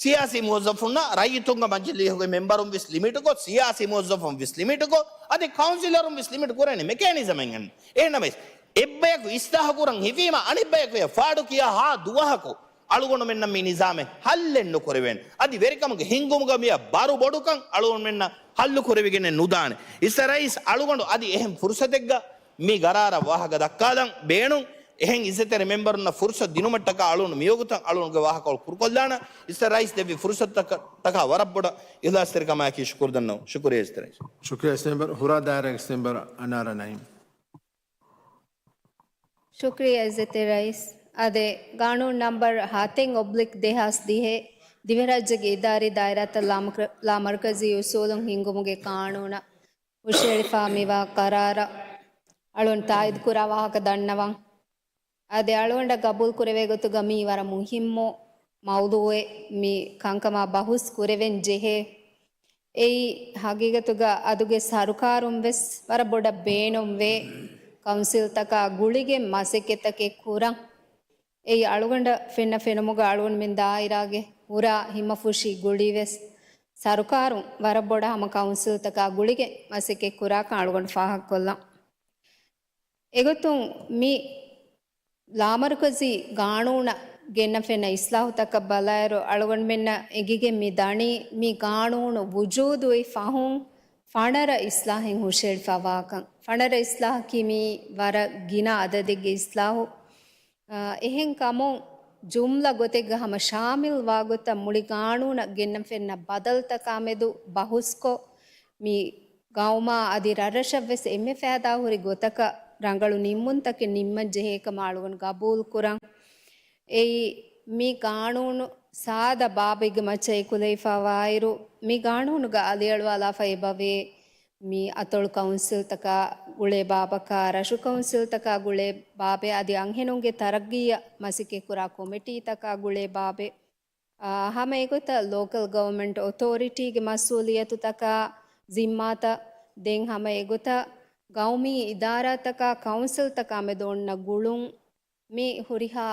ސިޔާސީ މުވައްޒަފުންނަށް ރައްޔިތުންގެ މަޖިލީހުގެ މެމްބަރުން ވެސް ލިމިޓްކޮށް، ސިޔާސީ މުވައްޒަފުން ވެސް ލިމިޓްކޮށް، އަދި ކައުންސިލަރުން ވެސް ލިމިޓް ކުރޭނެ މެކޭނިޒަމެއް އެން. އެހެންނަމަވެސް، އެއްބަޔަކު އިސްލާހު ކުރަން ހިފީމަ، އަނެއްބަޔަކު އެ ފާޑު ކިޔާ ހާ ދުވަހަކު އަޅުގަނޑުމެންނަށް މި ނިޒާމެއް ހައްލެއް ނުކުރެވޭނެ. އަދި ވެރިކަމުގެ ހިންގުމުގަ މިއަށް ބަރު ބޮޑުކަން އަޅުގަނޑުމެންނަށް ހައްލު ކުރެވިގެނެއް ނުދާނެ. އިއްޒަތްތެރި ރައީސް އަޅުގަނޑު އަދި އެހެން ފުރުސަތެއްގަ މި ގަރާރަށް ވާހަކަ ދައްކާލަން ބޭނުން. އެހެން އިއްޒަތްތެރި މެމްބަރުންނަށް ފުރުސަތު ދިނުމަށްޓަކާ އަޅުން މިވަގުތަށް އަޅުންގެ ވާހަކަ ކުރުކޮށްލާނަ. އިއްޒަތްތެރި ރައީސް ދެއްވި ފުރުސަތުތަކަށް ޓަކާ ވަރަށް ބޮޑަށް އިޚްލާޞްތެރިކަމާއެކީ ޝުކުރު ދަންނަވަން. ޝުކުރިއްޔާ އިއްޒަތްތެރި ރައީސް. ޝުކުރިއްޔާ އިއްޒަތްތެރި މެމްބަރު. ހުރާ ދާއިރާގެ އިއްޒަތްތެރި މެމްބަރު އަނާރާ ނައީމް. ޝުކުރިއްޔާ އިއްޒަތްތެރި ރައީސް. އާދެ، ގާނޫނު ނަމްބަރު ހަތެއް އޮބްލިކް ދެހާސް ދިހަ، ދިވެހިރާއްޖޭގެ އިދާރީ ދާއިރާތައް ލާމަރު-، ލާމަރުކަޒީ އުސޫލުން ހިންގުމުގެ ގާނޫނަށް ހުށަހެޅިފާ މިވާ ޤަރާރަށް އަޅުން ތާއީދު ކުރާ ވާހަކަ ދަންނަވަން. އަދި އަޅުގަނޑަށް ގަބޫލު ކުރެވޭ ގޮތުގަ މީ ވަރަށް މުހިއްމު މައުޟޫއެއް، މި ކަންކަމާ ބަހުސް ކުރެވެން ޖެހޭ. އެއީ ހަގީގަތުގަ އަދުގެ ސަރުކާރުން ވެސް ވަރަށް ބޮޑަށް ބޭނުންވޭ، ކައުންސިލްތަކާ ގުޅިގެން މަސައްކަތްތަކެއް ކުރަން. އެއީ އަޅުގަނޑަށް ފެންނަ ފެނުމުގަ އަޅުގަނޑުމެން ދާއިރާގެ ހުރާ ހިމަފުށި ގުޅި ވެސް ސަރުކާރުން ވަރަށް ބޮޑަށް ހަމަ ކައުންސިލްތަކާ ގުޅިގެން މަސައްކަތް ކުރާކަން އަޅުގަނޑު ފާހަގަކޮށްލަން. އެގޮތުން މި ލާމަރުކަޒީ ގާނޫނަށް ގެންނަ ފެންނަ އިސްލާހުތަކަށް ބަލާއިރު، އަޅުގަނޑުމެންނަށް އެނގިގެން މި ދަނީ މި ގާނޫނު ވުޖޫދުވި ފަހުން ފަނަރަ އިސްލާހެއް ހުށަހެޅިފަވާކަން. ފަނަރަ އިސްލާހަކީ މީ ވަރަށް ގިނަ އަދަދެއްގެ އިސްލާހު. އާ، އެހެން ކަމުން ޖުމްލަ ގޮތެއްގަ ހަމަ ޝާމިލް ވާގޮތަށް މުޅި ގާނޫނަށް ގެންނަ ފެންނަ ބަދަލުތަކާމެދު ބަހުސްކޮށް، މި ގައުމާ އަދި ރަށްރަށަށްވެސް އެންމެ ފައިދާހުރި ގޮތަކަށް ރަނގަޅު ނިންމުންތަކެއް ނިންމަން ޖެހޭކަމަށް އަޅުގަނޑު ގަބޫލުކުރަން. އެއީ، މި ގާނޫނު ސާދަ ބާބެއްގެ މައްޗަށް އެކުލެވިފައިވާއިރު، މި ގާނޫނުގަ އަލިއަޅުވާލާފަ އެބަވޭ، މި އަތޮޅު ކައުންސިލްތަކާ ގުޅޭ ބާބަކާ، ރަށު ކައުންސިލްތަކާ ގުޅޭ ބާބެއް، އަދި އަންހެނުންގެ ތަރައްގީއަށް މަސައްކަތްކުރާ ކޮމިޓީތަކާ ގުޅޭ ބާބެއް. އާ، ހަމަ އެގޮތަށް ލޯކަލް ގަވަރމަންޓް އޮތޯރިޓީގެ މަސްއޫލިއްޔަތުތަކާ، ޒިންމާތައް، ދެން ހަމަ އެގޮތަށް ގައުމީ އިދާރާތަކާ ކައުންސިލްތަކާ މެދު އޮންނަ ގުޅުން، މި ހުރިހާ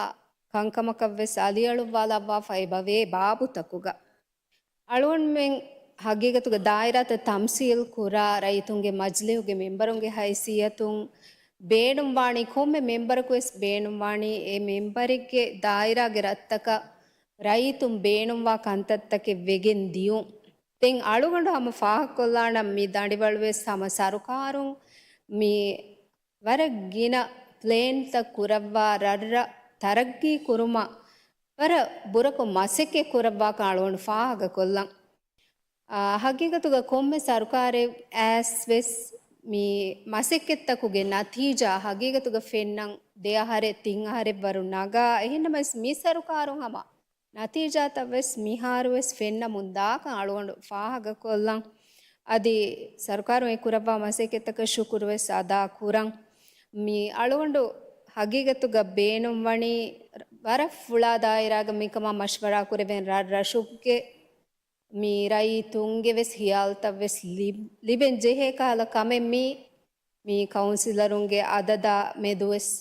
ކަންކަމަކަށްވެސް އަލިއަޅުއްވާލައްވާފަ އެބަވޭ ބާބުތަކުގަ. އަޅުގަނޑުމެން ހަގީގަތުގަ ދާއިރާތައް ތަމްސީލް ކުރާ ރައްޔިތުންގެ މަޖިލީހުގެ މެމްބަރުންގެ ހައިސިއްޔަތުން ބޭނުންވާނީ ކޮންމެ މެމްބަރަކުވެސް ބޭނުންވާނީ އެ މެމްބަރެއްގެ ދާއިރާގެ ރަށްތަކަށް ރައްޔިތުން ބޭނުންވާ ކަންތައްތަކެއް ވެގެން ދިޔުން. ދެން އަޅުގަނޑު ހަމަ ފާހަގަކޮށްލާނަން މި ދަނޑިވަޅުވެސް ހަމަ ސަރުކާރުން މި ވަރަށް ގިނަ ޕްލޭންތައް ކުރައްވާ ރަށްރަށް ތަރައްގީ ކުރުމަށް ވަރަށް ބުރަކޮށް މަސައްކަތް ކުރައްވާކަން އަޅުގަނޑު ފާހަގަކޮށްލަން. އާ، ހަގީގަތުގަ ކޮންމެ ސަރުކާރެއް އައިސް ވެސް މި މަސައްކަތްތަކުގެ ނަތީޖާ ހަގީގަތުގަ ފެންނަން ދެ އަހަރެއް ތިން އަހަރެއްވަރު ނަގާ، އެހެންނަމަވެސް މި ސަރުކާރުން ހަމަ ނަތީޖާތައްވެސް މިހާރުވެސް ފެންނަމުން ދާކަން އަޅުގަނޑު ފާހަގަކޮށްލަން. އަދި ސަރުކާރުން އެ ކުރައްވާ މަސައްކަތްތަކަށް ޝުކުރުވެސް އަދާ ކުރަން. މި އަޅުގަނޑު ހަގީގަތުގަ ބޭނުންވަނީ ވަރަށް ފުޅާ ދާއިރާގަ މިކަމާ މަޝްވަރާ ކުރެވެން ރަށްރަށުގެ މި ރައްޔިތުންގެ ވެސް ހިޔާލުތައް ވެސް ލި-، ލިބެން ޖެހޭ ކަހަލަ ކަމެއް މީ. މި ކައުންސިލަރުންގެ އަދަދާ މެދުވެސް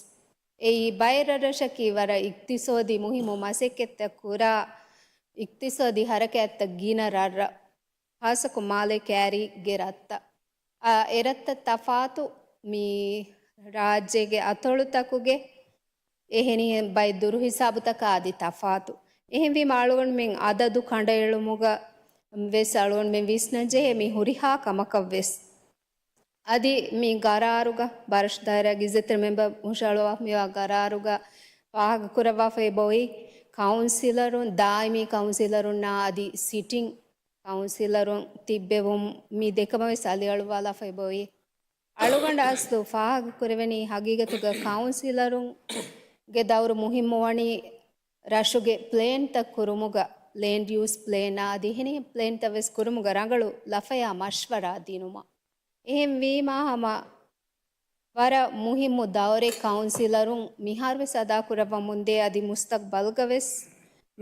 އެއީ ބައެއް ރަށްރަށަކީ ވަރަށް އިޤްތިޞާދީ މުހިއްމު މަސައްކަތްތައް ކުރާ، އިޤްތިޞާދީ ހަރަކާތްތައް ގިނަ ރަށްރަށް، ހާއްސަކޮށް މާލޭ ކައިރީގެ ރަށްތައް. އާ، އެ ރަށްތައް ތަފާތު، މި ރާއްޖޭގެ އަތޮޅުތަކުގެ އެހެނިހެން ބައެއް ދުރު ހިސާބުތަކާ އަދި ތަފާތު. އެހެންވީމަ އަޅުގަނޑުމެން އަދަދު ކަނޑައެޅުމުގަ ވެސް އަޅުގަނޑުމެން ވިސްނަންޖެހޭ މި ހުރިހާ ކަމަކަށް ވެސް. އަދި މި ގަރާރުގަ ބާރަށު ދާއިރާގެ އިއްޒަތްތެރި މެމްބަރ ހުށަހަޅުވާފަ މިވާ ގަރާރުގަ ފާހަގަކުރައްވާފައި ބޮއި ކައުންސިލަރުން، ދާއިމީ ކައުންސިލަރުންނާ އަދި ސިޓިން ކައުންސިލަރުން ތިއްބެވުން މި ދެކަމަށް ވެސް އަލިއަޅުވާލާފައި ބޮއި. އަޅުގަނޑަށް އަސްލު ފާހަގަކުރެވެނީ ހަގީގަތުގަ ކައުންސިލަރުންގެ ދައުރު މުހިއްމުވަނީ ރަށުގެ ޕްލޭންތައް ކުރުމުގަ، ލޭންޑް ޔޫސް ޕްލޭނާ އަދި އެހެނިހެން ޕްލޭންތައް ވެސް ކުރުމުގަ ރަނގަޅު ލަފަޔާ މަޝްވަރާ ދިނުމަށް. އެހެންވީމާ ހަމަ ވަރަށް މުހިއްމު ދައުރެއް ކައުންސިލަރުން މިހާރުވެސް އަދާކުރައްވަމުންދޭ، އަދި މުސްތަޤްބަލްގަވެސް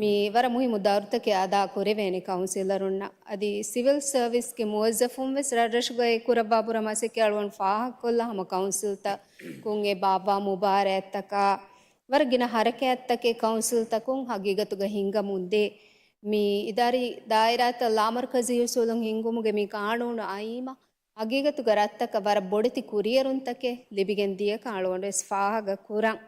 މި ވަރަށް މުހިއްމު ދައުރުތަކެއް އަދާކުރެވޭނެ ކައުންސިލަރުންނަށް. އަދި ސިވިލް ސަރވިސްގެ މުވައްޒަފުން ވެސް ރަށްރަށުގައި ކުރައްވާ ބުރަ މަސައްކަތް އަޅުގަނޑު ފާހަގަކޮށްލާ ހަމަ ކައުންސިލްތަކުން އެބަ އައްވާ މުބާރާތްތަކާ ވަރަށް ގިނަ ހަރަކާތްތަކެއް ކައުންސިލްތަކުން ހަގީގަތުގަ ހިންގަމުންދޭ. މި އިދާރީ ދާއިރާތައް ލާމަރުކަޒީ އުސޫލުން ހިންގުމުގެ މި ގާނޫނު އައީމަ ހަގީގަތުގަ ރަށްތަކަށް ވަރަށް ބޮޑެތި ކުރިއެރުންތަކެއް ލިބިގެން ދިޔަކަން އަޅުގަނޑު ވެސް ފާހަގަ ކުރަން.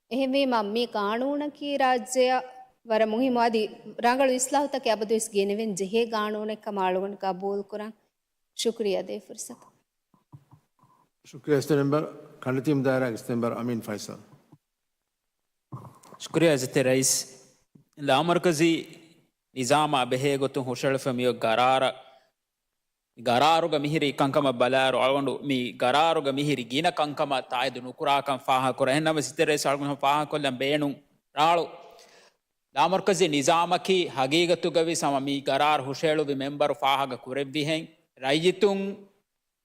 އެހެންވީމަ، މި ގާނޫނަކީ ރާއްޖެއަށް ވަރަށް މުހިއްމު އަދި ރަނގަޅު އިސްލާހުތަކެއް އަބަދުވެސް ގެނެވެން ޖެހޭ ގާނޫނެއް ކަމަށް އަޅުގަނޑު ގަބޫލު ކުރަން. ޝުކުރިއްޔާ ދޭ ފުރުސަތަށް. ޝުކުރިއްޔާ އިސްތެރި މެމްބަރ، ކަނޑިތީމު ދާއިރާގެ އިސްތެރި މެމްބަރ އަމީން ފައިސަލް. ޝުކުރިއްޔާ އިއްޒަތްތެރި ރައީސް. ލާމަރުކަޒީ ނިޒާމާ ބެހޭ ގޮތުން ހުށަހެޅިފަ މިއޮތް ގަރާރަށް، ގަރާރުގަ މިހިރީ ކަންކަމަށް ބަލާއިރު، އަޅުގަނޑު މި ގަރާރުގަ މިހިރި ގިނަ ކަންކަމަށް ތާއީދު ނުކުރާކަން ފާހަގަކުރޭ. އެހެންނަމަވެސް އިއްޒަތްތެރި ރައީސް އަޅުގަނޑު ފާހަގަކޮށްލަން ބޭނުން ރާޅު، ލާމަރުކަޒީ ނިޒާމަކީ ހަގީގަތުގަ ވެސް ހަމަ މި ގަރާރު ހުށަހެޅުއްވި މެމްބަރު ފާހަގަ ކުރެއްވިހެން، ރައްޔިތުން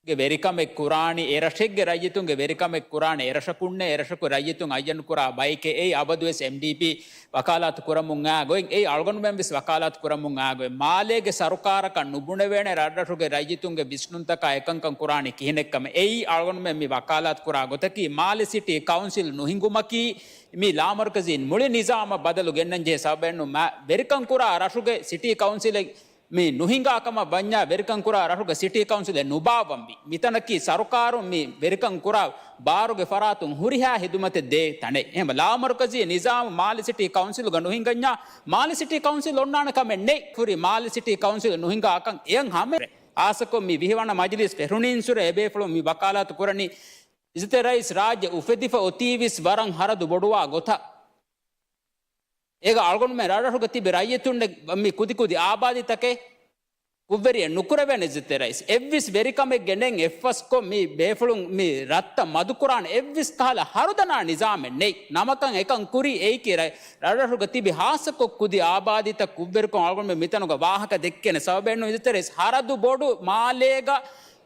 ގެ ވެރިކަމެއް ކުރާނީ، އެ ރަށެއްގެ ރައްޔިތުންގެ ވެރިކަމެއް ކުރާނީ، އެ ރަށަކުންނޭ، އެ ރަށަކު ރައްޔިތުން އައްޔަންކުރާ ބައެކޭ. އެއީ އަބަދުވެސް އެމްޑީޕީ ވަކާލާތު ކުރަމުން އާ ގޮތް، އެއީ އަޅުގަނޑުމެން ވެސް ވަކާލާތު ކުރަމުން އާ ގޮތް. މާލޭގެ ސަރުކާރަކަށް ނުބުނެވޭނެ ރަށްރަށުގެ ރައްޔިތުންގެ ވިސްނުންތަކާ އެކަންކަން ކުރާނީ ކިހިނެއްކަމެއް. އެއީ އަޅުގަނޑުމެން މި ވަކާލާތު ކުރާ ގޮތަކީ، މާލެ ސިޓީ ކައުންސިލް ނުހިނގުމަކީ، މި ލާމަރުކަޒީ މުޅި ނިޒާމަށް ބަދަލު ގެންނަން ޖެހޭ ސަބަބެއް ނޫން. މާ-، ވެރިކަން ކުރާ ރަށުގެ ސިޓީ ކައުންސިލެއް މި ނުހިނގާ ކަމަށް ވަންޏާ، ވެރިކަން ކުރާ ރަށުގެ ސިޓީ ކައުންސިލެއް ނުބާއްވަންވީ. މިތަނަކީ ސަރުކާރުން މި ވެރިކަން ކުރާ ބާރުގެ ފަރާތުން ހުރިހާ ހިދުމަތެއް ދޭ ތަނެއް. އެހެން ލާމަރުކަޒީ ނިޒާމު މާލެ ސިޓީ ކައުންސިލުގަ ނުހިނގަންޏާ، މާލެ ސިޓީ ކައުންސިލް އޮންނާނެ ކަމެއް ނެތް. ހުރި މާލެ ސިޓީ ކައުންސިލް ނުހިނގާކަން އެޔަން ހަމަ ހާއްސަކޮށް މި ވިހި ވަނަ މަޖިލީސް ފެށުނީންސުރެ އެބޭފުޅުން މި ވަކާލާތު ކުރަނީ، އިއްޒަތްތެރި ރައީސް، ރާއްޖެ އުފެދިފަ އޮތީވެސް ވަރަށް ހަރަދު ބޮޑުވާ ގޮތަށް. އޭގަ އަޅުގަނޑުމެން ރަށްރަށުގަ ތިބި ރައްޔިތުންނެއް މި ކުދިކުދި އާބާދީތަކެއް ކުށްވެރިއެއް ނުކުރެވޭނެ އިއްޒަތްތެރި ރައީސް. އެއްވެސް ވެރިކަމެއްގެ ނެތް އެއްފަސްކޮށް މި ބޭފުޅުން މި ރަށްތައް މަދުކުރާނެ އެއްވެސް ކަހަލަ ހަރުދަނާ ނިޒާމެއް ނެތް. ނަމަކަށް އެކަން ކުރީ އެއީކީ ރަ-، ރަށްރަށުގަ ތިބި ހާއްސަކޮށް ކުދި އާބާދީތައް ކުށްވެރިކޮށް އަޅުގަނޑުމެން މިތަނުގަ ވާހަކަ ދެއްކޭނެ ސަބަބެއް ނޫން އިއްޒަތްތެރި ރައީސް. ހަރަދު ބޮޑު މާލޭގަ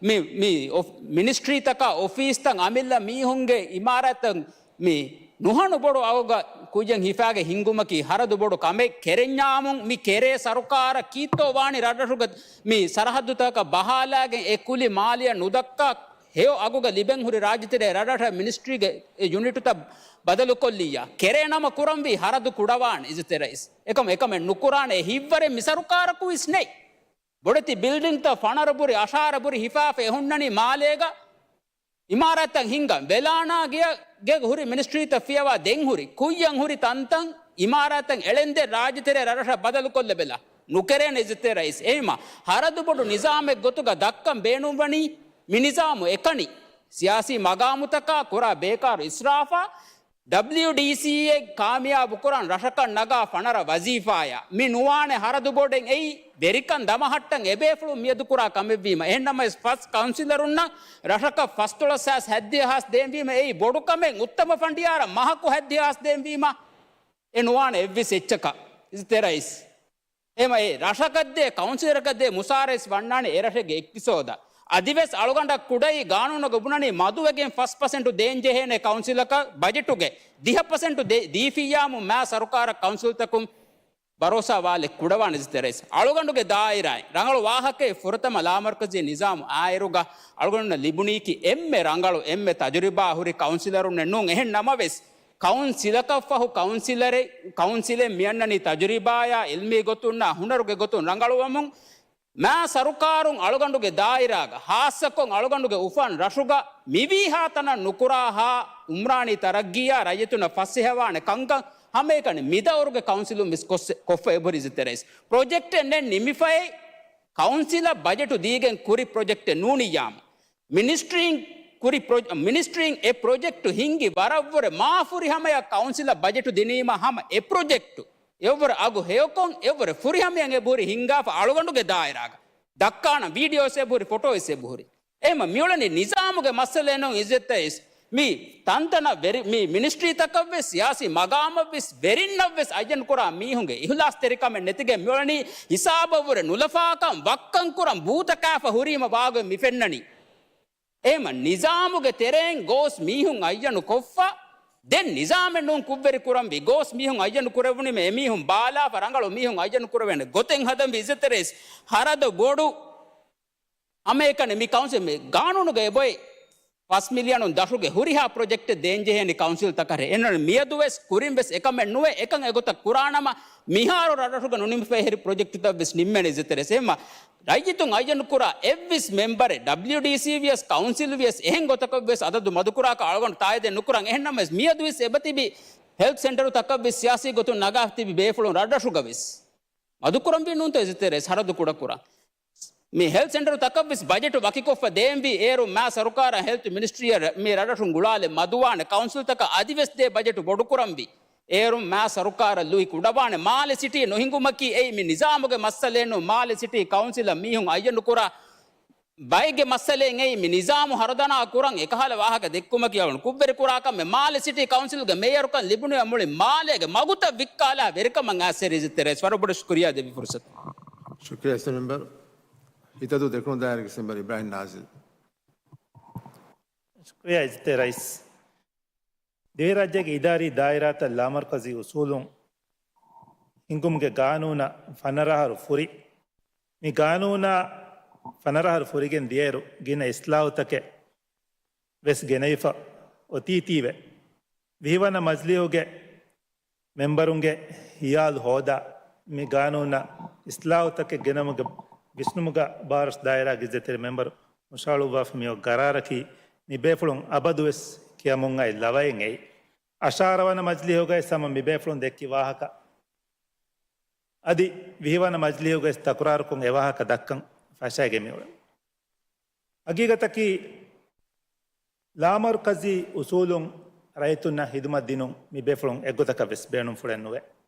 މި، މި އޮފް-، މިނިސްޓްރީތަކާ އޮފީސްތައް އަމިއްލަ މީހުންގެ އިމާރާތްތައް މި ނުހަނު ބޮޑު އަގުގަ ކުއްޔަށް ހިފާގެ ހިންގުމަކީ ހަރަދު ބޮޑު ކަމެއް. ކެރެންޏާމުން މި ކެރޭ ސަރުކާރަށް ކީއްތޯ ވާނީ ރަށްރަށުގަ މި ސަރަހައްދުތަކަށް ބަހާލާގެން އެ ކުލި މާލެއަށް ނުދައްކާ ހެޔޮ އަގުގަ ލިބެން ހުރި ރާއްޖެތެރޭ ރަށްރަށަށް މިނިސްޓްރީގެ އެ ޔުނިޓުތައް ބަދަލުކޮށްލިއްޔާ. ކެރޭ ނަމަ ކުރަންވީ ހަރަދު ކުޑަވާން އިއްޒަތްތެރި ރައީސް. އެކަމަ، އެކަމެއް ނުކުރާނެ އެ ހިތްވަރެއް މި ސަރުކާރަކު ވެސް ނެތް. ބޮޑެތި ބިލްޑިންތައް ފަނަރަ ބުރި، އަށާރަ ބުރި ހިފާފަ އެ ހުންނަނީ މާލޭގަ އިމާރާތްތައް ހިންގަން. ވެލާނާ ގެ، ގެ ހުރި މިނިސްޓްރީތައް ފިޔަވާ ދެން ހުރި. ކުއްޔަށް ހުރި ތަންތަން އިމާރާތްތައް އެޅެންދެން ރާއްޖެތެރޭ ރަށްރަށަށް ބަދަލުކޮށްލެބެލާ. ނުކެރޭނެ އިއްޒަތްތެރި ރައީސް. އެހިމަ ހަރަދު ބޮޑު ނިޒާމެއް ގޮތުގަ ދައްކަން ބޭނުންވަނީ މި ނިޒާމު އެކަނި. ސިޔާސީ މަގާމުތަކާ ކުރާ ބޭކާރު އިސްރާފާ، ޑަބްލިޔުޑީސީއޭ ކާމިޔާބު ކުރަން ރަށަކަށް ނަގާ ފަނަރަ ވަޒީފާޔާ. މި ނުވާނެ ހަރަދު ބޮޑެއް އެއީ ވެރިކަން ދަމަހައްޓަން އެބޭފުޅުން މިއަދު ކުރާ ކަމެއްވީމަ، އެހެންނަމަވެސް ފަސް ކައުންސިލަރުންނަށް ރަށަކަށް ފަސްދޮޅަސް ހާސް ހަތްދިހަ ހާސް ދޭންވީމަ، އެއީ ބޮޑު ކަމެއް. އުއްތަމަ ފަނޑިޔާރަށް މަހަކު ހަތްދިހަ ހާސް ދޭންވީމަ، އެ ނުވާނެ އެއްވެސް އެއްޗަކަށް އިޒަތްތެރި ރައީސް. އެހެމަ އެ ރަށަކަށްދޭ ކައުންސިލަރަކަށްދޭ މުސާރައިސް ވަންނާނެ އެ ރަށެއްގެ އިޤްތިޞޯދަށް. އަދިވެސް އަޅުގަނޑަށް ކުޑައި ގާނޫނުގަ ބުނަނީ މަދުވެގެން ފަސް ޕަސެންޓު ދޭންޖެހޭނެ ކައުންސިލަކަށް ބަޖެޓުގެ ދިހަ ޕަސެންޓު ދޭ-، ދީފިއްޔާމު މާ ސަރުކާރަށް ކައުންސިލްތަކުން ބަރޯސާ ވާލެއް ކުޑަވާނެ އިޒަތްތެރި ރައީސް. އަޅުގަނޑުގެ ދާއިރާއިން ރަނގަޅު ވާހަކައެއް ފުރަތަމަ ލާމަރުކަޒީ ނިޒާމު އާއިރުގަ އަޅުގަނޑުންނަށް ލިބުނީކީ އެންމެ ރަނގަޅު، އެންމެ ތަޖުރިބާ ހުރި ކައުންސިލަރުންނެއް ނޫން. އެހެން ނަމަވެސް، ކައުންސިލަކަށްފަހު ކައުންސިލަރެއް، ކައުންސިލެއް މިއަންނަނީ ތަޖުރިބާޔާ އިލްމީ ގޮތުންނާ ހުނަރުގެ ގޮތުން ރަނގަޅުވަމުން، މާ ސަރުކާރުން އަޅުގަނޑުގެ ދާއިރާގަ، ހާއްސަކޮށް އަޅުގަނޑުގެ އުފަން ރަށުގަ މިވީހާ ތަނަށް ނުކުރާހާ އުމްރާނީ ތަރައްގީއާ ރައްޔިތުންނަށް ފަސޭހަވާނެ ކަންކަން ހަމައެކަނި މިދައުރުގެ ކައުންސިލުން ވެސް ކޮށްސެ-، ކޮށްފަ އެބުރި އިޒަތްތެރި ރައީސް. ޕްރޮޖެކްޓެއް ނެތް ނިމިފައި ކައުންސިލަށް ބަޖެޓު ދީގެން ކުރި ޕްރޮޖެކްޓެއް ނޫނިއްޔާމު. މިނިސްޓްރީން ކުރި ޕްރޮ-، މިނިސްޓްރީން އެ ޕްރޮޖެކްޓު ހިންގި ވަރަށްވުރެ މާ ފުރިހަމަޔަށް ކައުންސިލަށް ބަޖެޓު ދިނީމަ ހަމަ އެ ޕްރޮޖެކްޓު އެއްވަރަށް އަގު ހެޔޮކޮށް، އެއްވަރަށް ފުރިހަމަޔަށް އެބުހުރި ހިންގާފަ އަޅުގަނޑުގެ ދާއިރާގަ. ދައްކާނަން ވީޑިއޯސް އެބުހުރި، ފޮޓޯސް އެބުހުރި. އެހެމަ މިއުޅެނީ ނިޒާމުގެ މައްސަލައެއް ނޫން އިޒަތްތެރި ރައީސް. މި ތަންތަނަށް ވެރި-، މި މިނިސްޓްރީތަކަށްވެސް، ސިޔާސީ މަގާމަށްވެސް، ވެރިންނަށްވެސް އައްޔަން ކުރާ މީހުންގެ އިހުލާސްތެރިކަމެއް ނެތިގެން މިއުޅެނީ ހިސާބަށްވުރެ ނުލަފާކަން ވައްކަން ކުރަން ބޫތަކާފަ ހުރީމަ ވާގޮތް މި ފެންނަނީ. އެހެމަ ނިޒާމުގެ ތެރެއިން ގޯސް މީހުން އައްޔަނު ކޮށްފަ، ދެން ނިޒާމެއް ނޫން ކުށްވެރި ކުރަންވީ. ގޯސް މީހުން އައްޔަނު ކުރެވުނީމަ އެމީހުން ބާލާފަ ރަނގަޅު މީހުން އައްޔަނު ކުރެވޭނެ ގޮތެއް ހަދަންވީ އިޒަތްތެރި ރައީސް. ހަރަދު ބޮޑު ހަމައެކަނި މި ކައުންސިލް މި ގާނޫނުގަ އެބޮތް ފަސް މިލިއަނުން ދަށުގެ ހުރިހާ ޕްރޮޖެކްޓެއް ދޭންޖެހޭނީ ކައުންސިލްތަކަށޭ. އެހެންނަމަ މިއަދުވެސް ކުރިންވެސް އެކަމެއް ނުވޭ. އެކަން އެގޮތަށް ކުރާނަމަ މިހާރު ރަށްރަށުގަ ނުނިމިފައިހެރި ޕްރޮޖެކްޓުތައްވެސް ނިންމޭނެ އިޒަތްތެރި ރައީސް. އެހެންމަ ރައްޔިތުން އައްޔަނުކުރާ އެއްވެސް މެމްބަރެއް، ޑަބްލިޔުޑީސީ ވިޔަސް ކައުންސިލް ވިޔަސް އެހެން ގޮތަކަށްވެސް އަދަދު މަދުކުރާކަށް އަޅުގަނޑު ތާއީދެއް ނުކުރަން. އެހެންނަމަވެސް މިއަދުވެސް އެބަތިބި ހެލްތު ސެންޓަރުތަކަށްވެސް ސިޔާސީ ގޮތުން ނަގާފަ ތިބި ބޭފުޅުން ރަށްރަށުގަވެސް މަދުކުރަންވީ ނޫންތޯ އިޒަތްތެރި ރައީސް؟ ހަރަދު ކުޑަކުރާ. މި ހެލްތު ސެންޓަރު ތަކަށްވެސް ބަޖެޓު ވަކިކޮށްފަ ދޭންވީ އޭރު މާ ސަރުކާރަށް ހެލްތު މިނިސްޓްރީއަށް މި ރަށްރަށުން ގުޅާލެއް މަދުވާނެ ކައުންސިލްތަކަށް އަދިވެސް ދޭ ބަޖެޓު ބޮޑުކުރަންވީ އޭރު މާ ސަރުކާރަށް ލުއި ކުޑަވާނެ މާލެ ސިޓީ ނުހިނގުމަކީ އެއީ މި ނިޒާމުގެ މައްސަލައެއް ނޫން. މާލެ ސިޓީ ކައުންސިލަށް މީހުން އައްޔަނުކުރާ ބައެއްގެ މައްސަލައެއް އެއީ މި ނިޒާމު ހަރުދަނާ ކުރަން އެކަހަލަ ވާހަކަ ދެއްކުމަކީ އަޅުން ކުށްވެރި ކުރާ ކަމެއް. މާލެ ސިޓީ ކައުންސިލްގެ މޭޔަރުކަން ލިބުނުއެވެ. މުޅި މާލޭގެ މަގުތައް ވިއްކާލާ ވެރިކަމަށް އައިސް އިޒަތްތެރި ރައީސް. ވަރަށް ބޮޑަށް ޝުކުރިއްޔާ ދެއްވި ފުރުސަތަށް. ޝުކުރިއްޔާ އިސް މެމްބަރު. ހިތަދޫ ދެކުނު ދާއިރާގެ މެމްބަރު އިބްރާހިމް ނާޒިލް. ޝުކުރިއްޔާ އިޒަތްތެރި ރައީސް. ދިވެހިރާއްޖޭގެ އިދާރީ ދާއިރާތައް ލާމަރުކަޒީ އުސޫލުން ހިންގުމުގެ ގާނޫނަށް ފަނަރަ އަހަރު ފުރި. މި ގާނޫނާ ފަނަރަ އަހަރު ފުރިގެން ދިޔައިރު ގިނަ އިސްލާހުތަކެއް ވެސް ގެނެވިފަ އޮތީތީވެ، ވިހިވަނަ މަޖިލީހުގެ މެމްބަރުންގެ ހިޔާލު ހޯދާ، މި ގާނޫނަށް އިސްލާހުތަކެއް ގެނައުމުގެ ވިސްނުމުގަ ބާރަސް ދާއިރާގެ އިއްޒަތްތެރި މެމްބަރު ހުށަހަޅުއްވާފަ މިއޮތް ގަރާރަކީ، މިބޭފުޅުން އަބަދުވެސް ކިޔަމުން އައި ލަވައެއް އެއީ. އަށާރަ ވަނަ މަޖިލީހުގައި ހަމަ މިބޭފުޅުން ދެއްކި ވާހަކަ އަދި ވިހި ވަނަ މަޖިލީހުގައި ތަކުރާރުކޮށް އެ ވާހަކަ ދައްކަން ފަށައިގެން މިއުޅެނީ. ހަގީގަތަކީ، ލާމަރުކަޒީ އުސޫލުން ރައްޔިތުންނަށް ހިދުމަތް ދިނުން މިބޭފުޅުން އެއްގޮތަށް ވެސް ބޭނުންފުޅެއް ނުވޭ.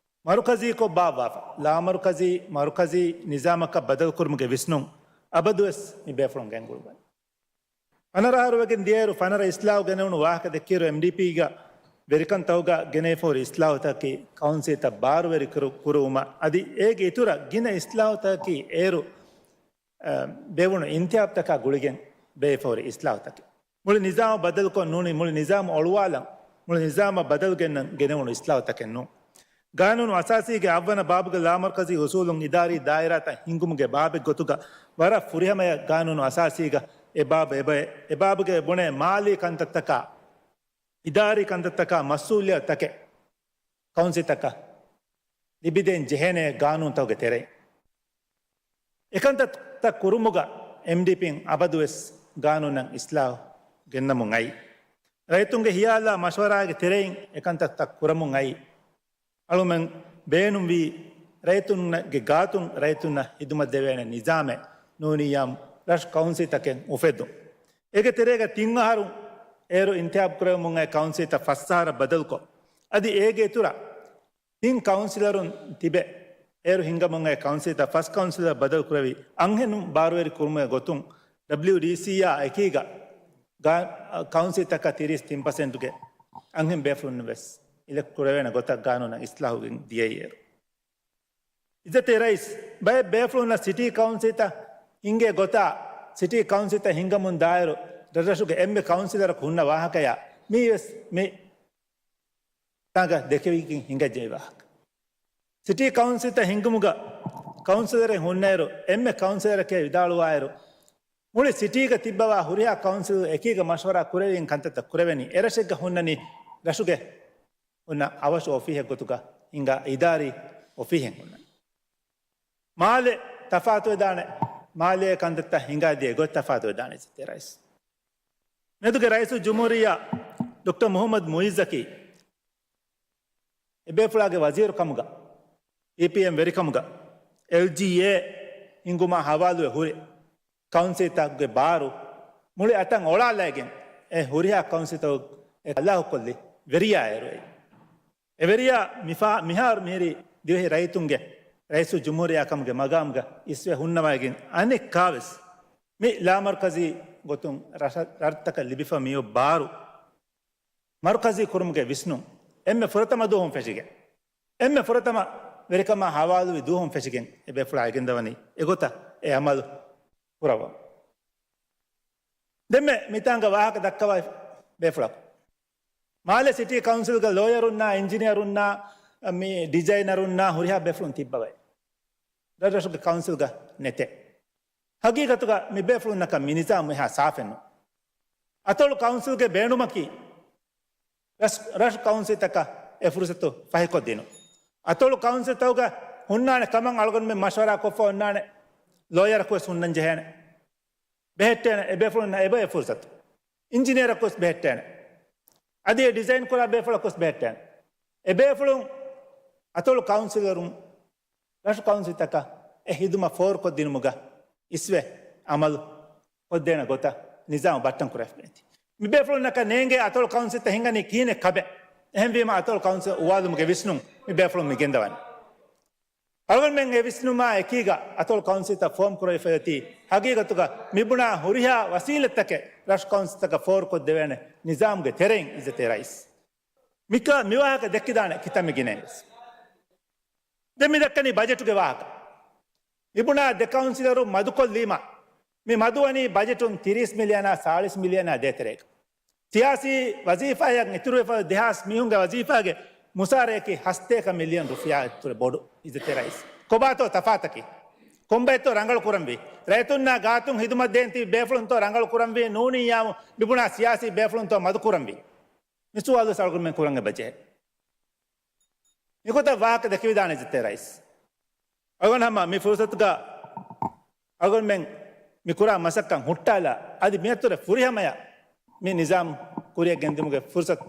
މަރުކަޒީކޮށް ބާއްވާފަ، ލާމަރުކަޒީ، މަރުކަޒީ ނިޒާމަކަށް ބަދަލުކުރުމުގެ ވިސްނުން އަބަދުވެސް މިބޭފުޅުން ގެންގުޅުވަން. ފަނަރަ އަހަރުވެގެން ދިޔައިރު ފަނަރަ އިސްލާހު ގެނެވުނު ވާހަކަ ދެއްކިއިރު، އެމްޑީޕީގަ ވެރިކަންތަކުގަ ގެނެވިފަހުރި އިސްލާހުތަކަކީ ކައުންސިލްތައް ބާރުވެރި ކުރު-، ކުރުވުމަށް އަދި އޭގެ އިތުރަށް ގިނަ އިސްލާހުތަކަކީ އޭރު، އަ، ބޭއްވުނު އިންތިހާބުތަކާ ގުޅިގެން ބޭއްވިފަހުރި އިސްލާހުތަކެއް. މުޅި ނިޒާމު ބަދަލުކޮށް ނޫނީ، މުޅި ނިޒާމު އޮޅުވާލަން، މުޅި ނިޒާމަށް ބަދަލު ގެންނަން ގެނެވުނު އިސްލާހުތަކެއް ނޫން. ގާނޫނު އަސާސީގެ އަށްވަނަ ބާބުގެ ލާމަރުކަޒީ އުސޫލުން އިދާރީ ދާއިރާތައް ހިންގުމުގެ ބާބެއް ގޮތުގަ ވަރަށް ފުރިހަމަޔަށް ގާނޫނު އަސާސީގަ އެ ބާބު އެބައެ-، އެ ބާބުގެ ބުނޭ މާލީ ކަންތައްތަކާ، އިދާރީ ކަންތައްތަކާ މަސްއޫލިއްޔަތުތަކެއް ކައުންސިލްތަކަށް ލިބިދޭން ޖެހޭނެ ގާނޫނުތަކުގެ ތެރެއިން. އެކަންތައްތައް ކުރުމުގަ އެމްޑީޕީން އަބަދުވެސް ގާނޫނަށް އިސްލާހު ގެންނަމުން އައީ. ރައްޔިތުންގެ ހިޔާލާ މަޝްވަރާގެ ތެރެއިން އެކަންތައްތައް ކުރަމުން އައީ. އަޅުމެން ބޭނުންވީ ރައްޔިތުންގެ ގާތުން ރައްޔިތުންނަށް ހިދުމަތް ދެވޭނެ ނިޒާމެއް ނޫނިއްޔާމު ރަށު ކައުންސިލްތަކެއް އުފެއްދުން. އޭގެ ތެރޭގަ ތިން އަހަރު އޭރު އިންތިހާބު ކުރެވެމުން އައި ކައުންސިލްތައް ފަސް އަހަރަށް ބަދަލުކޮށް، އަދި އޭގެ އިތުރަށް ތިން ކައުންސިލަރުން ތިބެ، އޭރު ހިނގަމުން އައި ކައުންސިލްތައް ފަސް ކައުންސިލަށް ބަދަލު ކުރެވި އަންހެނުން ބާރުވެރި ކުރުމުގެ ގޮތުން ޑަބްލިއުޑީސީއާ އެކީގަ ގާ-، ކައުންސިލްތަކަށް ތިރީސް ތިން ޕަސެންޓުގެ އަންހެން ބޭފުޅުން ވެސް އިލެކްޓް ކުރެވޭނެ ގޮތަށް ގާނޫނަށް އިސްލާހުގެން ދިޔައީ އޭރު. އިއްޒަތްތެރި ރައީސް، ބައެއް ބޭފުޅުންނަށް ސިޓީ ކައުންސިލްތައް ހިންގޭ ގޮތާ، ސިޓީ ކައުންސިލްތައް ހިންގަމުން ދާއިރު، ރަށްރަށުގެ އެންމެ ކައުންސިލަރަކު ހުންނަ ވާހަކަޔާ މި ވެސް މި ތާގަ ދެކެވިގެން ހިނގައްޖެ ވާހަކަ. ސިޓީ ކައުންސިލްތައް ހިންގުމުގަ ކައުންސިލަރެއް ހުންނައިރު، އެންމެ ކައުންސިލަރެކޭ ވިދާޅުވާއިރު، މުޅި ސިޓީގަ ތިއްބަވާ ހުރިހާ ކައުންސިލް އެކީގަ މަޝްވަރާ ކުރެވިގެން ކަންތައްތައް ކުރެވެނީ. އެރަށެއްގަ ހުންނަނީ ރަށުގެ ހުންނަ އަވަށު އޮފީހެއް ގޮތުގަ ހިނގާ އިދާރީ އޮފީހެއް ހުންނަނީ. މާލެ ތަފާތުވެދާނެ، މާލޭ ކަންތައްތައް ހިނގާދިޔަ ގޮތް ތަފާތުވެދާނެ އިއްޒަތްތެރި ރައީސް. މެދުގެ ރައީސުލްޖުމްހޫރިއްޔާ ޑޮކްޓަރ މުހައްމަދު މުއިއްޒަކީ އެބޭފުޅާގެ ވަޒީރު ކަމުގަ، ޕީޕީއެމް ވެރިކަމުގަ، އެލްޖީއޭ ހިންގުމާ ހަވާލުވެ ހުރި ކައުންސިލްތަކުގެ ބާރު މުޅި އަތަށް އޮޅާލައިގެން އެ ހުރިހާ ކައުންސިލްތަކު އެ އަލާހުކޮށްލި ވެރިޔާ އޭރު އެއީ. އެވެރިޔާ މިފާ-، މިހާރު މިހިރީ ދިވެހި ރައްޔިތުންގެ ރައީސުލްޖުމްހޫރިއްޔާ ކަމުގެ މަގާމުގަ އިސްވެ ހުންނަވައިގެން އަނެއްކާވެސް މި ލާމަރުކަޒީ ގޮތުން ރަށަ-، ރަށްތަކަށް ލިބިފަ މިއޮތް ބާރު މަރުކަޒީ ކުރުމުގެ ވިސްނުން އެންމެ ފުރަތަމަ ދުވަހުން ފެށިގެން، އެންމެ ފުރަތަމަ ވެރިކަމާ ހަވާލުވި ދުވަހުން ފެށިގެން އެ ބޭފުޅާ އެގެންދަވަނީ އެގޮތަށް އެ އަމަލު ކުރައްވަން. ދެންމެ މިތާނގަ ވާހަކަ ދައްކަވާ ބޭފުޅަކު. މާލެ ސިޓީ ކައުންސިލްގަ ލޯޔަރުންނާ، އިންޖިނިއަރުންނާ، މި ޑިޒައިނަރުންނާ ހުރިހާ ބޭފުޅުން ތިއްބަވައި. ރަށްރަށުގެ ކައުންސިލްގަ ނެތޭ. ހަގީގަތުގަ މި ބޭފުޅުންނަކަށް މި ނިޒާމު އެހާ ސާފެއް ނޫން. އަތޮޅު ކައުންސިލްގެ ބޭނުމަކީ، ރަށް-، ރަށު ކައުންސިލްތަކަށް އެ ފުރުސަތު ފަހިކޮށްދިނުން. އަތޮޅު ކައުންސިލްތަކުގަ ހުންނާނެ ކަމަށް އަޅުގަނޑުމެން މަޝްވަރާ ކޮށްފަ އޮންނާނެ ލޯޔަރަކު ވެސް ހުންނަން ޖެހޭނެ. ބެހެއްޓޭނެ އެބޭފުޅުންނަށް އެބަ އެ ފުރުސަތު. އިންޖިނިއަރަކު ވެސް ބެހެއްޓޭނެ. އަދި އެ ޑިޒައިން ކުރާ ބޭފުޅަކު ވެސް ބެހެއްޓޭނެ. އެބޭފުޅުން އަތޮޅު ކައުންސިލަރުން ރަށު ކައުންސިލްތަކަށް އެ ހިދުމަތް ފޯރުކޮށްދިނުމުގަ އިސްވެ އަމަލު ކޮށްދޭނެ ގޮތަށް ނިޒާމު ބައްޓަން ކުރެވިފައިތީ. މި ބޭފުޅުންނަކަށް ނޭނގޭ އަތޮޅު ކައުންސިލްތައް ހިންގަނީ ކިހިނެއް ކަމެއް. އެހެންވީމަ އަތޮޅު ކައުންސިލް އުވާލުމުގެ ވިސްނުން މި ބޭފުޅުން މި ގެންދަވަނީ. އަޅުގަނޑުމެން އެ ވިސްނުމާ އެކީގަ އަތޮޅު ކައުންސިލްތައް ފޯމް ކުރެވިފައި އޮތީ ހަގީގަތުގަ މިބުނާ ހުރިހާ ވަސީލަތްތަކެއް ރަށު ކައުންސިލްތަކަށް ފޯރުކޮށްދެވޭނެ ނިޒާމުގެ ތެރެއިން އިއްޒަތްތެރި ރައީސް. މިކަ-، މިވާހަކަ ދެއްކިދާނެ ކިތަންމެ ގިނައިން ވެސް. ދެން މި ދައްކަނީ ބަޖެޓުގެ ވާހަކަ. މިބުނާ ދެ ކައުންސިލަރު މަދުކޮށްލީމަ، މި މަދުވަނީ ބަޖެޓުން ތިރީސް މިލިއަނާ ސާޅީސް މިލިއަނާ ދޭތެރޭގަ. ސިޔާސީ ވަޒީފާއަށް އިތުރުވެފަ ދެހާސް މީހުންގެ ވަޒީފާގެ މުސާރަޔަކީ ހަސަތޭކަ މިލިއަން ރުފިޔާ އިތުރެ ބޮޑު އިއްޒަތްތެރި ރައީސް. ކޮބާތޯ ތަފާތަކީ؟ ކޮންބައެއްތޯ ރަނގަޅު ކުރަންވީ؟ ރައްޔިތުންނާ ގާތުން ހިދުމަތް ދޭން ތިބި ބޭފުޅުންތޯ ރަނގަޅު ކުރަންވީ؟ ނޫނިއްޔާމު މިބުނާ ސިޔާސީ ބޭފުޅުންތޯ މަދު ކުރަންވީ؟ މި ސުވާލު ވެސް އަޅުގަނޑުމެން ކުރަން އެބަޖެހޭ. މިގޮތަށް ވާހަކަ ދެކެވިދާނެ އިއްޒަތްތެރި ރައީސް. އަޅުގަނޑު ހަމަ މި ފުރުސަތުގަ އަޅުގަނޑުމެން މި ކުރާ މަސައްކަތް ހުއްޓާލާ، އަދި މިއަތުރެ ފުރިހަމަޔަށް މި ނިޒާމް ކުރިއަށް ގެންދިއުމުގެ ފުރުސަތު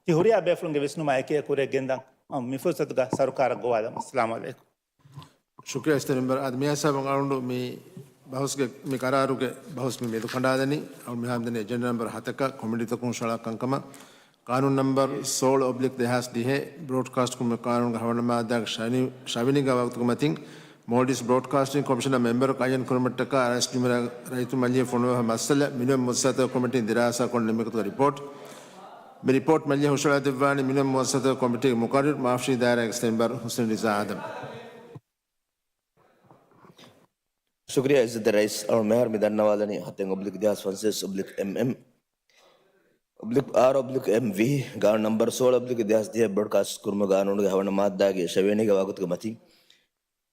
ތި ހުރިހާ ބޭފުޅުންގެ ވިސްނުމާ އެކީ ކުރިއަށް ގެންދަން މި ފުރުސަތުގަ ސަރުކާރަށް ގޮވާލަން. އައްސަލާމު ޢަލައިކުމް. ޝުކުރިއްޔާ އިއްޒަތްތެރި މެމްބަރ. އަދި މި ހިސާބުން އަޅުގަނޑު މި ބަހުސްގެ މި ޤަރާރުގެ ބަހުސް މި މެދުކަނޑާލަނީ. އަޅުގަނޑު މިހާރު މިދަނީ އެޖެންޑާ ނަމްބަރ ހަތަކަށް ކޮމިޓީތަކުން ހުށަހަޅާ ކަންކަމަށް. ޤާނޫނު ނަމްބަރ ސޯޅަ އޮބްލިކް ދެހާސް ދިހަ، ބްރޯޑްކާސްޓް ކުރުމުގެ ޤާނޫނުގެ ހަވަނަ މާއްދާގެ ޝަވި-، ޝަވިނީގެ ވަގުތުގެ މަތިން މޯލްޑިވްސް ބްރޯޑްކާސްޓިން ކޮމިޝަނަށް މެމްބަރަކު އައްޔަން ކުރުމަށްޓަކާ ރައީސް ޖުމްހޫރިއްޔާ ރައްޔިތުން މަޖިލީހަށް ފޮނުވާފަ މައްސަލަ މިނިވަން މުވައްސަސާތަކުގެ ކޮމިޓީން ދިރާސާކޮށް ނިންމި ގޮތުގެ ރިޕޯޓް. މި ރިޕޯޓް މަޖިލީހަށް ހުށަހަޅައިދެއްވާނީ މިނިވަން މުވައްސަސާތަކުގެ ކޮމިޓީގެ މުޤައްރަރު މާފަށީ ދާއިރާގެ މެމްބަރު ހުސެން ރިޒާ އާދަމް. ޝުކުރިއްޔާ އިއްޒަތްތެރި ރައީސް. އަޅުގަނޑު މިހާރު މި ދަންނަވާލަނީ ހަތެއް އޮބްލިކް ދެހާސް ފަންސަވީސް އޮބްލިކް އެމްއެމް އޮބްލިކް އާރު އޮބްލިކް އެމްވީ، ޤާނޫނު ނަމްބަރު ސޯޅަ އޮބްލިކް ދެހާސް ދިހަ، ބްރޯޑްކާސްޓް ކުރުމުގެ ޤާނޫނުގެ ހަވަނަ މާއްދާގެ ޝަވިޔަނީގެ ވާގޮތުގެ މަތިން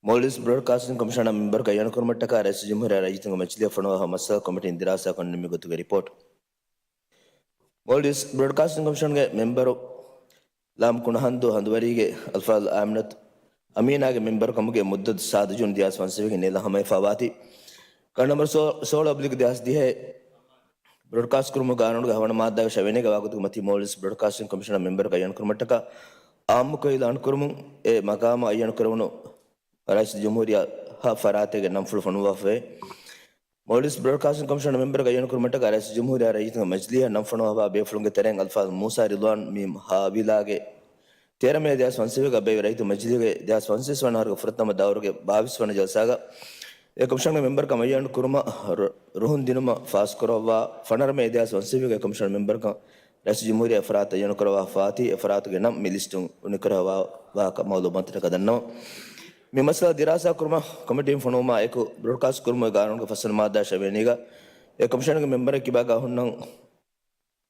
މޯލްޑިވްސް ބްރޯޑްކާސްޓިން ކޮމިޝަނަށް މެމްބަރަކު އައްޔަނު ކުރުމަށްޓަކާ ރައީސުލްޖުމްހޫރިއްޔާ ރައްޔިތުންގެ މަޖިލީހަށް ފޮނުވާފަ މައްސަލަ ކޮމިޓީން ދިރާސާކޮށް ނިންމި ގޮތުގެ ރިޕޯޓް. މޯލްޑިވްސް ބްރޯޑްކާސްޓިން ކޮމިޝަންގެ މެމްބަރު ލާމް ކުނަހަނދޫ ހަނދުވަރީގެ އަލްފާޟިލް އާމިނަތު އަމީނާގެ މެމްބަރުކަމުގެ މުއްދަތު ސާދަ ޖޫން ދެހާސް ފަންސަވީސްގެ ނީލަން ހަމަވެފަ ވާތީ، ކާނޫނު ނަމްބަރު ސޯ-، ސޯޅަ އޮބްލިކް ދެހާސް ދިހަ، ބްރޯޑްކާސްޓް ކުރުމުގެ ޤާނޫނުގެ ހަވަނަ މާއްދާގެ ޝަވިޔަނީގެ ވާގޮތުގެ މަތީ މޯލްޑިވްސް ބްރޯޑްކާސްޓިން ކޮމިޝަނަށް މެމްބަރަކު އައްޔަނު ކުރުމަށްޓަކާ އާއްމުކޮށް އިޢުލާން ކުރަމުން އެ މަޤާމަށް އައްޔަނު ކުރެވުނު ރައީސުލްޖުމްހޫރިއްޔާ ހަ ފަރާތެއްގެ ނަންފުޅު ފޮނުވާފައި. މޯލްޑިވްސް ބްރޯޑްކާސްޓިން ކޮމިޝަނަށް މެމްބަރަކު އައްޔަނު ކުރުމަށްޓަކާ ރައީސުލްޖުމްހޫރިއްޔާ ރައްޔިތުންގެ މަޖިލީހަށް ނަން ފޮނުވާފަ ބޭފުޅުންގެ ތެރެއިން އަލްފާޟިލް މޫސާ ރިޟްވާން މި ހާވިލާގެ ތޭރަ މޭ ދެހާސް ފަންސަވީސްގަ ބޭއްވި ރައްޔިތު މަޖިލީހުގެ ދެހާސް ފަންސަވީސް ވަނަ އަހަރުގެ ފުރަތަމަ ދައުރުގެ ބާވީސް ވަނަ ޖަލްސާގަ އެ ކޮމިޝަނުގެ މެމްބަރުކަން އައްޔަން ކުރުމަށް ރު-، ރުހުން ދިނުމަށް ފާސްކުރައްވާ ފަނަރަ މޭ ދެހާސް ފަންސަވީސްގެ ކޮމިޝަނު މެމްބަރުކަން ރައީސް ޖުމްހޫރިއްޔާ ފަރާތަށް އައްޔަން ކުރައްވާފަ އޮތީ، އެ ފަރާތުގެ ނަން މި ލިސްޓުން އުނިކުރައްވާ ވާހަކަ މައުލޫމާތުތަކަށް ދަންނަވަން. މި މައްސަލަ ދިރާސާ ކުރުމަށް ކޮމިޓީން ފޮނުވުމާ އެކު ބްރޯޑްކާސްޓް ކުރުމުގެ ގާނޫނުގެ ފަސްވަނަ މާއްދާ ޝަވިޔަނީގަ އެ ކޮމިޝަނުގެ މެމްބަރެއް ކިބާގާ ހުންނަން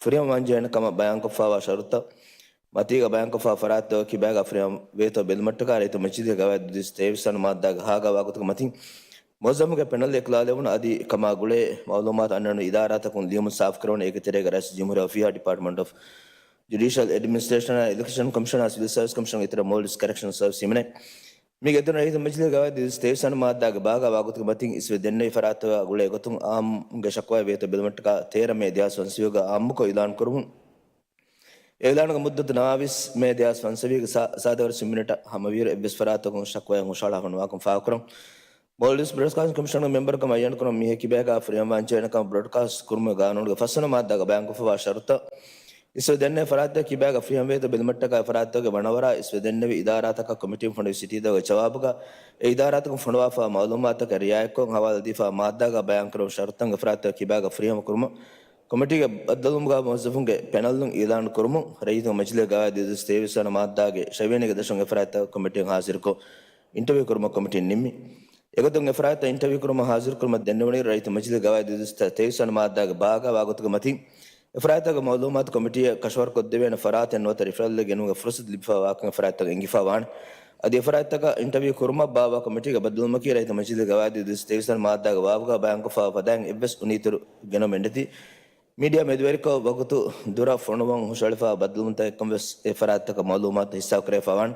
ފުރިހަމަވާންޖެހޭނެ ކަމަށް ބަޔާންކޮށްފައިވާ ޝަރުތައް، މަތީގަ ބަޔާންކޮށްފައިވާ ފަރާތްތަކަށް ކިބާގާ ފުރިހަމަ ވޭތޯ ބެލުމަށްޓަކާ ރައްޔިތު މަޖިލީހުގެ ގަވާއިދު ދުއިސައްތަ ތޭވީސް ވަނަ މާއްދާގެ ހާގާ ވާގޮތުގެ މަތިން މުވައްޒަފުންގެ ޕެނަލް އިޚްލާލެވުނު އަދި ކަމާ ގުޅޭ މައުލޫމާތު އަންނަނު އިދާރާތަކުން ލިޔުމުން ސާފުކުރެވުނު. އޭގެ ތެރޭގަ ރައީސް ޖުމްހޫރިއްޔާ އޮފީހާ ޑިޕާޓްމަންޓް އޮފް ޖުޑިޝަލް އެޑްމިނިސްޓްރޭޝަނާ، އިލެކްޝަން ކޮމިޝަނާ، ސިވިލް ސާވިސް ކޮމިޝަން އިތުރަށް މޯލްޑިވްސް ކަރެކްޝަން ސަރވިސް ހިމެނޭ. މީގެ އެދުން ރައްޔިތު މަޖިލީހުގެ ގަވާއިދު ދުއިސައްތަ ތޭވީސް ވަނަ މާއްދާގެ ބާގާ ވާގޮތުގެ މަތިން އިސްވެ ދެންނެވި ފަރާތްތަކާ ގުޅޭ ގޮތުން އާއްމުންގެ ޝަކުވާއެއް ވޭތޯ ބެލުމަށްޓަކާ ތޭރަ މޭ ދެހާސް ފަންސަވީސްގަ އާއްމުކޮށް އިލާން ކުރުމުން. އެ އިލާނުގެ މުއްދަތު ނަވާވީސް މޭ ދެހާސް ފަންސަވީސްގެ ސާ-، ސާދަވަރު ސިމިނެޓަށް ހަމަވިއިރު އެއްވެސް ފަރާތަކުން ޝަކުވާއެއް ހުށަހަޅާފަ ނުވާކަން ފާހަގަކުރަން. މޯލްޑިވްސް ބްރޯޑްކާސްޓިން ކޮމިޝަނުގެ މެމްބަރުކަމަށް އައްޔަން ކުރުމަށް މީހެއް ކިބާގާ ފުރިހަމަވާންޖެހޭނެ ކަމަށް ބްރޯޑްކާސްޓް ކުރުމުގެ ގާނޫނުގެ ފަސްވަނަ މާއްދާގަ ބަޔާންކޮށްފައިވާ ޝަރުތައް، އިސްވެ ދެންނެވި ފަރާތްތަކަށް ކިބާގާ ފުރިހަމަ ވޭތޯ ބެލުމަށްޓަކާ އެ ފަރާތްތަކުގެ ވަނަވަރާ އިސްވެ ދެންނެވި އިދާރާތަކަށް ކޮމިޓީން ފޮނުވި ސިޓީތަކުގެ ޖަވާބުގަ އެ އިދާރާތަކުން ފޮނުވާފައިވާ މައުލޫމާތުތަކަށް ރިއާޔަތްކޮށް ހަވާލުދީފައިވާ މާއްދާގަ ބަޔާންކުރެވުނު ޝަރުތަކުން އެ ފަރާތްތަކަށް ކިބާގާ ފުރިހަމަ ކުރުމަށް ކޮމިޓީގެ ބައްދަލުވުމުގަ މުވައްޒަފުންގެ ޕެނަލުން އިލާން ކުރުމުން ރައްޔިތު މަޖިލީހުގެ ގަވާއިދު ދުއިސައްތަ ތޭވީސް ވަނަ މާއްދާގެ ޝަވިޔަނީގެ ދަށުން އެ ފަރާތްތަކަށް ކޮމިޓީން ހާޒިރުކޮށް އިންޓަވިއު ކުރުމަށް ކޮމިޓީން ނިންމި. އެގޮތުން އެ ފަރާތްތައް އިންޓަވިއު ކުރުމަށް ހާޒިރުކުރުމަށް ދެންނެވުނީ ރައްޔިތު މަޖިލީހުގެ ގަވާއިދު ދުއިސައްތަ ތޭވީސް ވަނަ މާއްދާގެ ބާގާ ވާގޮތުގެ މަތިން. އެ ފަރާތްތަކުގެ މައުލޫމާތު ކޮމިޓީއަށް ކަށަވަރުކޮށްދެވޭނެ ފަރާތެއް ނުވަތަ ރިފަރަލްއެއް ގެނުމުގެ ފުރުސަތު ލިބިފައިވާކަން އެ ފަރާތްތަކަށް އެނގިފައިވާނެ. އަދި އެ ފަރާތްތަކަށް އިންޓަވިއު ކުރުމަށް ބާއްވާ ކޮމިޓީގެ ބައްދަލުވުމަކީ ރައްޔިތު މަޖިލީހުގެ ގަވާއިދު ދުއިސައްތަ ތޭވީސް ވަނަ މާއްދާގެ ބާބުގަ ބަޔާންކޮށްފައިވާ ފަދައިން އެއްވެސް އުނިއިތުރު ގެނުމެއް ނެތި. މީޑިއާ މެދުވެރިކޮށް ވަގުތު ދުރަށް ފޮނުވަން ހުށަހެޅިފައިވާ ބައްދަލުވުންތަކެއްކަން ވެސް އެ ފަރާތްތަކަށް މައުލޫމާތު ހިއްސާކުރެވިފައިވާނެ.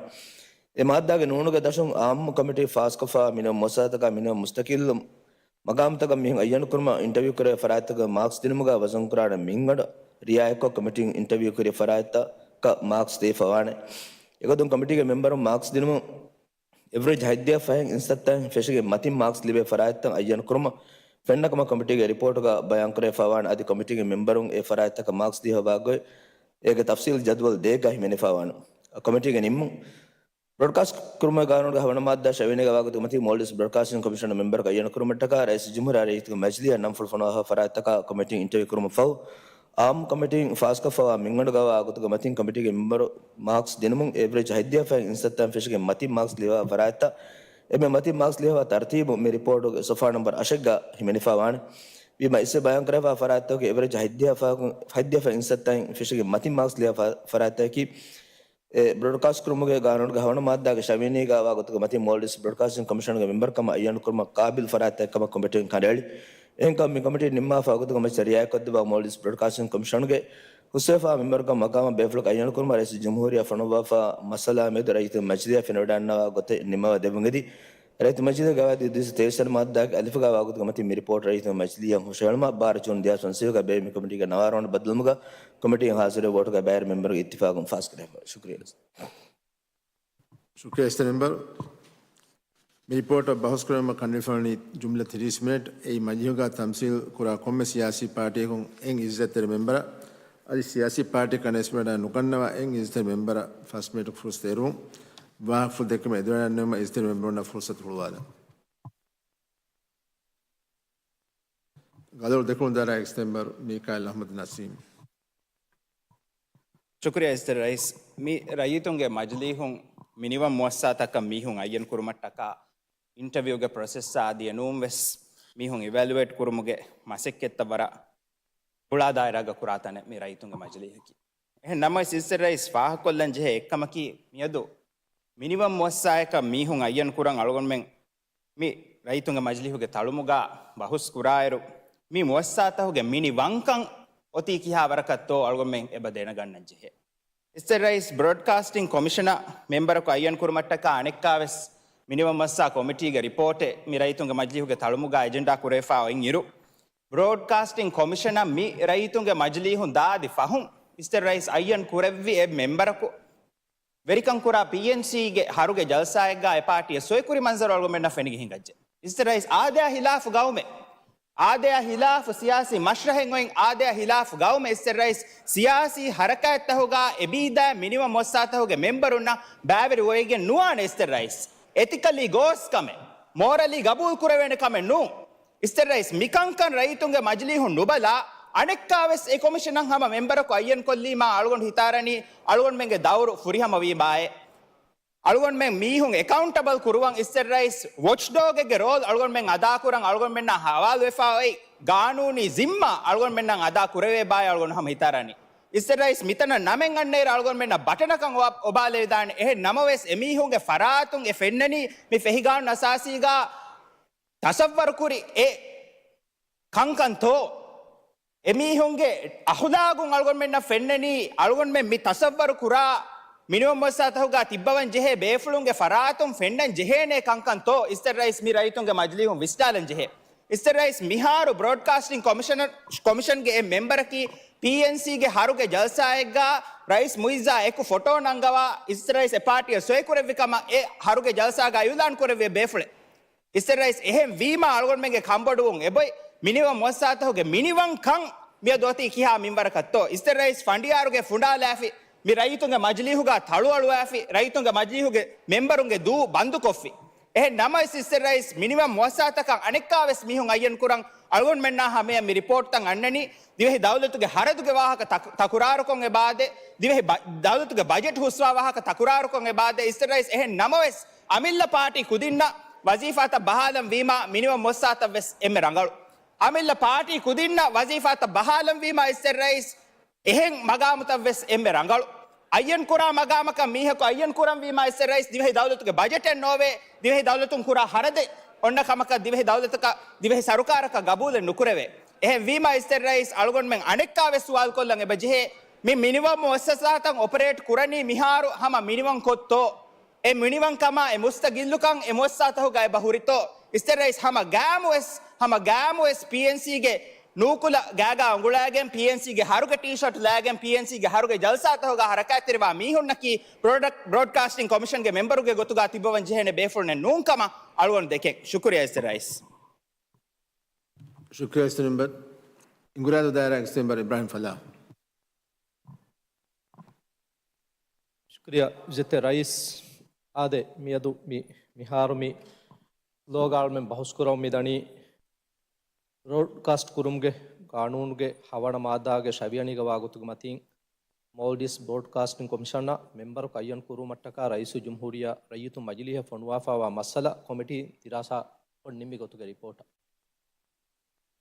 އެ މާއްދާގެ ނޫނުގެ ދަށުން އާއްމު ކޮމިޓީ ފާސްކޮށްފައިވާ މިނިވަން މުވައްސަސާތަކާ މިނިވަން މުސްތަޤިއްލު މަގާމުތަކަށް މީހުން އައްޔަނުކުރުމަށް އިންޓަވިއުކުރެވޭ ފަރާތްތަކުގެ މާކްސް ދިނުމުގަ ވަޒަންކުރާނެ މިންގަނޑު ރިއާޔަތްކޮށް ކޮމިޓީން އިންޓަވިއުކުރި ފަރާތްތަކަށް މާކްސް ދީފައިވާނެ. އެގޮތުން ކޮމިޓީގެ މެމްބަރުން މާކްސް ދިނުމުން އެވްރެޖް ހަތްދިހަ ފަހެއް އިންސައްތައިން ފެށިގެން މަތިން މާކްސް ލިބޭ ފަރާތްތައް އައްޔަނުކުރުމަށް ފެންނަ ކަމަށް ކޮމިޓީގެ ރިޕޯޓުގަ ބަޔާންކުރެވިފައިވާނެ. އަދި ކޮމިޓީގެ މެމްބަރުން އެ ފަރާތްތަކަށް މާކްސް ދީފައިވާ ގޮތް އޭގެ ތަފްސީލް ޖަދުވަލް ދޭއްގަ ހިމެނިފައިވާނެ. ކޮމިޓީގެ ނިންމުން. ބްރޯޑްކާސްޓް ކުރުމުގެ ގާނޫނުގެ ހަވަނަ މާއްދާ ޝަވިޔަނީގަ ވާގޮތުގެ މަތިން މޯލްޑިވްސް ބްރޯޑްކާސްޓިން ކޮމިޝަނުގެ މެމްބަރަކަށް އައްޔަނުކުރުމަށްޓަކާ ރައީސް ޖުމްހޫރިއްޔާ ރައްޔިތުގެ މަޖިލީހަށް ނަންފުޅު ފޮނުވާފަ ފަރާތްތަކާ ކޮމިޓީން އިންޓަވިއު ކުރުމަށްފަހު، އާއްމު ކޮމިޓީން ފާސްކޮށްފައިވާ މިންގަނޑުގަ ވާގޮތުގެ މަތިން ކޮމިޓީގެ މެމްބަރު މާކްސް ދިނުމުން އެވްރެޖް ހަތްދިހަ ފަހެއް އިންސައްތައިން ފެށިގެން މަތިން މާކްސް ލިޔަވާ ފަރާތްތައް، އެންމެ މަތިން މާކްސް ލިޔަވާ ތަރުތީބު މި ރިޕޯޓުގެ ސޮފާ ނަމްބަރު އަށެއްގަ ހިމެނިފައިވާނެ. ވީމަ އިސްވެ ބަޔާންކުރެވިފައިވާ ފަރާތްތަކުގެ އެވްރެޖް ހަތްދިހަ ފަހަކުން، ހަތްދިހަ ފަހެއް އިންސައްތައިން ފެށިގެން މަތިން މާކްސް ލިޔަވާ ފަ-، ފަރާތްތަކަކީ، އެ ބްރޯޑްކާސްޓް ކުރުމުގެ ގާނޫނުގެ ހަވަނަ މާއްދާގެ ޝަވިޔަނީގަ ވާގޮތުގެ މަތިން މޯލްޑިވްސް ބްރޯޑްކާސްޓިން ކޮމިޝަނުގެ މެމްބަރުކަމަށް އައްޔަނުކުރުމަށް ޤާބިލް ފަރާތްތަކެއްކަމަށް ކޮމިޓީން ކަނޑައެޅި. އެހެންކަމުން މި ކޮމިޓީން ނިންމާފަ ވަގުތުގެ މައްޗަށް ރިއާޔަތްކޮށްދެއްވާ މޯލްޑިވްސް ބްރޯޑްކާސްޓިން ކޮމިޝަނުގެ ހުސްވެފައިވާ މެމްބަރުކަމުގެ މަގާމަށް ބޭފުޅަކަށް އައްޔަނުކުރުމަށް ރައީސް ޖުމްހޫރިއްޔާ ފޮނުއްވާފަ މައްސަލާ މެދު ރައްޔިތުން މަޖިލީހަށް ފެނިވަޑައިގަންނަވާ ގޮތެއް ނިންމަވާ ދެއްވުން އެދި. ރައްޔިތު މަޖިލީހުގެ ގަވާއިދު ދުއިސައްތަ ތޭވީސް ވަނަ މާއްދާގެ އަލިފުގަ ވާގޮތުގެ މަތިން މި ރިޕޯޓް ރައްޔިތުންގެ މަޖިލީހަށް ހުށަހެޅުމަށް ބާރަ ޖޫން ދެހާސް ފަންސަވީސްގަ ބޭއްވި މި ކޮމިޓީގެ ނަވާރަ ވަނަ ބައްދަލުވުމުގަ ކޮމިޓީން ހާޒިރުވެ ވޯޓުގައި ބައިވެރި މެމްބަރުންގެ އިއްތިފާގުން ފާސްކުރެވިފަ. ޝުކުރިއްޔާ. ޝުކުރިއްޔާ އިއްޒަތްތެރި މެމްބަރު. މި ރިޕޯޓަށް ބަހުސްކުރުމަށް ކަނޑައެޅިފައިވަނީ ޖުމްލަ ތިރީސް މިނެޓް. އެއީ މަޖިލީހުގަ ތަމްސީލް ކުރާ ކޮންމެ ސިޔާސީ ޕާޓީއަކުން އެއް އިއްޒަތްތެރި މެމްބަރަށް އަދި ސިޔާސީ ޕާޓީއަކަށް ނަސްބަޑާ ނުގަންނަވާ އެއް އިއްޒަތްތެރި މެމްބަރަށް ފަސް މިނެޓު ފުރުސަތު އެރުވުން. ވާހަކަފުޅު ދެއްކުމަށް އެދުރަށް އަންނަވުމަށް އިއްޒަތްތެރި މެމްބަރުންނަށް ފުރުސަތު ހުޅުވާލަން. ގަދަވަޅު ދެކުނު ދަރާ އިއްޒަތްތެރި މެމްބަރު މީކާއިލް އަޙްމަދު ނަސީމް. ޝުކުރިއްޔާ އިއްޒަތްތެރި ރައީސް. މި ރައްޔިތުންގެ މަޖިލީހުން މިނިވަން މުވައްސާތަކަށް މީހުން އައްޔަން ކުރުމަށްޓަކާ އިންޓަވިއުގެ ޕްރޮސެސްއާ އަދި އެނޫން ވެސް މީހުން އިވެލުއޭޓް ކުރުމުގެ މަސައްކަތްތައް ވަރަށް ގުޅާ ދާއިރާގަ ކުރާ ތަނެއް މި ރައްޔިތުންގެ މަޖިލީހަކީ. އެހެން ނަމަވެސް އިއްޒަތްތެރި ރައީސް ފާހަގަކޮށްލަން ޖެހޭ އެއްކަމަކީ، މިއަދު މިނިވަން މުވައްސާއަކަށް މީހުން އައްޔަން ކުރަން އަޅުގަނޑުމެން މި ރައްޔިތުންގެ މަޖިލީހުގެ ތަޅުމުގަ ބަހުސް ކުރާއިރު، މި މުވައްސާތަކުގެ މިނިވަންކަން އޮތީ ކިހާ ވަރަކަށްތޯ އަޅުގަނޑުމެން އެބަ ދެނެގަންނަން ޖެހޭ. އިއްޒަތްތެރި ރައީސް، ބްރޯޑްކާސްޓިން ކޮމިޝަނަށް މެމްބަރަކު އައްޔަން ކުރުމަށްޓަކާ އަނެއްކާވެސް މިނިވަން މުވައްސާ ކޮމިޓީގެ ރިޕޯޓެއް މި ރައްޔިތުންގެ މަޖިލީހުގެ ތަޅުމުގަ އެޖެންޑާ ކުރެވިފަ އޮތް އިރު، ބްރޯޑްކާސްޓިން ކޮމިޝަނަށް މި ރައްޔިތުންގެ މަޖިލީހުން ދާދި ފަހުން އިއްޒަތްތެރި ރައީސް އައްޔަން ކުރެއްވި އެއް މެމްބަރަކު ވެރިކަން ކުރާ ޕީއެންސީގެ އަހަރުގެ ޖަލްސާއެއްގަ އެ ޕާޓީއަށް ސޮއިކުރި މަންޒަރު އަޅުގަނޑުމެންނަށް ފެނިގެން ހިނގައްޖެ. އިއްޒަތްތެރި ރައީސް އާދަޔާ ހިލާފު ގައުމެއް. އާދަޔާ ހިލާފު ސިޔާސީ މަޝްރަހެއް އޮތް، އާދަޔާ ހިލާފު ގައުމެއް އިސްތެ ރައީސް، ސިޔާސީ ހަރަކާތްތަހުގާ އެ މިނިވަން މުއައްސަސާތަހުގެ މެމްބަރުންނަށް ބައިވެރި އޮވެގެން ނުވާނެ އިސްތެ ރައީސް. އެތިކަލީ ގޯސް ކަމެއް، މޯރަލީ ގަބޫލު ކުރެވޭނެ ކަމެއް ނޫން. އިސްތެ ރައީސް މިކަންކަން ރައްޔިތުންގެ މަޖިލީހުން ނުބަލާ، އަނެއްކާވެސް އެ ކޮމިޝަނަށް ހަމަ މެމްބަރަކު އައްޔަން ކޮށްލީމާ އަޅުގަނޑު ހިތާރަނީ އަޅުގަނޑުމެންގެ ދައުރު ފުރިހަމަވީމާއޭ. އަޅުގަނޑުމެން މީހުން އެކައުންޓަބަލް ކުރުވަން އިސްތެ ރައީސް ވޮޗްޑޯގެއްގެ ރޯލް އަޅުގަނޑުމެން އަދާކުރަން އަޅުގަނޑުމެންނާ ހަވާލުވެފާ އޮތް ގާނޫނީ ޒިންމާ އަޅުގަނޑުމެންނަށް އަދާ ކުރެވޭބާއޭ އަޅުގަނޑު ހަމަ ހިތާރަނީ. އިސްތެ ރައީސް މިތަނަށް ނަމެއް އަންނައިރު އަޅުގަނޑުމެންނަށް ބަޓަނަކަށް އޮބާ-، އޮބާލެވިދާނެ. އެހެން ނަމަވެސް އެމީހުންގެ ފަރާތުން އެ ފެންނަނީ މި ފެހިގާނޫނު އަސާސީގާ ތަސައްވަރުކުރި އެ ކަންކަންތޯ؟ އެމީހުންގެ އަޚުލާގުން އަޅުގަނޑުމެންނަށް ފެންނަނީ އަޅުގަނޑުމެން މި ތަސައްވަރު ކުރާ މިނިވަން މުއައްސަސާތަހުގާ ތިއްބަވަން ޖެހޭ ބޭފުޅުންގެ ފަރާތުން ފެންނަން ޖެހޭނޭ ކަންކަންތޯ؟ އިސްތެ ރައީސް މި ރައްޔިތުންގެ މަޖިލީހުން ވިސްނާލަން ޖެހޭ. އިސްތެ ރައީސް މިހާރު ބްރޯޑްކާސްޓިން ކޮމިޝަނަށް، ކޮމިޝަންގެ އެއް މެމްބަރަކީ ޕީއެންސީގެ ހަރުގެ ޖަލްސާއެއްގާ ރައީސް މުއިއްޒާ އެކު ފޮޓޯ ނަންގަވާ އިސްތެ ރައީސް އެ ޕާޓީއަށް ސޮއިކުރެއްވި ކަމަށް އެ ހަރުގެ ޖަލްސާގާ އިއުލާން ކުރެއްވި ބޭފުޅެއް. އިސްތެ ރައީސް އެހެން ވީމާ އަޅުގަނޑުމެންގެ ކަންބޮޑުވުން އެބޮތް. މިނިވަން މުއައްސަސާތަހުގެ މިނިވަންކަން މިއަދު އޮތީ ކިހާ މިންވަރަކަށްތޯ؟ އިސްތެ ރައީސް ފަނޑިޔާރުގެ ފުނޑާލާފި، މި ރައްޔިތުންގެ މަޖިލީހުގާ ތަޅުއަޅުވާފި، ރައްޔިތުންގެ މަޖިލީހުގެ މެމްބަރުންގެ ދޫ ބަންދުކޮށްފި. އެހެން ނަމަވެސް އިސްތެ ރައީސް މިނިވަން މުއައްސަސާތަކަށް އަނެއްކާވެސް މީހުން އައްޔަން ކުރަން އަޅުގަނޑުމެންނާ ހަމަޔަށް މި ރިޕޯޓްތައް އަންނަނީ. ދިވެހި ދައުލަތުގެ ހަރަދުގެ ވާހަކަ ތަކު-، ތަކުރާރުކޮށް އެބާދެ، ދިވެހި ބަ-، ދައުލަތުގެ ބަޖެޓް ހުސްވާ ވާހަކަ ތަކުރާރުކޮށް އެބާދެ، އިސްތެ ރައީސް އެހެން ނަމަވެސް، އަމިއްލަ ޕާޓީ ކުދިންނަށް ވަޒީފާތައް ބަހާލަން ވީމާ މިނިވަން މުއައްސަސާތައް ވެސް އެންމެ ރަނގަޅު. އަމިއްލަ ޕާޓީ ކުދިންނަށް ވަޒީފާތައް ބަހާލަން ވީމާ އިސްތެ ރައީސް އެހެން މަގާމުތައް ވެސް އެންމެ ރަނގަޅު. އައްޔަން ކުރާ މަގާމަކަށް މީހަކު އައްޔަން ކުރަން ވީމާ އިސްތެ ރައީސް ދިވެހި ދައުލަތުގެ ބަޖެޓެއް ނޯވޭ، ދިވެހި ދައުލަތުން ކުރާ ހަރަދެއް އޮންނަ ކަމަކަށް ދިވެހި ދައުލަތަކަށް، ދިވެހި ސަރުކާރަކަށް ގަބޫލެއް ނުކުރެވޭ. އެހެން ވީމާ އިސްތެ ރައީސް އަޅުގަނޑުމެން އަނެއްކާވެސް ސުވާލުކޮށްލަން އެބަޖެހޭ، މި މިނިވަން މުއައްސަސާތައް އޮޕަރޭޓް ކުރަނީ މިހާރު ހަމަ މިނިވަން ކޮށްތޯ؟ އެ މިނިވަންކަމާ އެ މުސްތަގިއްލުކަން އެ މުއައްސަސާތަހުގަ އެބަ ހުރިތޯ؟ އިސްތެ ރައީސް ހަމަ ގާމުވެސް، ހަމަ ގާމުވެސް ޕީއެންސީގެ ނޫކުލަ ގާގާ އުނގުޅާގެން، ޕީއެންސީގެ ހަރުގެ ޓީޝާޓް ލާގެން، ޕީއެންސީގެ ހަރުގެ ޖަލްސާތަހުގަ ހަރަކާތްތެރިވާ މީހުންނަކީ ބްރޯޑް-، ބްރޯޑްކާސްޓިން ކޮމިޝަންގެ މެމްބަރުގެ ގޮތުގަ ތިއްބަވަން ޖެހޭނެ ބޭފުޅުންނެއް ނޫން ކަމަށް އަޅުގަނޑު ދެކެން. ޝުކުރިޔާ އިސްތެ ރައީސް. ޝުކުރިޔާ އިސްތެ މެމްބަރު. އިނގުރާދޫ ދާއިރާގެ އިސްތެ މެމްބަރު އިބްރާހިމް ފަލާހް. ޝުކުރިޔާ އިސްތެ ރައީސް. އާދެ، މިއަދު މި، މިހާރު މި ލޯގަ އަޅުމެން ބަހުސްކުރަމުން މިދަނީ ބްރޯޑްކާސްޓް ކުރުމުގެ ގާނޫނުގެ ހަވަނަ މާއްދާގެ ށަވިޔަނީގަ ވާގޮތުގެ މަތީން މޯލްޑިވްސް ބްރޯޑްކާސްޓިން ކޮމިޝަނަށް މެމްބަރަކު އައްޔަން ކުރުވުމަށްޓަކާ ރައީސުލްޖުމްހޫރިއްޔާ ރައްޔިތުން މަޖިލީހަށް ފޮނުވާފައިވާ މައްސަލަ ކޮމިޓީން ދިރާސާ ކޮށް ނިންމި ގޮތުގެ ރިޕޯޓަށް.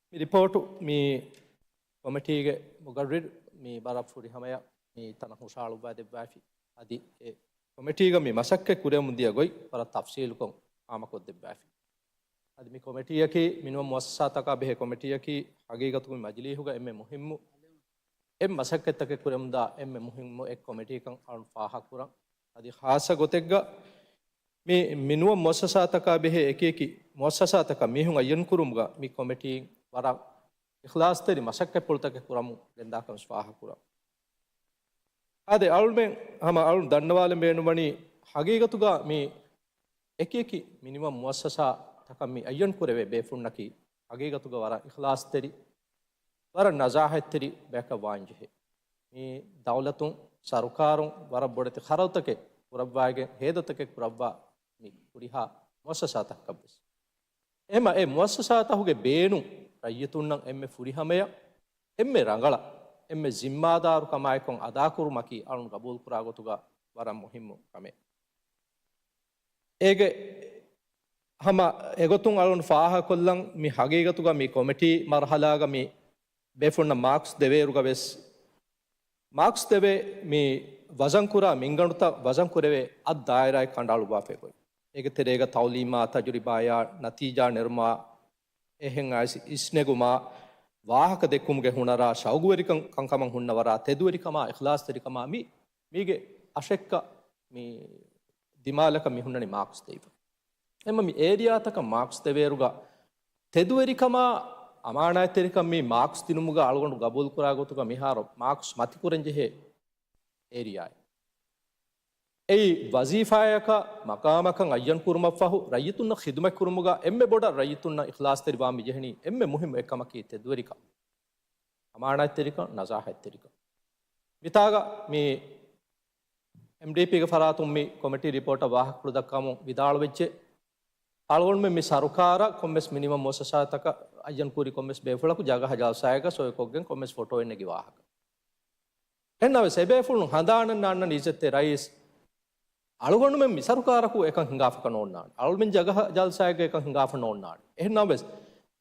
މި ރިޕޯޓު މި ކޮމިޓީގެ މުގައްރިރު މި ވަރަށް ފުރިހަމަޔަށް މި ތަނަށް ހުށަހަޅުއްވާ ދެއްވާފި. އަދި އެ ކޮމިޓީގަ މި މަސައްކަތް ކުރެވެމުން ދިޔަ ގޮތް ވަރަށް ތަފްސީލުކޮށް ހާމަކޮށްދެއްވާފި. އަދި މި ކޮމިޓީއަކީ، މިނިވަން މުއައްސަސާތަކާ ބެހޭ ކޮމިޓީއަކީ، ހަގީގަތުގަ މި މަޖިލީހުގަ އެންމެ މުހިއްމު އެއް މަސައްކަތްތަކެއް ކުރެމުންދާ އެންމެ މުހިއްމު އެއް ކޮމިޓީކަން އަޅުން ފާހަގަކުރަން. އަދި ޚާއްޞަ ގޮތެއްގަ މި މިނިވަން މުއައްސަސާތަކާ ބެހޭ އެކިއެކި މުއައްސަސާތަކަށް މީހުން އައްޔަންކުރުމުގަ މި ކޮމިޓީން ވަރަށް އިޚްލާޞްތެރި މަސައްކަތްޕުޅުތަކެއް ކުރަމުން ގެންދާކަން ވެސް ފާހަގަކުރަން. އާދެ، އަޅުމެން ހަމަ އަޅުން ދަންނަވާލަން ބޭނުންވަނީ، ހަގީގަތުގަ މި އެކިއެކި މިނިވަން މުއައްސަސާތަކަށް މި އައްޔަން ކުރެވޭ ބޭފުޅުންނަކީ، ހަގީގަތުގަ ވަރަށް އިޚްލާޞްތެރި، ވަރަށް ނަޒާހަތްތެރި ބަޔަކަށް ވާން ޖެހޭ. މި ދައުލަތުން، ސަރުކާރުން ވަރަށް ބޮޑެތި ޚަރަދުތަކެއް ކުރައްވާގެން، ހޭދަތަކެއް ކުރައްވާ މި ހުރިހާ މުއައްސަސާތަކަކަށްވެސް. އެހެމަ އެ މުއައްސަސާތަހުގެ ބޭނުން ރައްޔިތުންނަށް އެންމެ ފުރިހަމަޔަށް، އެންމެ ރަނގަޅަށް، އެންމެ ޒިންމާދާރުކަމާއެކު އަދާކުރުމަކީ އަޅުން ގަބޫލުކުރާ ގޮތުގަ ވަރަށް މުހިއްމު ކަމެއް. އޭގެ ހަމަ އެގޮތުން އަޅުން ފާހަގަކޮށްލަން، މި ހަގީގަތުގަ މި ކޮމިޓީ މަރުހަލާގަ މި ބޭފުޅުންނަށް މާކްސް ދެވޭއިރުގަ ވެސް، މާކްސް ދެވޭ މި ވަޒަންކުރާ މިންގަނޑުތައް ވަޒަންކުރެވޭ އަށް ދާއިރާއެއް ކަނޑައަޅުއްވާފައި އޮތް. އޭގެ ތެރޭގަ ތައުލީމާ، ތަޖުރިބާޔާ، ނަތީޖާ ނެރުމާ، އެހެން އައިސް އިސްނެގުމާ، ވާހަކަ ދެއްކުމުގެ ހުނަރާ، ޝައުގުވެރިކަން، ކަންކަމަށް ހުންނަވަރާ، ތެދުވެރިކަމާ، އިޚްލާޞްތެރިކަމާ، މި، މީގެ އަށެއްކަ މި ދިމާލަކަށް މި ހުންނަނީ މާކްސް ދެއްވަން. އެމަ މި އޭރިއާތަކަށް މާކްސް ދެވޭއިރުގަ ތެދުވެރިކަމާ، އަމާނާތްތެރިކަން މި މާކްސް ދިނުމުގަ އަޅުގަނޑު ގަބޫލުކުރާ ގޮތުގަ މިހާރު މާކްސް މަތިކުރަންޖެހޭ އޭރިއާއެއް. އެއީ ވަޒީފާއަކަށް މަޤާމަކަށް އައްޔަން ކުރުމަށްފަހު ރައްޔިތުންނަށް ޚިދުމަތް ކުރުމުގަ އެންމެ ބޮޑަށް ރައްޔިތުންނަށް އިޚްލާޞްތެރިވާން މިޖެހެނީ. އެންމެ މުހިއްމު އެއްކަމަކީ ތެދުވެރިކަން، އަމާނާތްތެރިކަން، ނަޒާހަތްތެރިކަން. މިތާގަ މި އެމްޑީޕީގެ ފަރާތުން މި ކޮމިޓީ ރިޕޯޓަށް ވާހަކަފުޅު ދައްކަމުން ވިދާޅުވެއްޖެ. އަޅުގަނޑުމެން މި ސަރުކާރަށް ކޮންމެސް މިނިވަން މުއައްސަސާތަކަށް އައްޔަން ކުރި ކޮންމެސް ބޭފުޅަކު ޖަގަހަ ޖަލްސާއެއްގަ ސޮއިކޮށްގެން ކޮންމެސް ފޮޓޯއެއް ނެގި ވާހަކަ. އެހެންނަމަވެސް އެބޭފުޅުން ހަނދާނަށް ނާންނަނީ އިއްޒަތްތެރި ރައީސް، އަޅުގަނޑުމެން މި ސަރުކާރަކު އެކަން ހިނގާފަކަށް ނޯންނާނެ. އަޅުމެން ޖަގަހަ ޖަލްސާއެއްގަ އެކަން ހިނގާފަ ނޯންނާނެ. އެހެންނަމަވެސް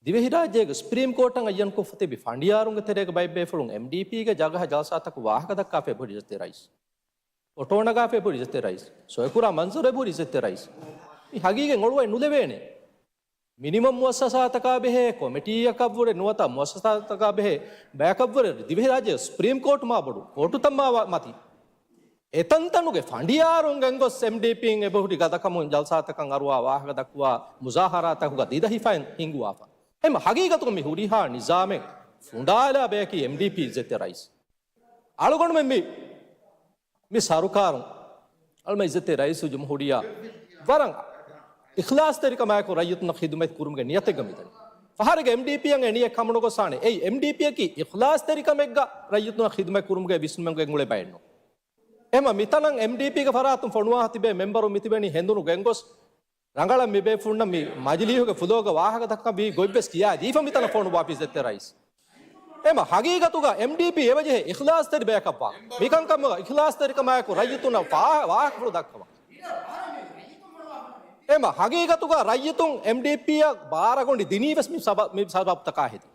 ދިވެހިރާއްޖޭގެ ސުޕްރީމް ކޯޓަށް އައްޔަންކޮށްފަ ތިބި ފަނޑިޔާރުންގެ ތެރޭގަ ބައެއް ބޭފުޅުން އެމްޑީޕީގެ ޖަގަހަ ޖަލްސާތަކު ވާހަކަ ދައްކާފަ އެބަހުރި އިއްޒަތްތެރި ރައީސް. ފޮޓޯ ނަގާފަ އެބަހުރި އިއްޒަތްތެރި ރައީސް. ސޮއިކުރާ މަންޒަރު އެބަހުރި އިއްޒަތްތެރި ރައީސް. މި ހަގީގަތް އޮޅުވައި ނުލެވޭނެ. މިނިވަން މުއައްސަސާތަކާ ބެހޭ، ކޮމިޓީއަކަށްވުރެ ނުވަތަ މުއައްސަސާތަކާ ބެހޭ ބަޔަކަށްވުރެ ދިވެހިރާއްޖޭގެ ސުޕްރީމް ކޯޓު މާބޮޑު ކޯޓުތައް މާ މަތި އެތަންތަނުގެ ފަނޑިޔާރުން ގެންގޮސް އެމްޑީޕީން އެބަހުރި ގަދަކަމުން ޖަލްސާތަކަށް އަރުވާ ވާހަކަ ދައްކުވާ މުޒާހަރާތަކުގަ ދިދަހިފައިން ހިނގުވާފަ. އެމަ ހަގީގަތުގަ މި ހުރިހާ ނިޒާމެއް ފުނޑާލާ ބަޔަކީ އެމްޑީޕީ އިއްޒަތްތެރި ރައީސް. އަޅުގަނޑުމެން މި، މި ސަރުކާރުން އަޅުމެން އިއްޒަތްތެރި ރައީސުލްޖުމްހޫރިއްޔާ ވަރަށް އިޚްލާޞްތެރިކަމާއެކު ރައްޔިތުންނަށް ޚިދުމަތް ކުރުމުގެ ނިޔަތެއްގަ މިދަނީ. ފަހަރެއްގަ އެމްޑީޕީއަށް އެ ނިޔަތް ކަމުނުގޮސް އާނެ. އެއީ އެމްޑީޕީއަކީ އިޚްލާޞްތެރިކަމެއްގަ ރައްޔިތުންނަށް ޚިދުމަތް ކުރުމުގެ ވިސްނުމެއް އެނގުޅެ ބައެއްނު. އެމަ މިތަނަށް އެމްޑީޕީގެ ފަރާތުން ފޮނުވާ ތިބޭ މެމްބަރުން މިތިބެނީ ހެނދުނު ގެންގޮސް، ރަނގަޅަށް މިބޭފުޅުންނަށް މި މަޖިލީހުގެ ފުލޯގަ ވާހަކަ ދައްކަން ވީ ގޮތްވެސް ކިޔާ ދީފަ މިތަނަށް ފޮނުވާފި އިއްޒަތްތެރި ރައީސް. އެމަ ހަގީގަތުގަ އެމްޑީޕީ އެބަޖެހޭ އިޚްލާޞްތެރި ބަޔަކަށްވާ. މިކަންކަމުގަ އިޚްލާޞްތެރިކަމާއެކު ރައްޔިތުންނަށް ފާ-، ވާހަކަފުޅު ދައްކަވާ. އެމަ ހަގީގަތުގަ ރައްޔިތުން އެމްޑީޕީއަށް ބާރަގޮނޑި ދިނީވެސް މި ސަބަ-، މި ސަބަބުތަކާ ހެދި.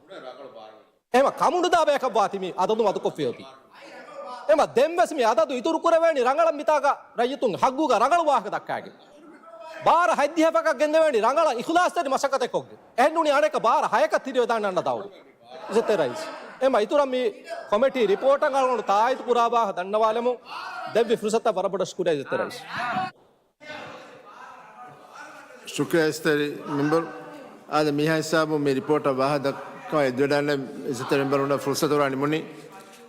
އެމަ ކަމުނުދާ ބަޔަކަށްވާތި މި އަދަދު މަދުކޮށްފި އޮތީ. އެމަ ދެންވެސް މި އަދަދު އިތުރު ކުރެވޭނީ ރަނގަޅަށް މިތާގަ ރައްޔިތުން ހައްގުގަ ރަނގަޅު ވާހަކަ ދައްކާގެން. ބާރަ ހަތްދިހަ ފަކަށް ގެންދެވޭނީ ރަނގަޅަށް އިޚްލާޞްތެރި މަސައްކަތެއް ކޮށްގެން. އެހެންނޫނީ އަނެއްކާ ބާރަ ހަޔަކަށް ތިރިވެދާނެ އަންނަ ދައުރު. އިއްޒަތްތެރި ރައީސް. އެމަ އިތުރަށް މި ކޮމިޓީ ރިޕޯޓަށް އަޅުގަނޑު ތާއީދު ކުރާ ވާހަކަ ދަންނަވާލަމުން ދެއްވި ފުރުސަތަށް ވަރަށް ބޮޑަށް ޝުކުރިއްޔާ އިއްޒަތްތެރި ރައީސް. ޝުކުރިއްޔާ އިއްޒަތްތެރި މެމްބަރު. އާދެ، މިހާ ހިސާބުން މި ރިޕޯޓަށް ވާހަކަ ދައްކަވާ އެދިވެޑާނެ އިއްޒަތްތެރި މެމްބަރުންނަށް ފުރުސަތު ހުރާ ނިމުނީ.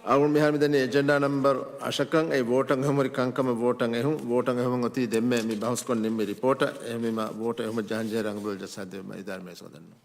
އަޅުގަނޑު މިހާރު މިދަނީ އެޖެންޑާ ނަމްބަރު އަށަކަށް. އެ ވޯޓަށް އެހުން ހުރި ކަންކަމަށް ވޯޓަށް އެހުން. ވޯޓަށް އެހުމުން އޮތީ ދެންމެ މި ބަހުސްކޮށް ނިންމި ރިޕޯޓަށް. އެހެންވީމަ ވޯޓަށް އެހުމަށް ޖަހަންޖެހޭ ރަނގަޅު ޖައްސާދެވުމަށް އިދާރަ މޭޒުގަ ދަންނަވަން.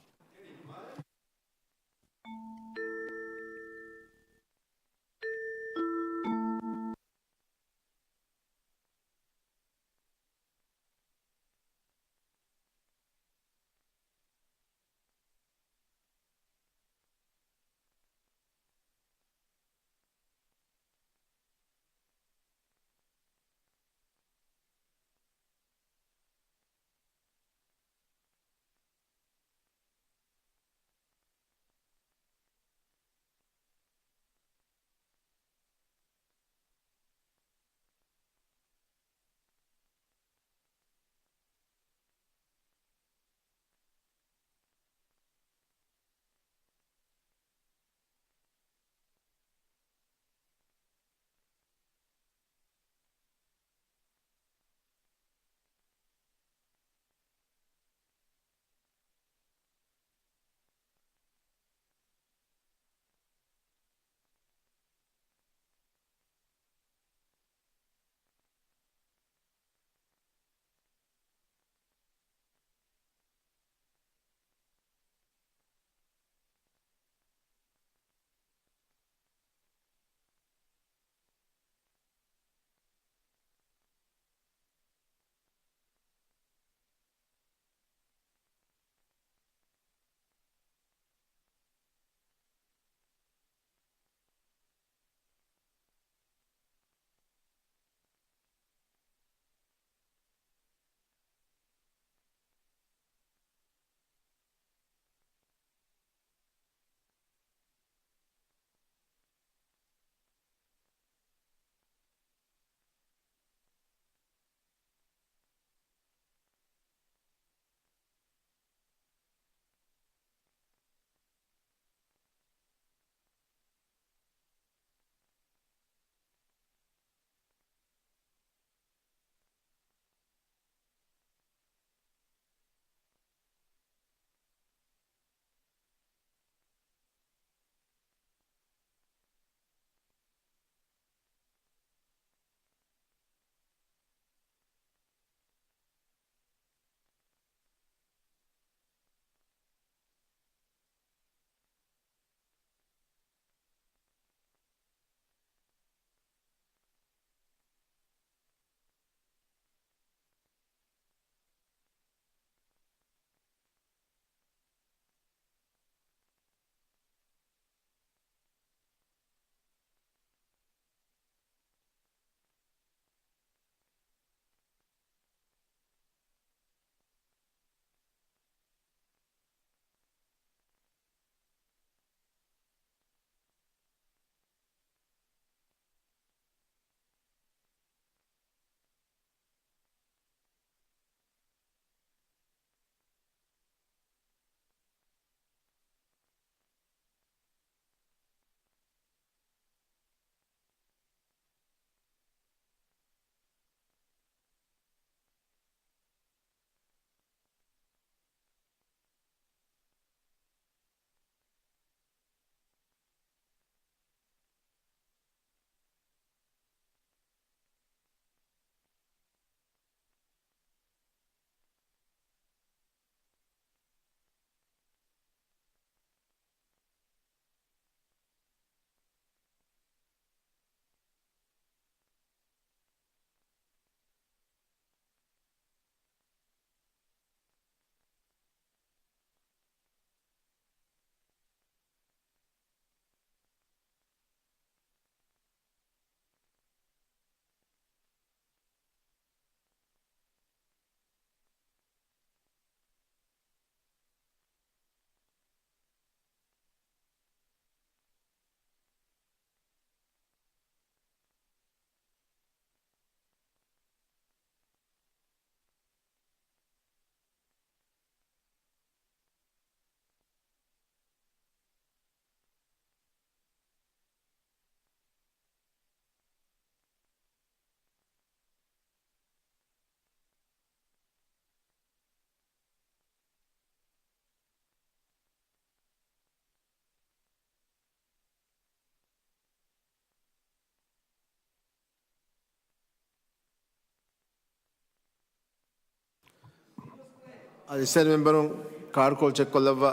އަދި އިސްރާއީލް މެމްބަރުން ކާޑުކޮޅު ޗެކްކޮށްލައްވާ.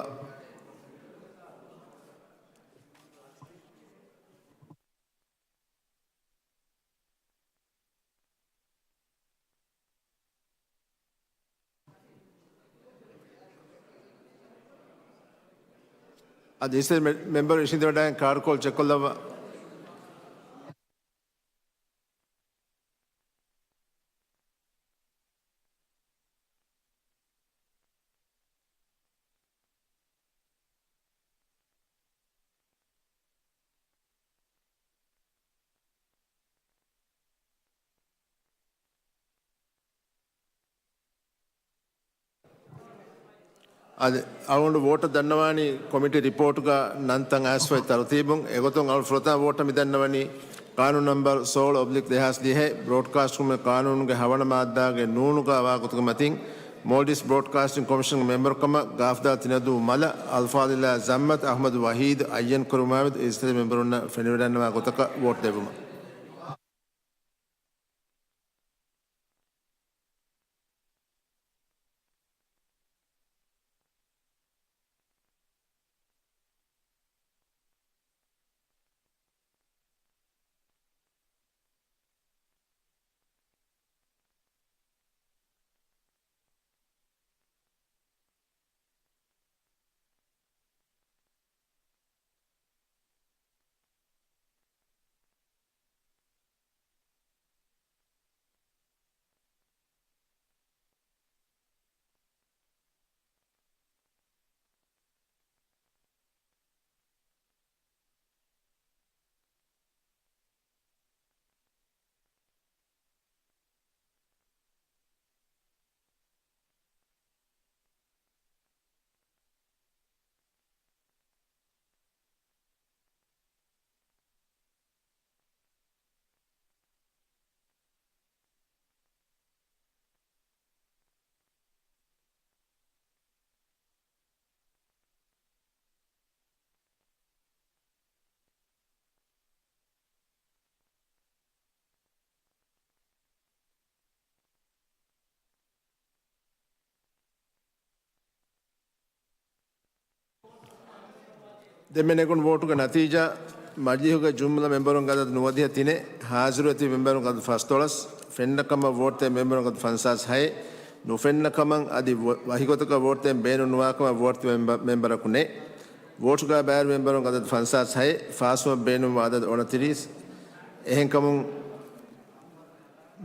އަދި އިސްރާއީލް މެ-، މެމްބަރު އިށީނދެވަޑައިގެން ކާޑުކޮޅު ޗެކްކޮށްލައްވާ. އަދި އަޅުގަނޑު ވޯޓަށް ދަންނަވާނީ ކޮމިޓީ ރިޕޯޓުގަ ނަންތައް އައިސްފައި ތަރުތީބުން. އެގޮތުން އަޅުގަނޑު ފުރަތަމަ ވޯޓަށް މިދަންނަވަނީ ޤާނޫނު ނަމްބަރު ސޯޅަ އޮބްލިކް ދެހާސް ދިހައެއް، ބްރޯޑްކާސްޓް ކުރުމުގެ ޤާނޫނުގެ ހަވަނަ މާއްދާގެ ނޫނުގަ ވާގޮތުގެ މަތިން، މޯލްޑިވްސް ބްރޯޑްކާސްޓިން ކޮމިޝަންގެ މެމްބަރުކަމަށް ގާފްދާ ތިނަދޫ މަލަށް އަލްފާޟިލާ ޒައްމަތް އަޙްމަދު ވަޙީދު އައްޔަން ކުރުމާމެދު އިސްރާއީލް މެމްބަރުންނަށް ފެނިވަޑަންނަވާ ގޮތަކަށް ވޯޓް ދެއްވުމަށް. ދެންމެ ނެގުނު ވޯޓުގެ ނަތީޖާ، މަޖިލީހުގެ ޖުމްލަ މެމްބަރުންގެ އަދަދު ނުވަދިހަ ތިނެއް، ހާޒިރުވެތި މެމްބަރުންގެ އަދަދު ފަސްދޮޅަސް، ފެންނަ ކަމަށް ވޯޓްދޭ މެމްބަރުންގެ އަދަދު ފަންސާސް ހައެއް، ނުފެންނަ ކަމަށް އަދި ވަ-، ވަކިގޮތަކަށް ވޯޓްދޭ ބޭނުން ނުވާ ކަމަށް ވޯޓްދޭ މެމްބަ-، މެމްބަރަކު ނެތް. ވޯޓުގަ ބައިވެރި މެމްބަރުންގެ އަދަދު ފަންސާސް ހައެއް، ފާސްވުމަށް ބޭނުންވާ އަދަދު އޮނަތިރީސް. އެހެންކަމުން،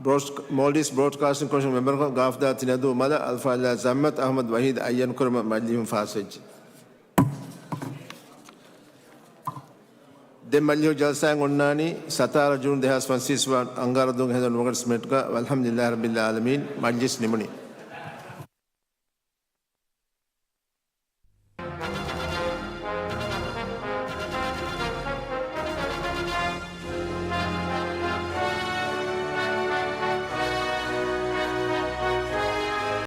ބްރޯޑް-، މޯލްޑިވްސް ބްރޯޑްކާސްޓިން ކޮމިޝަން މެމްބަރަކަށް ގާފްދާ ތިނަދޫ މަލަށް އަލްފާޟިލާ ޒައްމަތް އަޙްމަދު ވަޙީދު އައްޔަން ކުރުމަށް މަޖިލީހުން ފާސްވެއްޖެ. ދެން މަޖިލީހު ޖަލްސާއިން އޮންނާނީ ސަތާރަ ޖޫން ދެހާސް ފަންސަވީސް ވާން އަންގާރަ ދުވަހުގެ ހިނދު ނުވަ ގަޑި ސިމެންޓްގަ. ވަލްޙަމްދުލިއްލާހި ރައްބިލް ޢާލަމީން. މަޖްލިސް ނިމުނީ.